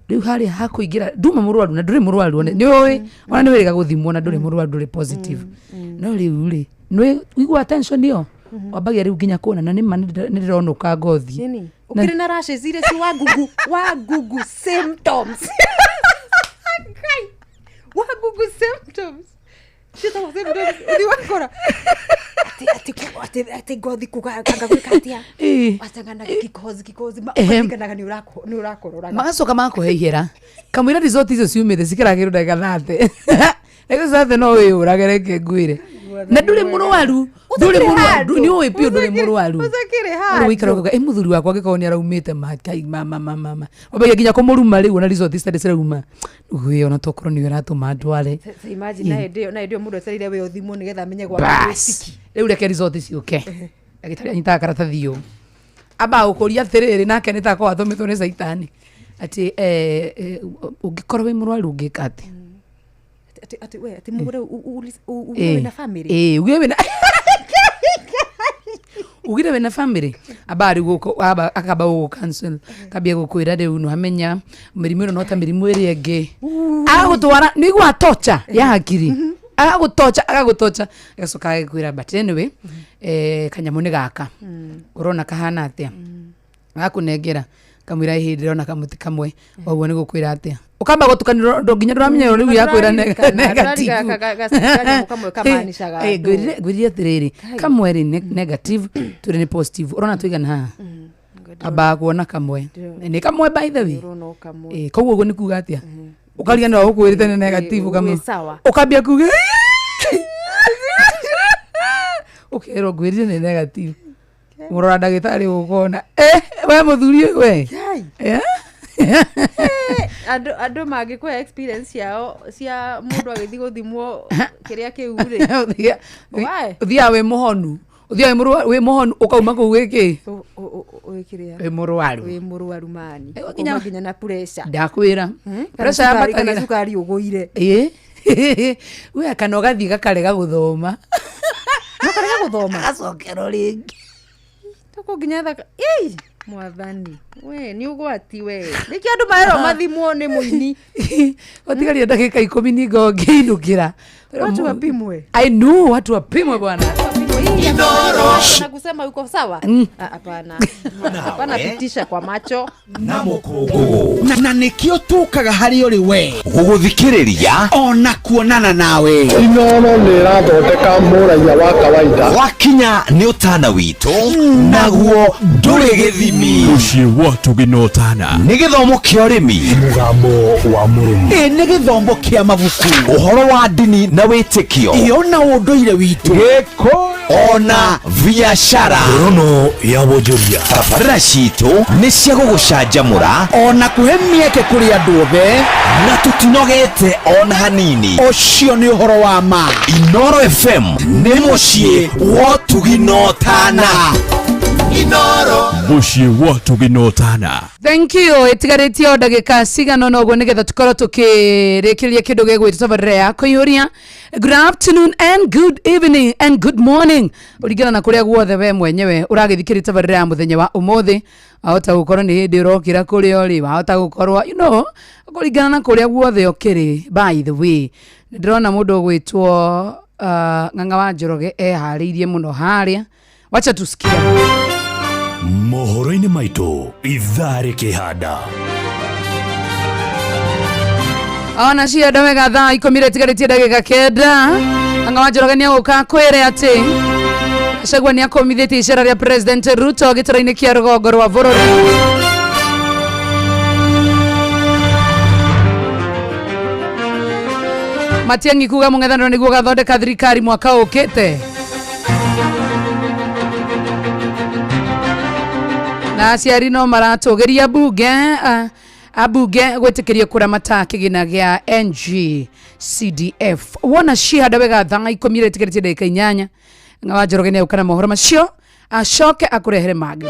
Rĩu harĩa hakũingĩra nduma mũrwaru na ndũrĩ mũrwaru nĩ ũĩ ona nĩ wĩrĩga gũthimwo na ndũrĩ mũrwaru, ndũrĩ positive, no rĩu rĩ nĩ wigua tension ĩyo wambagia rĩu nginya kuona na nĩma nĩ ndĩronũka ngothi. Nini ukiri na rashes iria ci wa Google symptoms. Ngai, wa Google symptoms ciĩtagwo symptoms uthi wakora atĩ ngothi kuganga gwĩka atĩa wacangana kikohozi ũkaririkanaga nĩ ũrakororaga. Magacoka makũhe ihera kamũira result icio ciumĩte cikĩragĩrwo ndagĩka 30, ndagĩka 30 no wĩyũrage, reke ngwĩre, na ndũrĩ mũrwaru, ndũrĩ mũrwaru, nĩ ũĩ biũ ndũrĩ mũrwaru. Ũtakĩrĩ Rĩu wĩikara ũkauga ĩ mũthuri wakwa angĩkorwo nĩ araumĩte makai mama mama mama wambagia nginya kũmũruma rĩu ona result citarĩ cirauma wĩ ona tokorwo nĩwe ũratũma ndware. Imagine na hĩndĩ ĩyo mũndũ etereire we ũthimwo nĩgetha amenye gwake Bas rĩu reke result ciũke, ndagĩtarĩ anyitaga karatathi ũũ amba gũkũria atĩrĩrĩ nake nĩ takorwo atũmĩtwo nĩ caitani atĩ ũngĩkorwo wĩ mũrwaru ũngĩka atĩ atĩ we atĩ mũgũre uge wĩna family. Uge wĩna ugire wĩna family amba rĩu akamba gũgũ cancel kambia gũkwĩra rĩu nĩwamenya mĩrimũ ĩno no ta mĩrimũ ĩrĩa ĩngĩ agagũtwara nĩ igua tocha ya hakiri agagũtocha agagũtocha agacoka agĩkwĩra but anyway kanyamũ nĩ gaka ũrona kahana atĩa agakũnengera kamwĩra ĩhĩ ndĩrona kamũtĩ kamwe ũguo nĩ gũkwĩra atĩa ũkamba gũtukanĩrwo ndũ nginya ndũramenya rĩu yakwĩra negative. Kanyamũ kamwe kamaanishaga Ngwĩrire atĩrĩrĩ kamwe rĩ negative twĩrĩ nĩ positive ũrona tũigana haha ambaga kuona kamwe nĩ kamwe by the way. Ũrona o kamwe. Koguo ũguo nĩ kuga atĩa ũkariganĩrwo gũkwĩrĩte nĩ negative Wĩ sawa. Ũkambia kuga ũkerwo ngwĩrire nĩ negative mũrora ndagĩtarĩ ũkona we mũthuri ũyũ we. Ngai. Andũ mangĩkũhe experience ciao cia mũndũ agĩthiĩ gũthimwo kĩrĩa kĩu rĩ. Why? Ũthiaga wĩ mũhonu, ũthiaga wĩ mũhonu ũkauma kũu wĩkĩ Wĩ kĩrĩa wĩ mũrwaru. Wĩ mũrwaru mani. Nginya- Ũkauma nginya na pressure. Ndakwĩra Kana pressure kana yambatagĩra cukari ũgũire. Ĩ we kana ũgathiĩ gakarega gũthoma. Makarega gũthoma. Gacokerwo rĩngĩ. Tũkũ nginya thaka ĩi mwathani we nĩ ũgwati we nĩkĩo andũ marerwo mathimwo nĩ mũini. Watigaria ndagĩka 10 ningo ngĩinũkĩra. Watu wapimwe. I know watu wapimwe bwana. Inoro. Na kusema yuko sawa? Ah, hapana. Hapana pitisha kwa macho. Na nĩkĩo tũkaga harĩ ũrĩ we Gũgũthikĩrĩria ona kuonana nawe. Inoro nĩ ĩrathondeka mũraiya wa kawaida. Wakinya nĩ ũtana witũ naguo ndũrĩ gĩthimi. Mũciĩ wa Ũtugi na Ũtana. Nĩ gĩthomo kĩa ũrĩmi. Mũgambo wa mũrĩmi. Ĩ nĩ gĩthomo kĩa mabuku. Ũhoro wa ndini na wĩtĩkio. Ĩ ona ũndũire witũ. Gĩkũyũ ona biacara. Ngorono ya wonjoria. Tabarĩra citũ nĩ cia gũgũcanjamũra ona kũhe mĩeke kũrĩ andũ othe na tũtinogete ona hanini. Ũcio nĩ ũhoro wa ma. Inoro FM nĩ mũciĩ wa ũtugi na ũtana. Inoro. Mũciĩ wa Ũtugi na Ũtana. Thank you. Ĩtigarĩtie o ndagĩka cigana ũna ũguo nĩgetha tũkorwo tũkĩrĩkĩrĩria kĩndũ gĩgwĩtwo tabarĩra ya kũiyũria. Good afternoon and good evening and good morning, ũringana na kũrĩa guothe we mwenyewe ũragĩthikĩrĩria tabarĩra ya mũthenya wa ũmũthĩ. Wahota gũkorwo nĩ hĩndĩ ũrokĩra kũrĩa ũrĩ, wahota gũkorwo you know kũringana na kũrĩa guothe ũkĩrĩ. By the way, nĩ ndĩrona mũndũ ũgwĩtwo Ng'ang'a wa Njoroge eharĩirie mũno harĩa, wacha tusikia. Mohoro-inĩ maitũ ithaa rĩkĩhanda. Ona cienda wega thaa 10 ĩtigarĩtie ndagĩka 9. Ng'ang'a wa Njoroge nĩegũka akwĩre atĩ Gachagua nĩakomithĩtie icera rĩa President Ruto gĩtaro-inĩ kĩa rũgongo rwa bũrũri. Matiang'i kuga mũng'ethanĩro nĩguo ũgathondeka thirikari mwaka ũkĩte. Na aciari no maratũgĩria mbunge ambunge gwĩtĩkĩrio kũramata kĩgĩna gĩa NGCDF. Wona cihanda wega thaa 10 ĩtigarĩtie ndagĩka 8. Ng'ang'a wa Njoroge nĩegũka na mohoro macio acoke akũrehere mangĩ.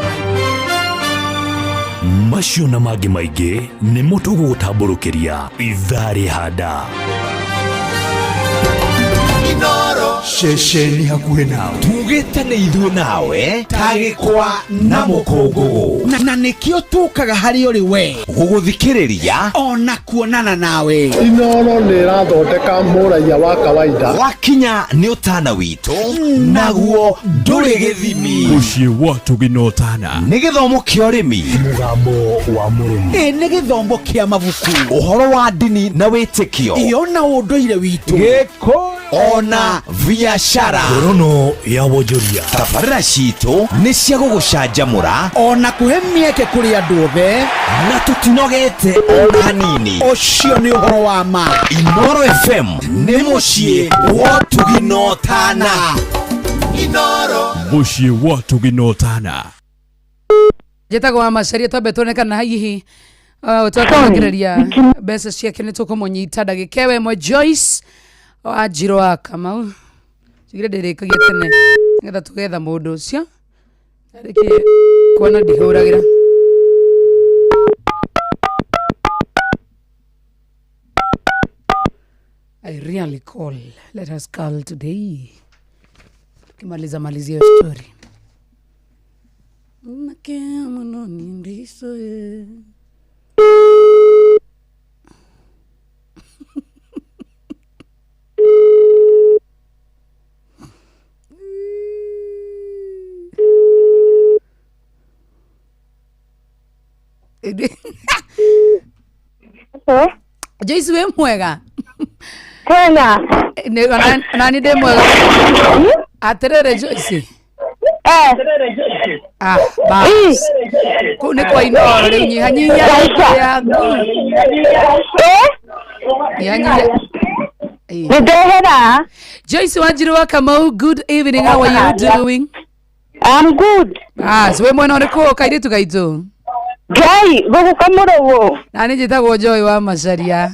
Macio na mangĩ maingĩ nĩmo tũgũgũtambũrũkĩria ithaa rĩhanda. Ceceni hakuhĩ nawe. Tugĩte nĩ ithuĩ nawe ta gĩkwa na mũkũngũgũ. Na nĩkĩo tũkaga harĩ ũrĩ we Gũgũthikĩrĩria ona kuonana nawe. Inoro nĩ ĩrathondeka mũraiya wa kawaida. Wakinya nĩ ũtana witũ naguo ndũrĩ gĩthimi. Mũciĩ wa Ũtugi na Ũtana. Nĩ gĩthomo kĩa ũrĩmi. Mũgambo wa mũrĩmi. Ĩ nĩ gĩthomo kĩa mabuku. Ũhoro wa ndini na wĩtĩkio. Ĩ ona ũndũire witũ. Gĩkũyũ ona biacara. Ngorono ya wonjoria. Tabarĩra citũ nĩ cia gũgũcanjamũra ona kũhe mĩeke kũrĩ andũ othe na tũtinogete ona hanini. Ũcio nĩ ũhoro wa ma. Inoro FM nĩ mũciĩ wa ũtugi na ũtana. Inoro. Mũciĩ wa Ũtugi na Ũtana. Njĩtagwo wa Macharia, twambe tuone kana hihi twakongereria mbeca ciake nĩ tũkũmũnyita ndagĩka ĩyo ĩmwe. Joyce wa Njirũ wa Kamau, njugire ndĩrĩkagia tene nĩgetha tũgetha mũndũ ũcio arĩkie kuona ndihũragĩra. I really call. Let us call today. Tukimaliza malizia hiyo story. Joyce wĩ mwega? Kwega. Nani ndĩ mwega. Atĩrĩrĩ Joyce. Ah, bas. Kũu nĩ kwa Inooro rĩu nyihanyihia yaku. Nyihanyihia. Nĩndehera. Joyce Wanjiru wa Kamau, good evening. How are you doing? I'm good. Ah, so we mwena ũrĩkũ kairĩtu gaitũ? Ngai, gũkũ Kamũrũgũ. Na nĩ njĩtagwo Joy wa Macharia.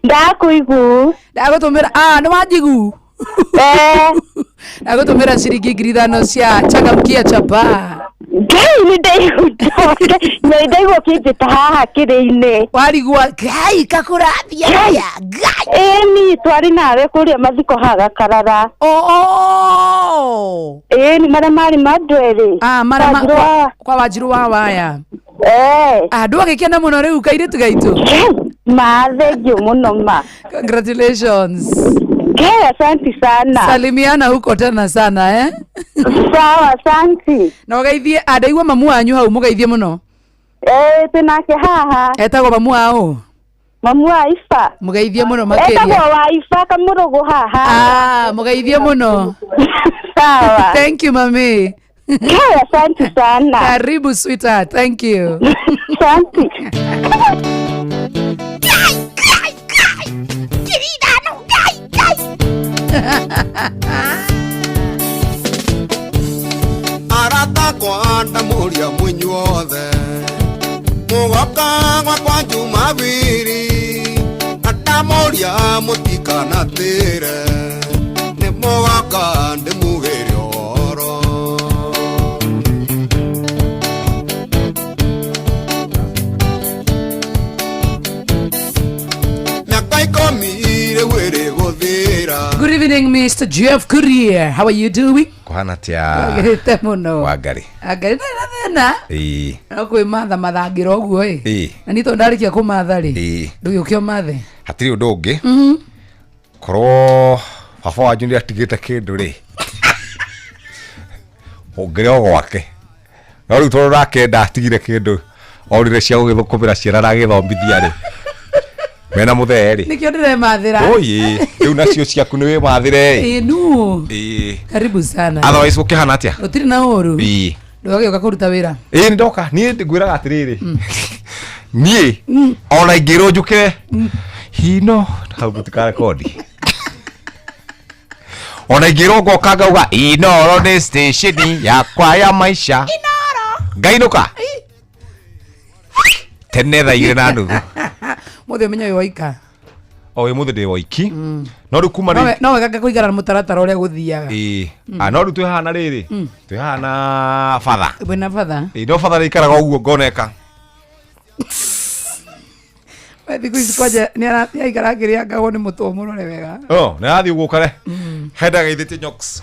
Ndakũigu. Ndagũtũmĩra, ah, nĩ wanjigu. Ndagũtũmĩra ciringi 5,000 cia changamkia chapa. Ngai nĩ ndaigua nĩ ndaigua ũkĩnjĩta haha kĩrĩ-inĩ. Warigua Ngai kakũrathia atĩa? Ngai. Ĩni twarĩ nawe kũrĩa mathiko haha Gakarara. Oh. Ĩni marĩa marĩ ma andũ erĩ. Ah, marĩa ma kwa Wanjiru wa Waya. Andũ agĩkena mũno rĩu kairĩtu gaitũ. Ma thengiũ mũno ma. Congratulations. Okay, asante sana. Salimiana huko tena sana eh? Sawa, asante. Na ũgeithie andaigua mamu wanyu hau mũgeithie mũno. Eh, twĩnake haha. Etagwo mamu wao? Mamu wa Ifa. Mũgeithie mũno makĩria. Etagwo wa Ifa Kamũrũgũ haha. Ah, mũgeithie mũno. Sawa. Thank you mami. Okay, asante sana. Karibu sweetheart. Thank you. Asante. Arata kwa ndamũria mũnyuothe mũgoka gwakwa Jumabiri na ndamũria mũtikanatĩre nĩ mũgoka ndĩmugĩre ũhoro. Mĩaka ikũmi rĩu ĩrĩ gũthira. Good evening, Mr. Jeff Courier. How are you doing? Kuhana atia Wagĩrĩte mũno. Wangari. Angari ndarĩ na thĩna. Ĩĩ. No kwĩmatha mathangĩra ũguo ĩ. Ĩĩ. Na niĩ tondũ ndarĩkia kũmatha rĩ. Ĩĩ. Ndũgĩũke ũmathe. Hatirĩ ũndũ ũngĩ. Mhm. Korwo baba wanyu nĩ atigĩte kĩndũ rĩ. Ũngĩrĩ o gwake. No rĩu tondũ nake ndatigire kĩndũ orire cia gũgĩthũkũmĩra ciana na agĩthomithia rĩ. Mena mũthee rĩ. Nĩkĩo ndĩremathĩra. Oye, rĩu nacio ciaku nĩ wĩmathĩre. Ĩĩ nu. Ĩĩ. Karibu sana. Otherwise gũkĩhana atĩa? Gũtirĩ na ũru. Ĩĩ. Ndũgagĩũka kũruta wĩra. Ĩĩ nĩ ndoka niĩ ngwĩraga atĩrĩrĩ. Niĩ ona ingĩrwo njũke hino hau mũtikarekondi. Ona ingĩrwo ngoka ngauga Inoro nĩ station yakwa ya maisha. Inoro. Ngainũka. Tene thaa igĩrĩ na nuthu. Mũthĩ ũmenye wĩ woika. O wĩ mũthĩ ndĩ woiki. No rĩu kuma rĩ. No wega kũigana na mũtaratara ũrĩa gũthiaga. Ĩĩ. Ah no rĩu twĩ haha na rĩrĩ. Twĩ haha na batha. Wĩna batha? Ĩĩ no batha rĩikaraga ũguo ngoneka. We thikũ ici kwanja nĩ aikara akĩrĩangagwo nĩ mũtwe mũrore wega. Oh, nĩ arathiĩ ũguo kare. Henda geithĩtie nyoks.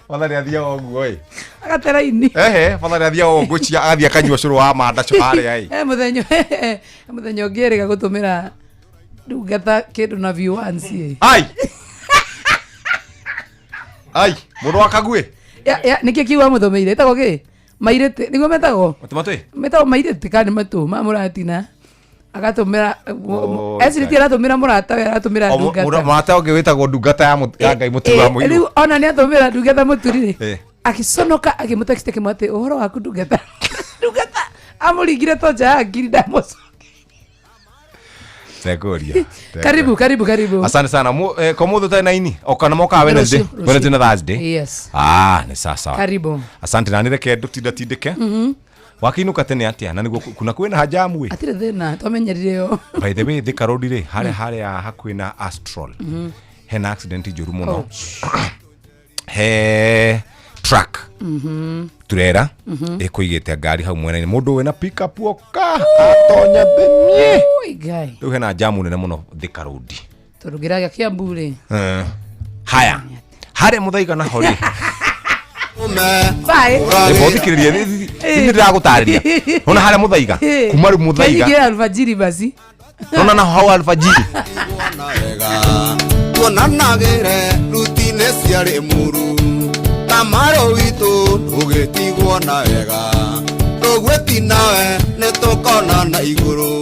Batha nĩ athiaga ũguo ĩ. Agatera-inĩ. Ehe, batha nĩ athiaga ũguo ngũcia agathiĩ akanyua cũrũ wa mandacu harĩa ĩ. He mũthenya mũthenya ũngĩ erĩga gũtũmĩra ndungata kĩndũ na view once ĩ. Ai. Ai, mũndũ wa Kaguĩ. Ya ya nĩkĩ kiugo amũtũmĩire ĩtagwo kĩ? Mairĩtĩ nĩguo metagwo? Matũ matũ ĩ? Metagwo mairĩtĩ kana nĩ matũ ma mũratina. Agatũmĩra Oh, ecirĩtie aratũmĩra mũrata we aratũmĩra ndungata. Mũrata ũngĩ wĩtagwo ndungata ya ya Ngai mũturi wa mũirũ. Rĩu ona nĩ atũmĩra ndungata mũturi rĩ. Ĩ. Agĩconoka akĩmũtext akĩmwĩra atĩ ũhoro waku ndungata. Ndungata amũringire tonja ya ngiri ndamũcokeria. Tekũria. Karibu karibu karibu. Asante sana. Ko mũthĩ ũtarĩ na ini? O kana mokaga Wednesday? Rũciũ, rũciũ. Wednesday na Thursday? Yes. Ah, nĩ sawa sawa. Karibu. Asante na nĩ reke ndũtindatindĩke. Mhm. Wakiinũka tene atĩa? Na nĩguo kuna kwĩna hajamu ĩ. Hatirĩ thĩna twamenyerire yo. By the way, Thika Road rĩ, harĩa harĩa hakuhĩ na Astral. Mhm. Hena accident njũru mũno. Oh. He truck Mhm. turera Mhm. ĩkũigĩte ngari hau mwena-inĩ mũndũ wĩna pickup oka atonya thĩniĩ. Oi Ngai. Rĩu hena jamu nene mũno Thika Road. Tondũ ngĩragia Kiambu rĩ. Haya harĩa mũthaiga naho rĩ Bye. Rĩmwe ũthikĩrĩrie nĩ ndĩragũtarĩria nona harĩa mũthaiga kuma rĩu mũthaiga Kenyingĩra alfajiri basi. nona naho hau alfajiri tuonanagĩre rutinĩ ciarĩ muru tamaro witũ ndũgĩtigwo na wega tũgwĩti nawe nĩ tũkona na igũrũ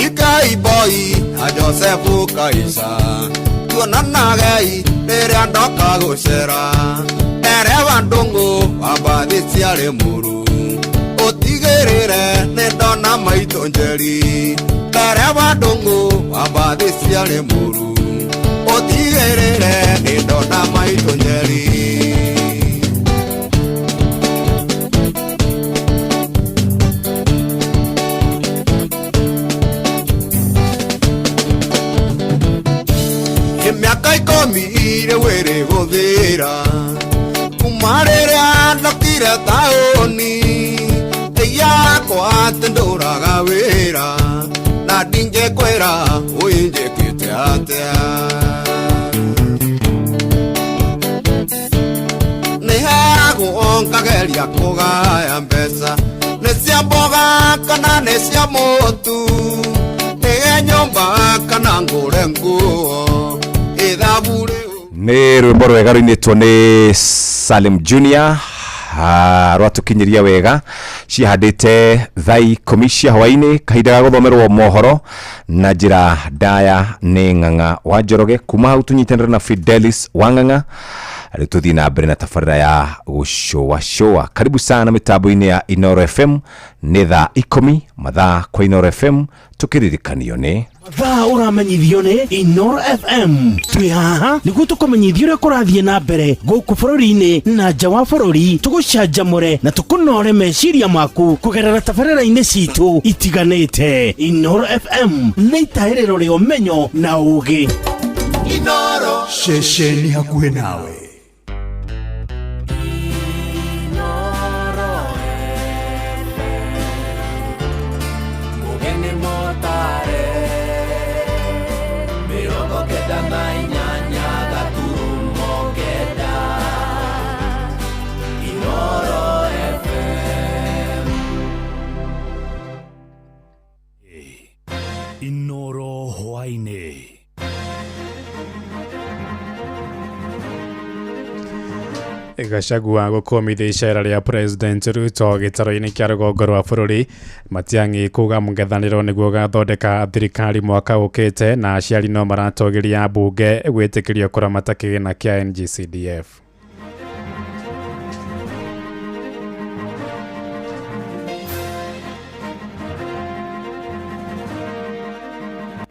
Ikai boy na Josefu Kaisa tuonanagei rĩrĩa ndoka gũcera ndereba ndũng'ũ wa mbathi ciarĩ muru ũtigĩrĩre nĩ ndona maitũ njeri ndereba ndũng'ũ wa mbathi ciarĩ muru ũtigĩrĩre nĩ ndona maitũ njeri. Mĩaka ikũmi rĩu ĩrĩ gũthira kuma rĩrĩa ndokire taũni yakwa atĩ ndũraga wĩra na ndingĩkwĩra ũinjĩkĩte atĩa nĩ heagwo ngageria kũgaya mbeca nĩ cia mboga kana nĩ cia mũtu Njake nyũmba kana ngũre nguo ithabu Nĩ rwĩmbo rwega rũinĩtwo nĩ Salim Junior, rwatũkinyĩria wega. Cihandĩte thaa 10 cia hwaĩ-inĩ, kahinda ga gũthomerwo mohoro na njĩra ndaya nĩ Ng'ang'a wa Njoroge. Kuma hau tũnyitanĩre na Fidelis wa Ng'ang'a, rĩu tũthiĩ na mbere na tabarĩra ya gũcũacũa. Karibu sana mĩtambo-inĩ ya Inoro FM. Nĩ thaa 10 mathaa kwa Inoro FM, tũkĩririkanio nĩ Mathaa ũramenyithio nĩ Inoro FM. Twĩ haha nĩguo tũkũmenyithia ũrĩa kũrathiĩ na mbere gũkũ bũrũri-inĩ na nja wa bũrũri, tũgũcanjamũre na tũkũnore meciria maku kũgerera tabarĩra-inĩ citũ itiganĩte. Inoro FM nĩ itahĩrĩro rĩa ũmenyo na ũgĩ. Inoro ceceni hakuhĩ nawe. Mugeni motare 98.9 Inoro FM. Inoro hwaĩ-inĩ. Gachagua gũkũmithia icera rĩa President Ruto gĩtaro-inĩ kĩa rũgongo rwa bũrũri. Matiang'i kuga mũng'ethanĩro nĩguo ũgathondeka thirikari mwaka ũkĩte, na aciari no maratũgĩria mbunge gwĩtĩkĩrio kũramata kĩgĩna kĩa NGCDF.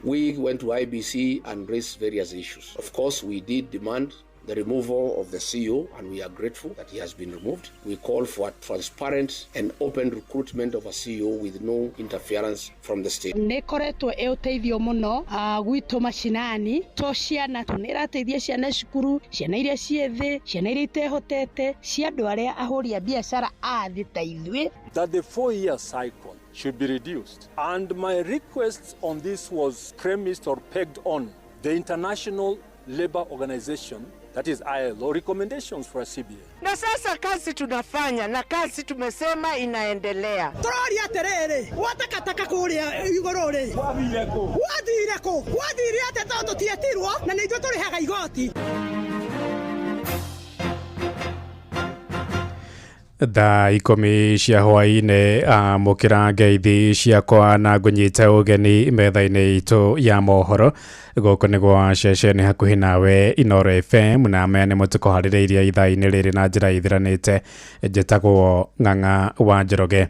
We went to IBC and raised various issues. Of course, we did demand the removal of the CEO, and we are grateful that he has been removed. We call for a transparent and open recruitment of a CEO with no interference from the state. Nä koretwo ä å teithio må no gwitå macinani to ciana nä ĩrateithia ciana cukuru, ciana iria ciĩ thĩ, ciana iria itehotete, cia andũ arĩa ahũri a biacara a thĩ ta ithuĩ. That the 4-year cycle should be reduced. And my request on this was premised or pegged on the International Labour Organization, that is ILO, recommendations for a CBA. Na sasa kazi tunafanya na kazi tumesema inaendelea. Tũroria atĩrĩrĩ, gwatakataka kũrĩa igũrũ rĩ, wathire kũ? Wathire kũ? Wathire atĩa tondũ tũtietirwo na nĩ ithuĩ tũrĩhaga igoti. Thaa 10 cia hwaĩ-inĩ, amũkĩra ngeithi ciakwa na ngũnyite ũgeni metha-inĩ itũ ya mohoro. Gũkũ nĩ gwa ceceni hakuhĩ nawe Inoro FM, na maya nĩmo tũkũharĩrĩirie ithaa-inĩ rĩrĩ na njĩra ithiranĩte. Njĩtagwo Ng'ang'a wa Njoroge.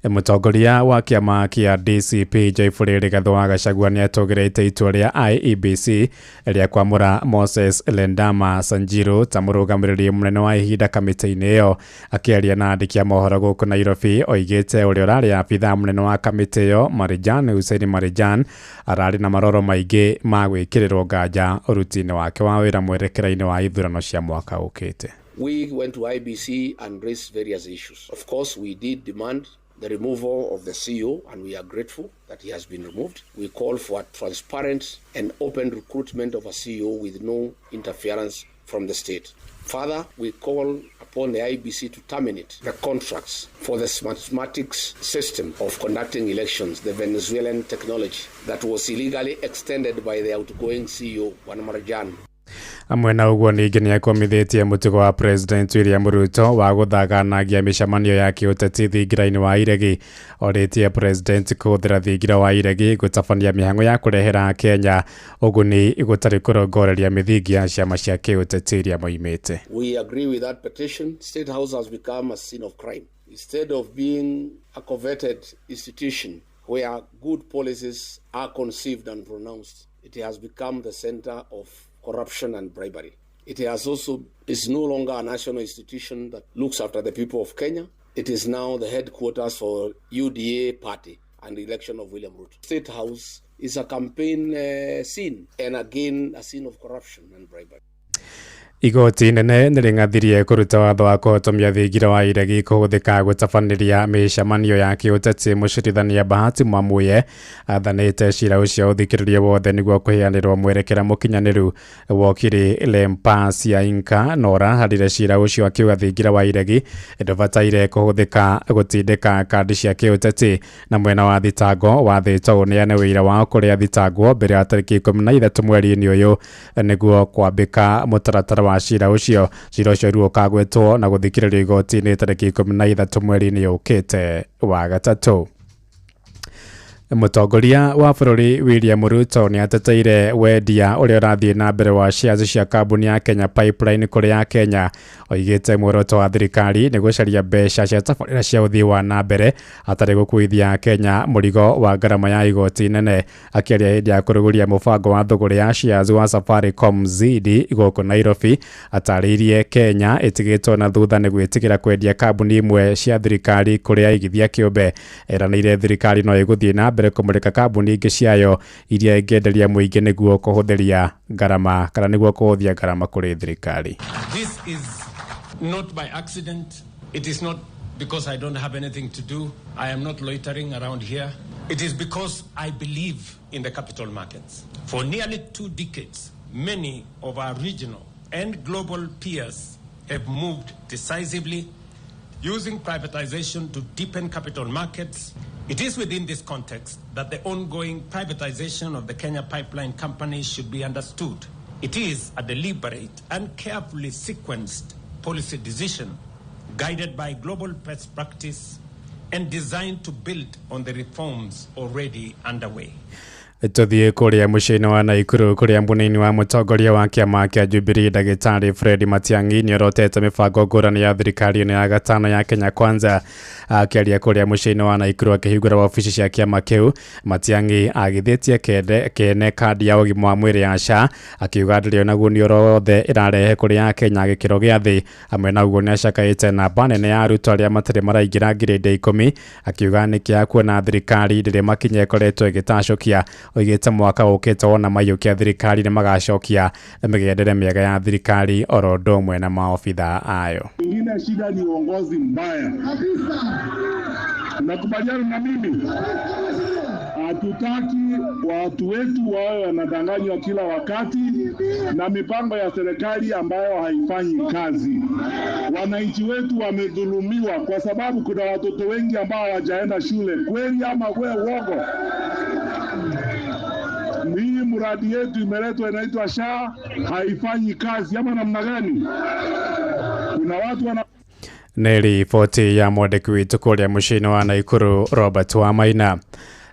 Mũtongoria wa kĩama kĩa DCP Joyful Rigathĩ wa Gachagua nĩatũgĩrĩte itua rĩa IEBC rĩa kwamũra Moses Lendama Sanjiru ta mũrũgamĩrĩri mũnene wa ihinda kamĩtĩ-inĩ ĩyo. Akĩaria na andĩki a mohoro gũkũ Nairobi, oigĩte ũrĩa ũrarĩ abithaa mũnene wa kamĩtĩ ĩyo Marijan Hussein Marijan ararĩ na maroro maingĩ ma gwĩkĩrĩrwo nganja ũruti-inĩ wake wa wĩra mwerekera-inĩ wa ithurano cia mwaka ũkĩte. We went to IBC and raised various issues. Of course, we did demand the removal of the CEO, and we are grateful that he has been removed. We call for a transparent and open recruitment of a CEO with no interference from the state. Further, we call upon the IBC to terminate the contracts for the Smartmatics system of conducting elections, the Venezuelan technology that was illegally extended by the outgoing CEO, Bwana Marjan. Amwe na ũguo ningĩ nĩakomithĩtie mũtugo wa President William Ruto wa gũthaganagia mĩcemanio ya kĩũteti thingira-inĩ wa iregi. Orĩtie President kũhũthĩra thingira wa iregi gũtabania mĩhang'o ya kũrehera Kenya ũguni gũtarĩ kũrongoreria mĩthingi ya ciama cia kĩũteti iria moimĩte. We agree with that petition. State House has become a scene of crime. Instead of being a coveted institution where good policies are conceived and pronounced, it has become the center of corruption and bribery. It has also is no longer a national institution that looks after the people of Kenya. It is now the headquarters for UDA party and the election of William Ruto. State House is a campaign scene, and again a scene of corruption and bribery. Igoti inene nĩrĩng'athirie kũruta watho wa kũhotomia thingira wa iregi kũhũthĩka gũtabanĩria mĩcemanio ya kĩũteti. Mũcirithania Bahati Mwamuye athanĩte cira ũcio ũthikĩrĩrio wothe nĩguo kũheanĩrwo mwerekera mũkinyanĩru. Wokiri Lempasia Inka Nora harire cira ũcio akiuga thingira wa iregi ndũbataire kũhũthĩka gũtindĩka kandi cia kĩũteti. Na mwena wa thitango wathĩtwo ũneane wĩira wao kũrĩa thitangwo mbere ya tarĩki 13 mweri-inĩ ũyũ nĩguo kwambĩka mũtaratara wa cira ũcio. Cira ũcio rĩu ũkagwetwo na gũthikĩrĩrio igoti-inĩ tarĩki 13 mweri-inĩ ũkĩte wa gatatũ. Mũtongoria wa bũrũri William Ruto nĩ ateteire wendia ũrĩa ũrathiĩ na mbere wa shares cia kambuni ya Kenya Pipeline kũrĩ ya Kenya. Oigĩte muoroto wa thirikari nĩ gũcaria mbeca cia tabarĩra cia ũthii wa na mbere hatarĩ gũkuithia Kenya mũrigo wa ngarama ya igoti nene. Akĩaria hĩndĩ ya kũrugũria mũbango wa thũgũrĩ ya shares wa Safaricom Zidi gũkũ Nairobi, atarĩirie Kenya ĩtigĩtwo na thutha nĩ gwĩtĩkĩra kwendia kambuni imwe cia thirikari kũrĩ aigithia kĩũmbe. Eranĩire thirikari no ĩgũthiĩ na mbere kũmũrĩka kambuni ingĩ ciayo iria ĩngĩenderia mũingĩ nĩguo kũhũthĩria ngarama kana nĩguo kũhũthia ngarama kũrĩ thirikari. This is not by accident. It is not because I don't have anything to do. I am not loitering around here. It is because I believe in the capital markets. For nearly 2 decades, many of our regional and global peers have moved decisively using privatization to deepen capital markets. It is within this context that the ongoing privatization of the Kenya Pipeline Company should be understood. It is a deliberate and carefully sequenced policy decision guided by global best practice and designed to build on the reforms already underway. Tuthiĩ kũrĩa mũciĩ-inĩ wa Naikuru kũrĩa mũnini wa mũtongoria wa kĩama kĩa Jubilee ndagĩtarĩ Fred Matiang'i nĩorotete mĩbango ngũrani ya thirikari ĩno ya gatano ya Kenya Kwanza. Akĩaria kũrĩa mũciĩ-inĩ wa Naikuru akĩhingũra wabici cia kĩama kĩu, Matiang'i agithĩtie kene kandi ya ũgima wa mwĩrĩ ya SHA, akiuga ndĩrĩ ona ũguni orowothe ĩrarehe kũrĩ Akenya gĩkĩro gĩa thĩ. Hamwe na ũguo nĩacakaĩte namba nene ya arutwo arĩa matarĩ maraingĩra ngirĩndi 10, akiuga nĩ kĩeha kuona thirikari ndĩrĩ makinya ĩkoretwo ĩgĩtacũkia. Oigĩte mwaka ũkĩte wona maiyũkia thirikari nĩ magacokia mĩgendere mĩega ya thirikari oro ũndũ ũmwe na maobitha ayo. Ingine shida ni uongozi mbaya. Nakubaliana na mimi? Hatutaki watu wetu wawe wanadanganywa kila wakati na mipango ya serikali ambayo haifanyi kazi. Wananchi wetu wamedhulumiwa kwa sababu kuna watoto wengi ambao hawajaenda shule. Kweli ama wewe uongo? Hii mradi yetu imeletwa inaitwa SHA, haifanyi kazi ama namna gani? Kuna watu wana Nĩ riboti ya mwandĩki witũ kũrĩa mũciĩ-inĩ wa Naikuru Robert Wamaina.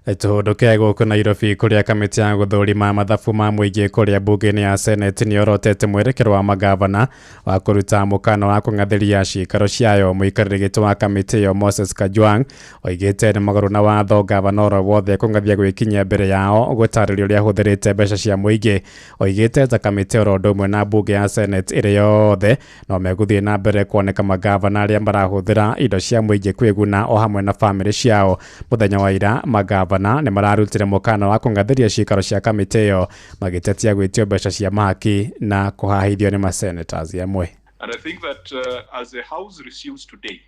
Tũhũndũke gũkũ Nairobi kũrĩa kamĩtĩ ya gũthũrima mathabu ma mũingĩ kũrĩa mbunge-inĩ ya Senate nĩorotete mwerekero wa magavana wa kũruta mũkana wa kũng'athĩria ciikaro ciayo. Mũikarĩri gĩtĩ wa kamĩtĩ ĩyo Moses Kajwang' oigĩte nĩ magarũ na watho gavana oro wothe kũng'athia gwĩkinyia mbere yao gũtarĩria ũrĩa ahũthĩrĩte mbeca cia mũingĩ. Oigĩte ta kamĩtĩ oro ũndũ ũmwe na mbunge ya Senate ĩrĩ yothe no megũthiĩ na mbere kuoneka magavana arĩa marahũthĩra indo cia mũingĩ kwĩguna o hamwe na bamĩrĩ ciao. Mũthenya wa ira magavana nĩ mararutire mũkana wa kũng'athĩria ciikaro cia kamĩtĩ ĩyo magĩtetia gwĩtio mbeca cia mahaki na kũhahithio nĩ masenators amwe. And I think that as the House resumes today,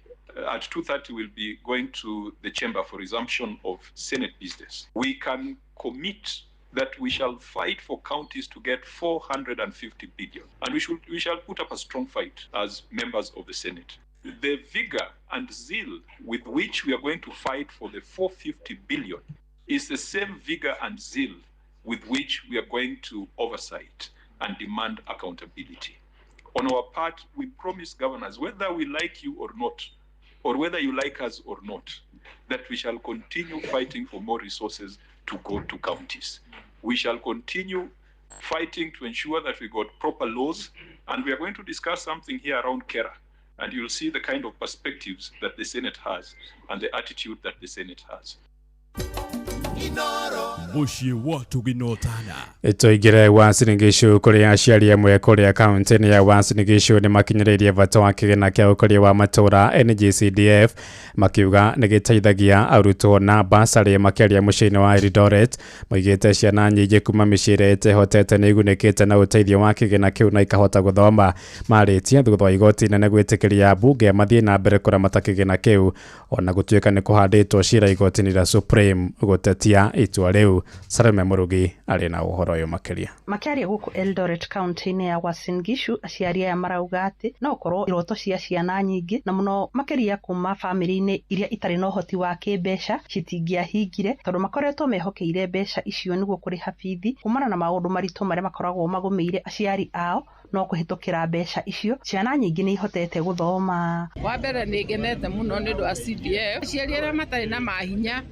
at 2:30 we'll be going to the chamber for resumption of Senate business. We can commit that we shall fight for counties to get 450 billion. And we shall put up a strong fight as members of the Senate. The vigor and zeal with which we are going to fight for the 450 billion is the same vigor and zeal with which we are going to oversight and demand accountability. On our part, we promise governors, whether we like you or not, or whether you like us or not, that we shall continue fighting for more resources to go to counties. We shall continue fighting to ensure that we got proper laws, and we are going to discuss something here around KERA, and you'll see the kind of perspectives that the Senate has and the attitude that the Senate has. Mũciĩ wa tũginotana. Tũingĩre Uasin Gishu kũrĩa aciari amwe kũrĩa kaunti-inĩ ya Uasin Gishu nĩ makinyĩrĩirie bata wa kĩgĩna kĩa ũkũria wa matũũra NGCDF, makiuga nĩ gĩteithagia arutwo na basarĩ. Makĩaria mũciĩ-inĩ wa Eldoret, maugĩte ciana nyingĩ kuma mĩciĩ ĩrĩa ĩtehotete nĩ igunĩkĩte na ũteithio wa kĩgĩna kĩu na ikahota gũthoma. Marĩtie thutha wa igoti inene gwĩtĩkĩria ambunge mathiĩ na mbere kũramata kĩgĩna kĩu ona gũtuĩka nĩ kũhandĩtwo cira igoti-inĩ rĩa Supreme gũtetia itua rĩu. Salome Mũrugi arĩ na ũhoro ũyũ makĩria. Makĩaria gũkũ Eldoret kaunti-inĩ ya Uasin Gishu, aciari aya marauga atĩ no ũkorwo iroto cia ciana nyingĩ na mũno makĩria kuma bamĩrĩ-inĩ iria itarĩ na ũhoti wa kĩmbeca citingĩahingire, tondũ makoretwo mehokeire mbeca icio nĩguo kũrĩha bithi kumana na maũndũ maritũ marĩa makoragwo magũmĩire aciari ao. No kũhĩtũkĩra mbeca icio ciana nyingĩ nĩ ihotete gũthoma. Wa mbere nĩ ngenete mũno nĩ ũndũ wa CDF. Aciari arĩa matarĩ na mahinya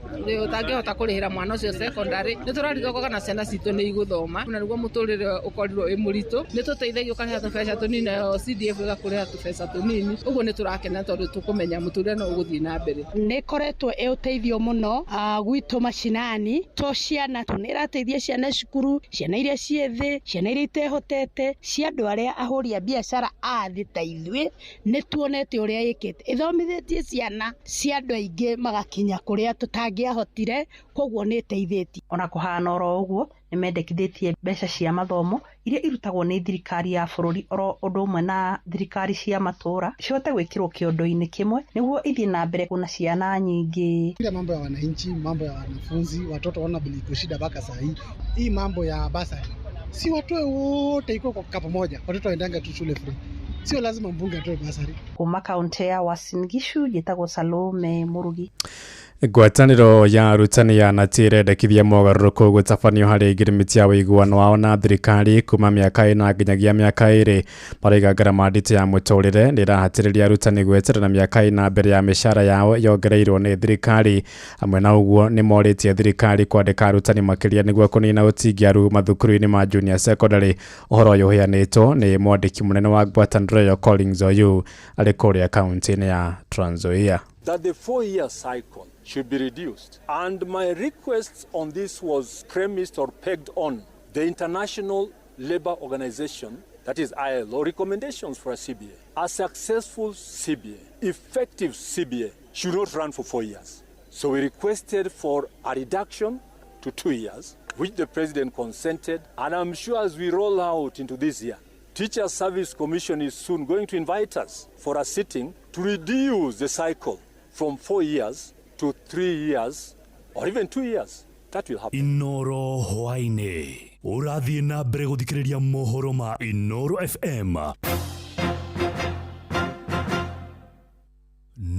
ũtangĩhota kũrĩhĩra mwana ũcio secondary, nĩ tũrarigwo kana ciana citũ nĩ igũthoma, na nĩguo mũtũrĩre ũkorirwo wĩ mũritũ. Nĩ tũteithagio ũkarĩha tũbeca tũnini, nayo CDF ĩgakũrĩha tũbeca tũnini. Ũguo nĩ tũrakena tondũ tũkũmenya mũtũrĩre no ũgũthiĩ na mbere. Nĩ ĩkoretwo ĩ ũteithio mũno gwitũ macinani, to ciana nĩ ĩrateithia ciana cukuru, ciana iria ciĩ thĩ, ciana iria itehotete, cia andũ arĩa ahũri a biacara a thĩ ta ithuĩ. Nĩ tuonete ũrĩa ĩkĩte, ĩthomithĩtie ciana cia andũ aingĩ magakinya kũrĩa tũtangĩahotire, koguo nĩ ĩteithĩtie. Ona kũhana oro ũguo, nĩ mendekithĩtie mbeca cia mathomo iria irutagwo nĩ thirikari ya bũrũri oro ũndũ ũmwe na thirikari cia matũũra cihote gwĩkĩrwo kĩondo-inĩ kĩmwe nĩguo ithiĩ na mbere kuna ciana nyingĩ. Ile mambo ya wananchi, mambo ya wanafunzi, watoto wana iko shida mpaka saa hii. Hii mambo ya basari, si watoe wote iko kwa kapu moja, watoto waendanga tu shule free. Sio lazima mbunge atoe basari. Kuma kaunti ya Uasin Gishu, njĩtagwo Salome Mũrugi. Ngwatanĩro ya arutani ya nati ĩrendekithia mogarũrũku gũtabanio harĩ ngirimiti ya ũiguano wao na thirikari kuma mĩaka 4 nginyagia mĩaka 2. Marauga ngarama nditũ ya mũtũrĩre nĩ ĩrahatĩrĩria arutani gweterera mĩaka 4 mbere ya mĩcara yao yongereirwo nĩ thirikari. Hamwe na ũguo nĩ morĩtie thirikari kwandĩka arutani makĩria nĩguo kũnina ũtingiaru mathukuru-inĩ ma junior secondary. Ũhoro ũyũ ũheanĩtwo nĩ mwandĩki mũnene wa ngwatanĩro ĩyo Collins Oyu arĩ kũrĩa kaunti-inĩ ya Trans Nzoia. That the 4-year cycle should be reduced. And my request on this was premised or pegged on the International Labour Organization, that is ILO, recommendations for a CBA. A successful CBA, effective CBA, should not run for 4 years. So we requested for a reduction to 2 years, which the president consented. And I'm sure as we roll out into this year, Teacher Service Commission is soon going to invite us for a sitting to reduce the cycle from 4 years to 3 years or even 2 years. That will happen. Inoro hwaĩ-inĩ ũrathiĩ na mbere gũthikĩrĩria mohoro ma Inoro FM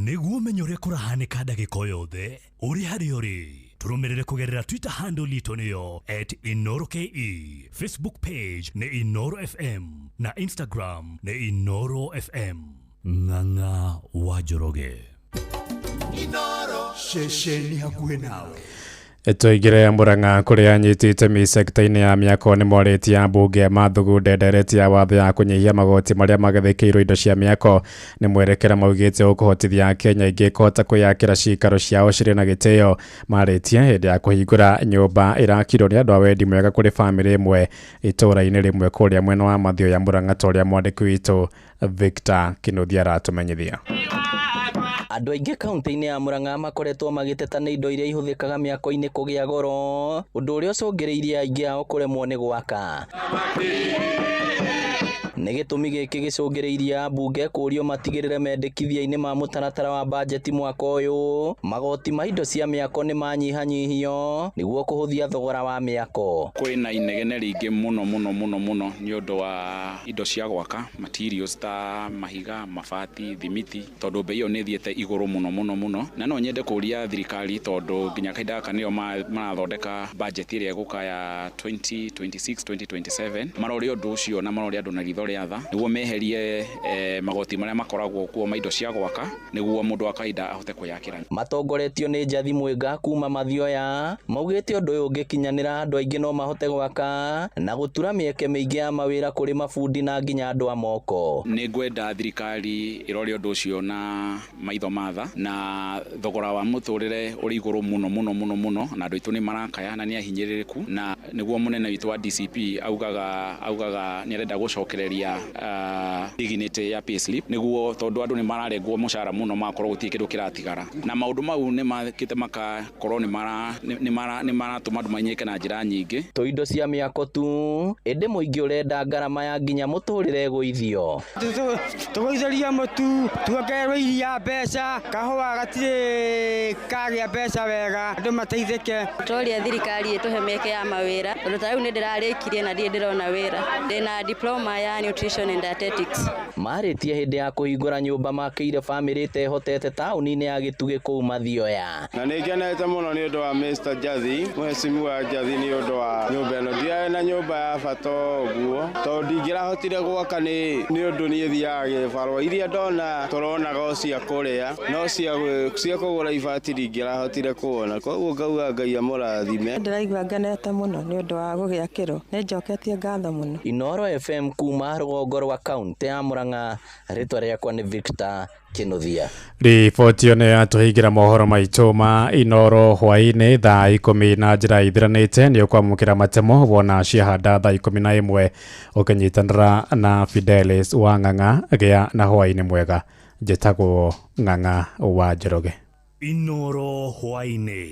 nĩguo ũmenye ũrĩa kũrahanĩka ndagĩka o yothe ũrĩ harĩa ũrĩ. Tũrũmĩrĩre kũgerera Twitter handle itũ nĩyo @InoroKE, Facebook page nĩ Inoro FM na Instagram nĩ Inoro FM. Ng'ang'a wa Njoroge. Inoro ceceni hakuhĩ nawe. Tũingĩre Murang'a kũrĩa anyiti itemi sekta-inĩ ya mĩako nĩ morĩtie ambunge mathugunde ndereti ya watho ya kũnyihia magoti marĩa magathĩkĩirwo indo cia mĩako. Nĩ mwerekera maugĩte ũkũhotithia Akenya aingĩ kũhota kwĩyakĩra ciikaro ciao cirĩ na gĩtĩo. Marĩtie hĩndĩ ya kũhingũra nyũmba ĩrakirwo nĩ andũ a wendi mwega kũrĩ bamĩrĩ ĩmwe itũũra-inĩ rĩmwe kũrĩa mwena wa Mathioya Murang'a, ta ũrĩa mwandĩki witũ Victor Kinuthia aratũmenyithia. Andũ aingĩ kaunti-inĩ ya Murang'a makoretwo magĩteta nĩ indo iria ihũthĩkaga mĩako-inĩ kũgĩa goro, ũndũ ũrĩa ũcũngĩrĩirie aingĩ ao kũremwo nĩ gwaka. Nĩ gĩtũmi gĩkĩ gĩcũngĩrĩirie ambunge kũũrio matigĩrĩre mendekithia-inĩ ma mũtaratara wa bajeti mwaka ũyũ magoti ma indo cia mĩako nĩ manyihanyihio nĩguo kũhũthia thogora wa mĩako. Kwĩna inegene rĩingĩ mũno mũno mũno mũno nĩ ũndũ wa indo cia gwaka, materials ta mahiga, mabati, thimiti, tondũ bei ĩyo nĩ ĩthiĩte igũrũ mũno mũno mũno. Na no nyende kũũria thirikari tondũ nginya kahinda gaka nĩo marathondeka bajeti ĩrĩa ĩgũka ya 2026 2027, marore ũndũ ũcio na marore andũ na ritho marore atha nĩguo meherie magoti marĩa makoragwo kuo ma indo cia gwaka nĩguo mũndũ wa kawaida ahote kwĩyakĩra. Matongoretio nĩ Njathi Mwĩnga kuma Mathioya maugĩte ũndũ ũyũ ũngĩkinyanĩra andũ aingĩ no mahote gwaka na gũtura mĩeke mĩingĩ ya mawĩra kũrĩ mabundi na nginya andũ a moko. Nĩ ngwenda thirikari ĩrore ũndũ ũcio na maitho matha na thogora wa mũtũrĩre ũrĩ igũrũ mũno mũno mũno mũno na andũ aitũ nĩ marakaya na nĩ ahinyĩrĩrĩku na nĩguo mũnene witũ wa DCP augaga nĩ arenda gũcokereria dignity ya payslip nĩguo tondũ andũ nĩ mararengwo mũcara mũno magakorwo gũtirĩ kĩndũ kĩratigara na maũndũ mau nĩ makĩte makakorwo nĩ maratũma andũ mainyĩke na njĩra nyingĩ. To indo cia mĩako tu ĩndĩ mũingĩ ũrenda ngarama ya nginya mũtũrĩre ĩgũithio. Tũgũithĩrio mũtu tuongererwo iria mbeca kahũa gatirĩ kagĩa mbeca wega andũ mateithĩke. Tũroria thirikari ĩtũhe mĩeke ya mawĩra tondũ ta rĩu nĩ ndĩrarĩkirie na ndirĩ ndĩrona wĩra. Ndĩna diploma ya nutrition and dietetics. Marĩtie hĩndĩ ya kũhingũra nyũmba makĩire bamĩrĩ ĩtehotete taũni-inĩ ya Gĩtugĩ kũu Mathioya. Na nĩ ngenete mũno nĩ ũndũ wa Mr. Njathi, mheshimiwa Njathi nĩ ũndũ wa nyũmba ĩno. Ndiarĩ na nyũmba ya bata ũguo tondũ ndingĩrahotire gwaka nĩ ũndũ niĩ thiaga gĩbarũa iria ndona tũronaga o cia kũrĩa no cia kũgũra ibati ndingĩrahotire kuona, koguo ngauga Ngai amũrathime. Ndĩraigua ngenete mũno nĩ ũndũ wa gũgĩakĩrwo, nĩ njoketie ngatho mũno. Inooro FM kuma rũgongo rwa kaunti ya Murang'a, rĩtwa rĩakwa nĩ Victor Kinuthia. Riboti ĩyo nĩ yatũhingĩra mohoro maitũ ma Inooro hwaĩ-inĩ thaa 10 na njĩra ithiranĩte. Nĩ ũkwamũkĩra matemo wona ciahanda thaa 11 ũkĩnyitanĩra na Fidelis wa Ng'ang'a. Gĩa na hwaĩ-inĩ mwega. Njĩtagwo Ng'ang'a wa Njoroge. Inooro hwaĩ-inĩ.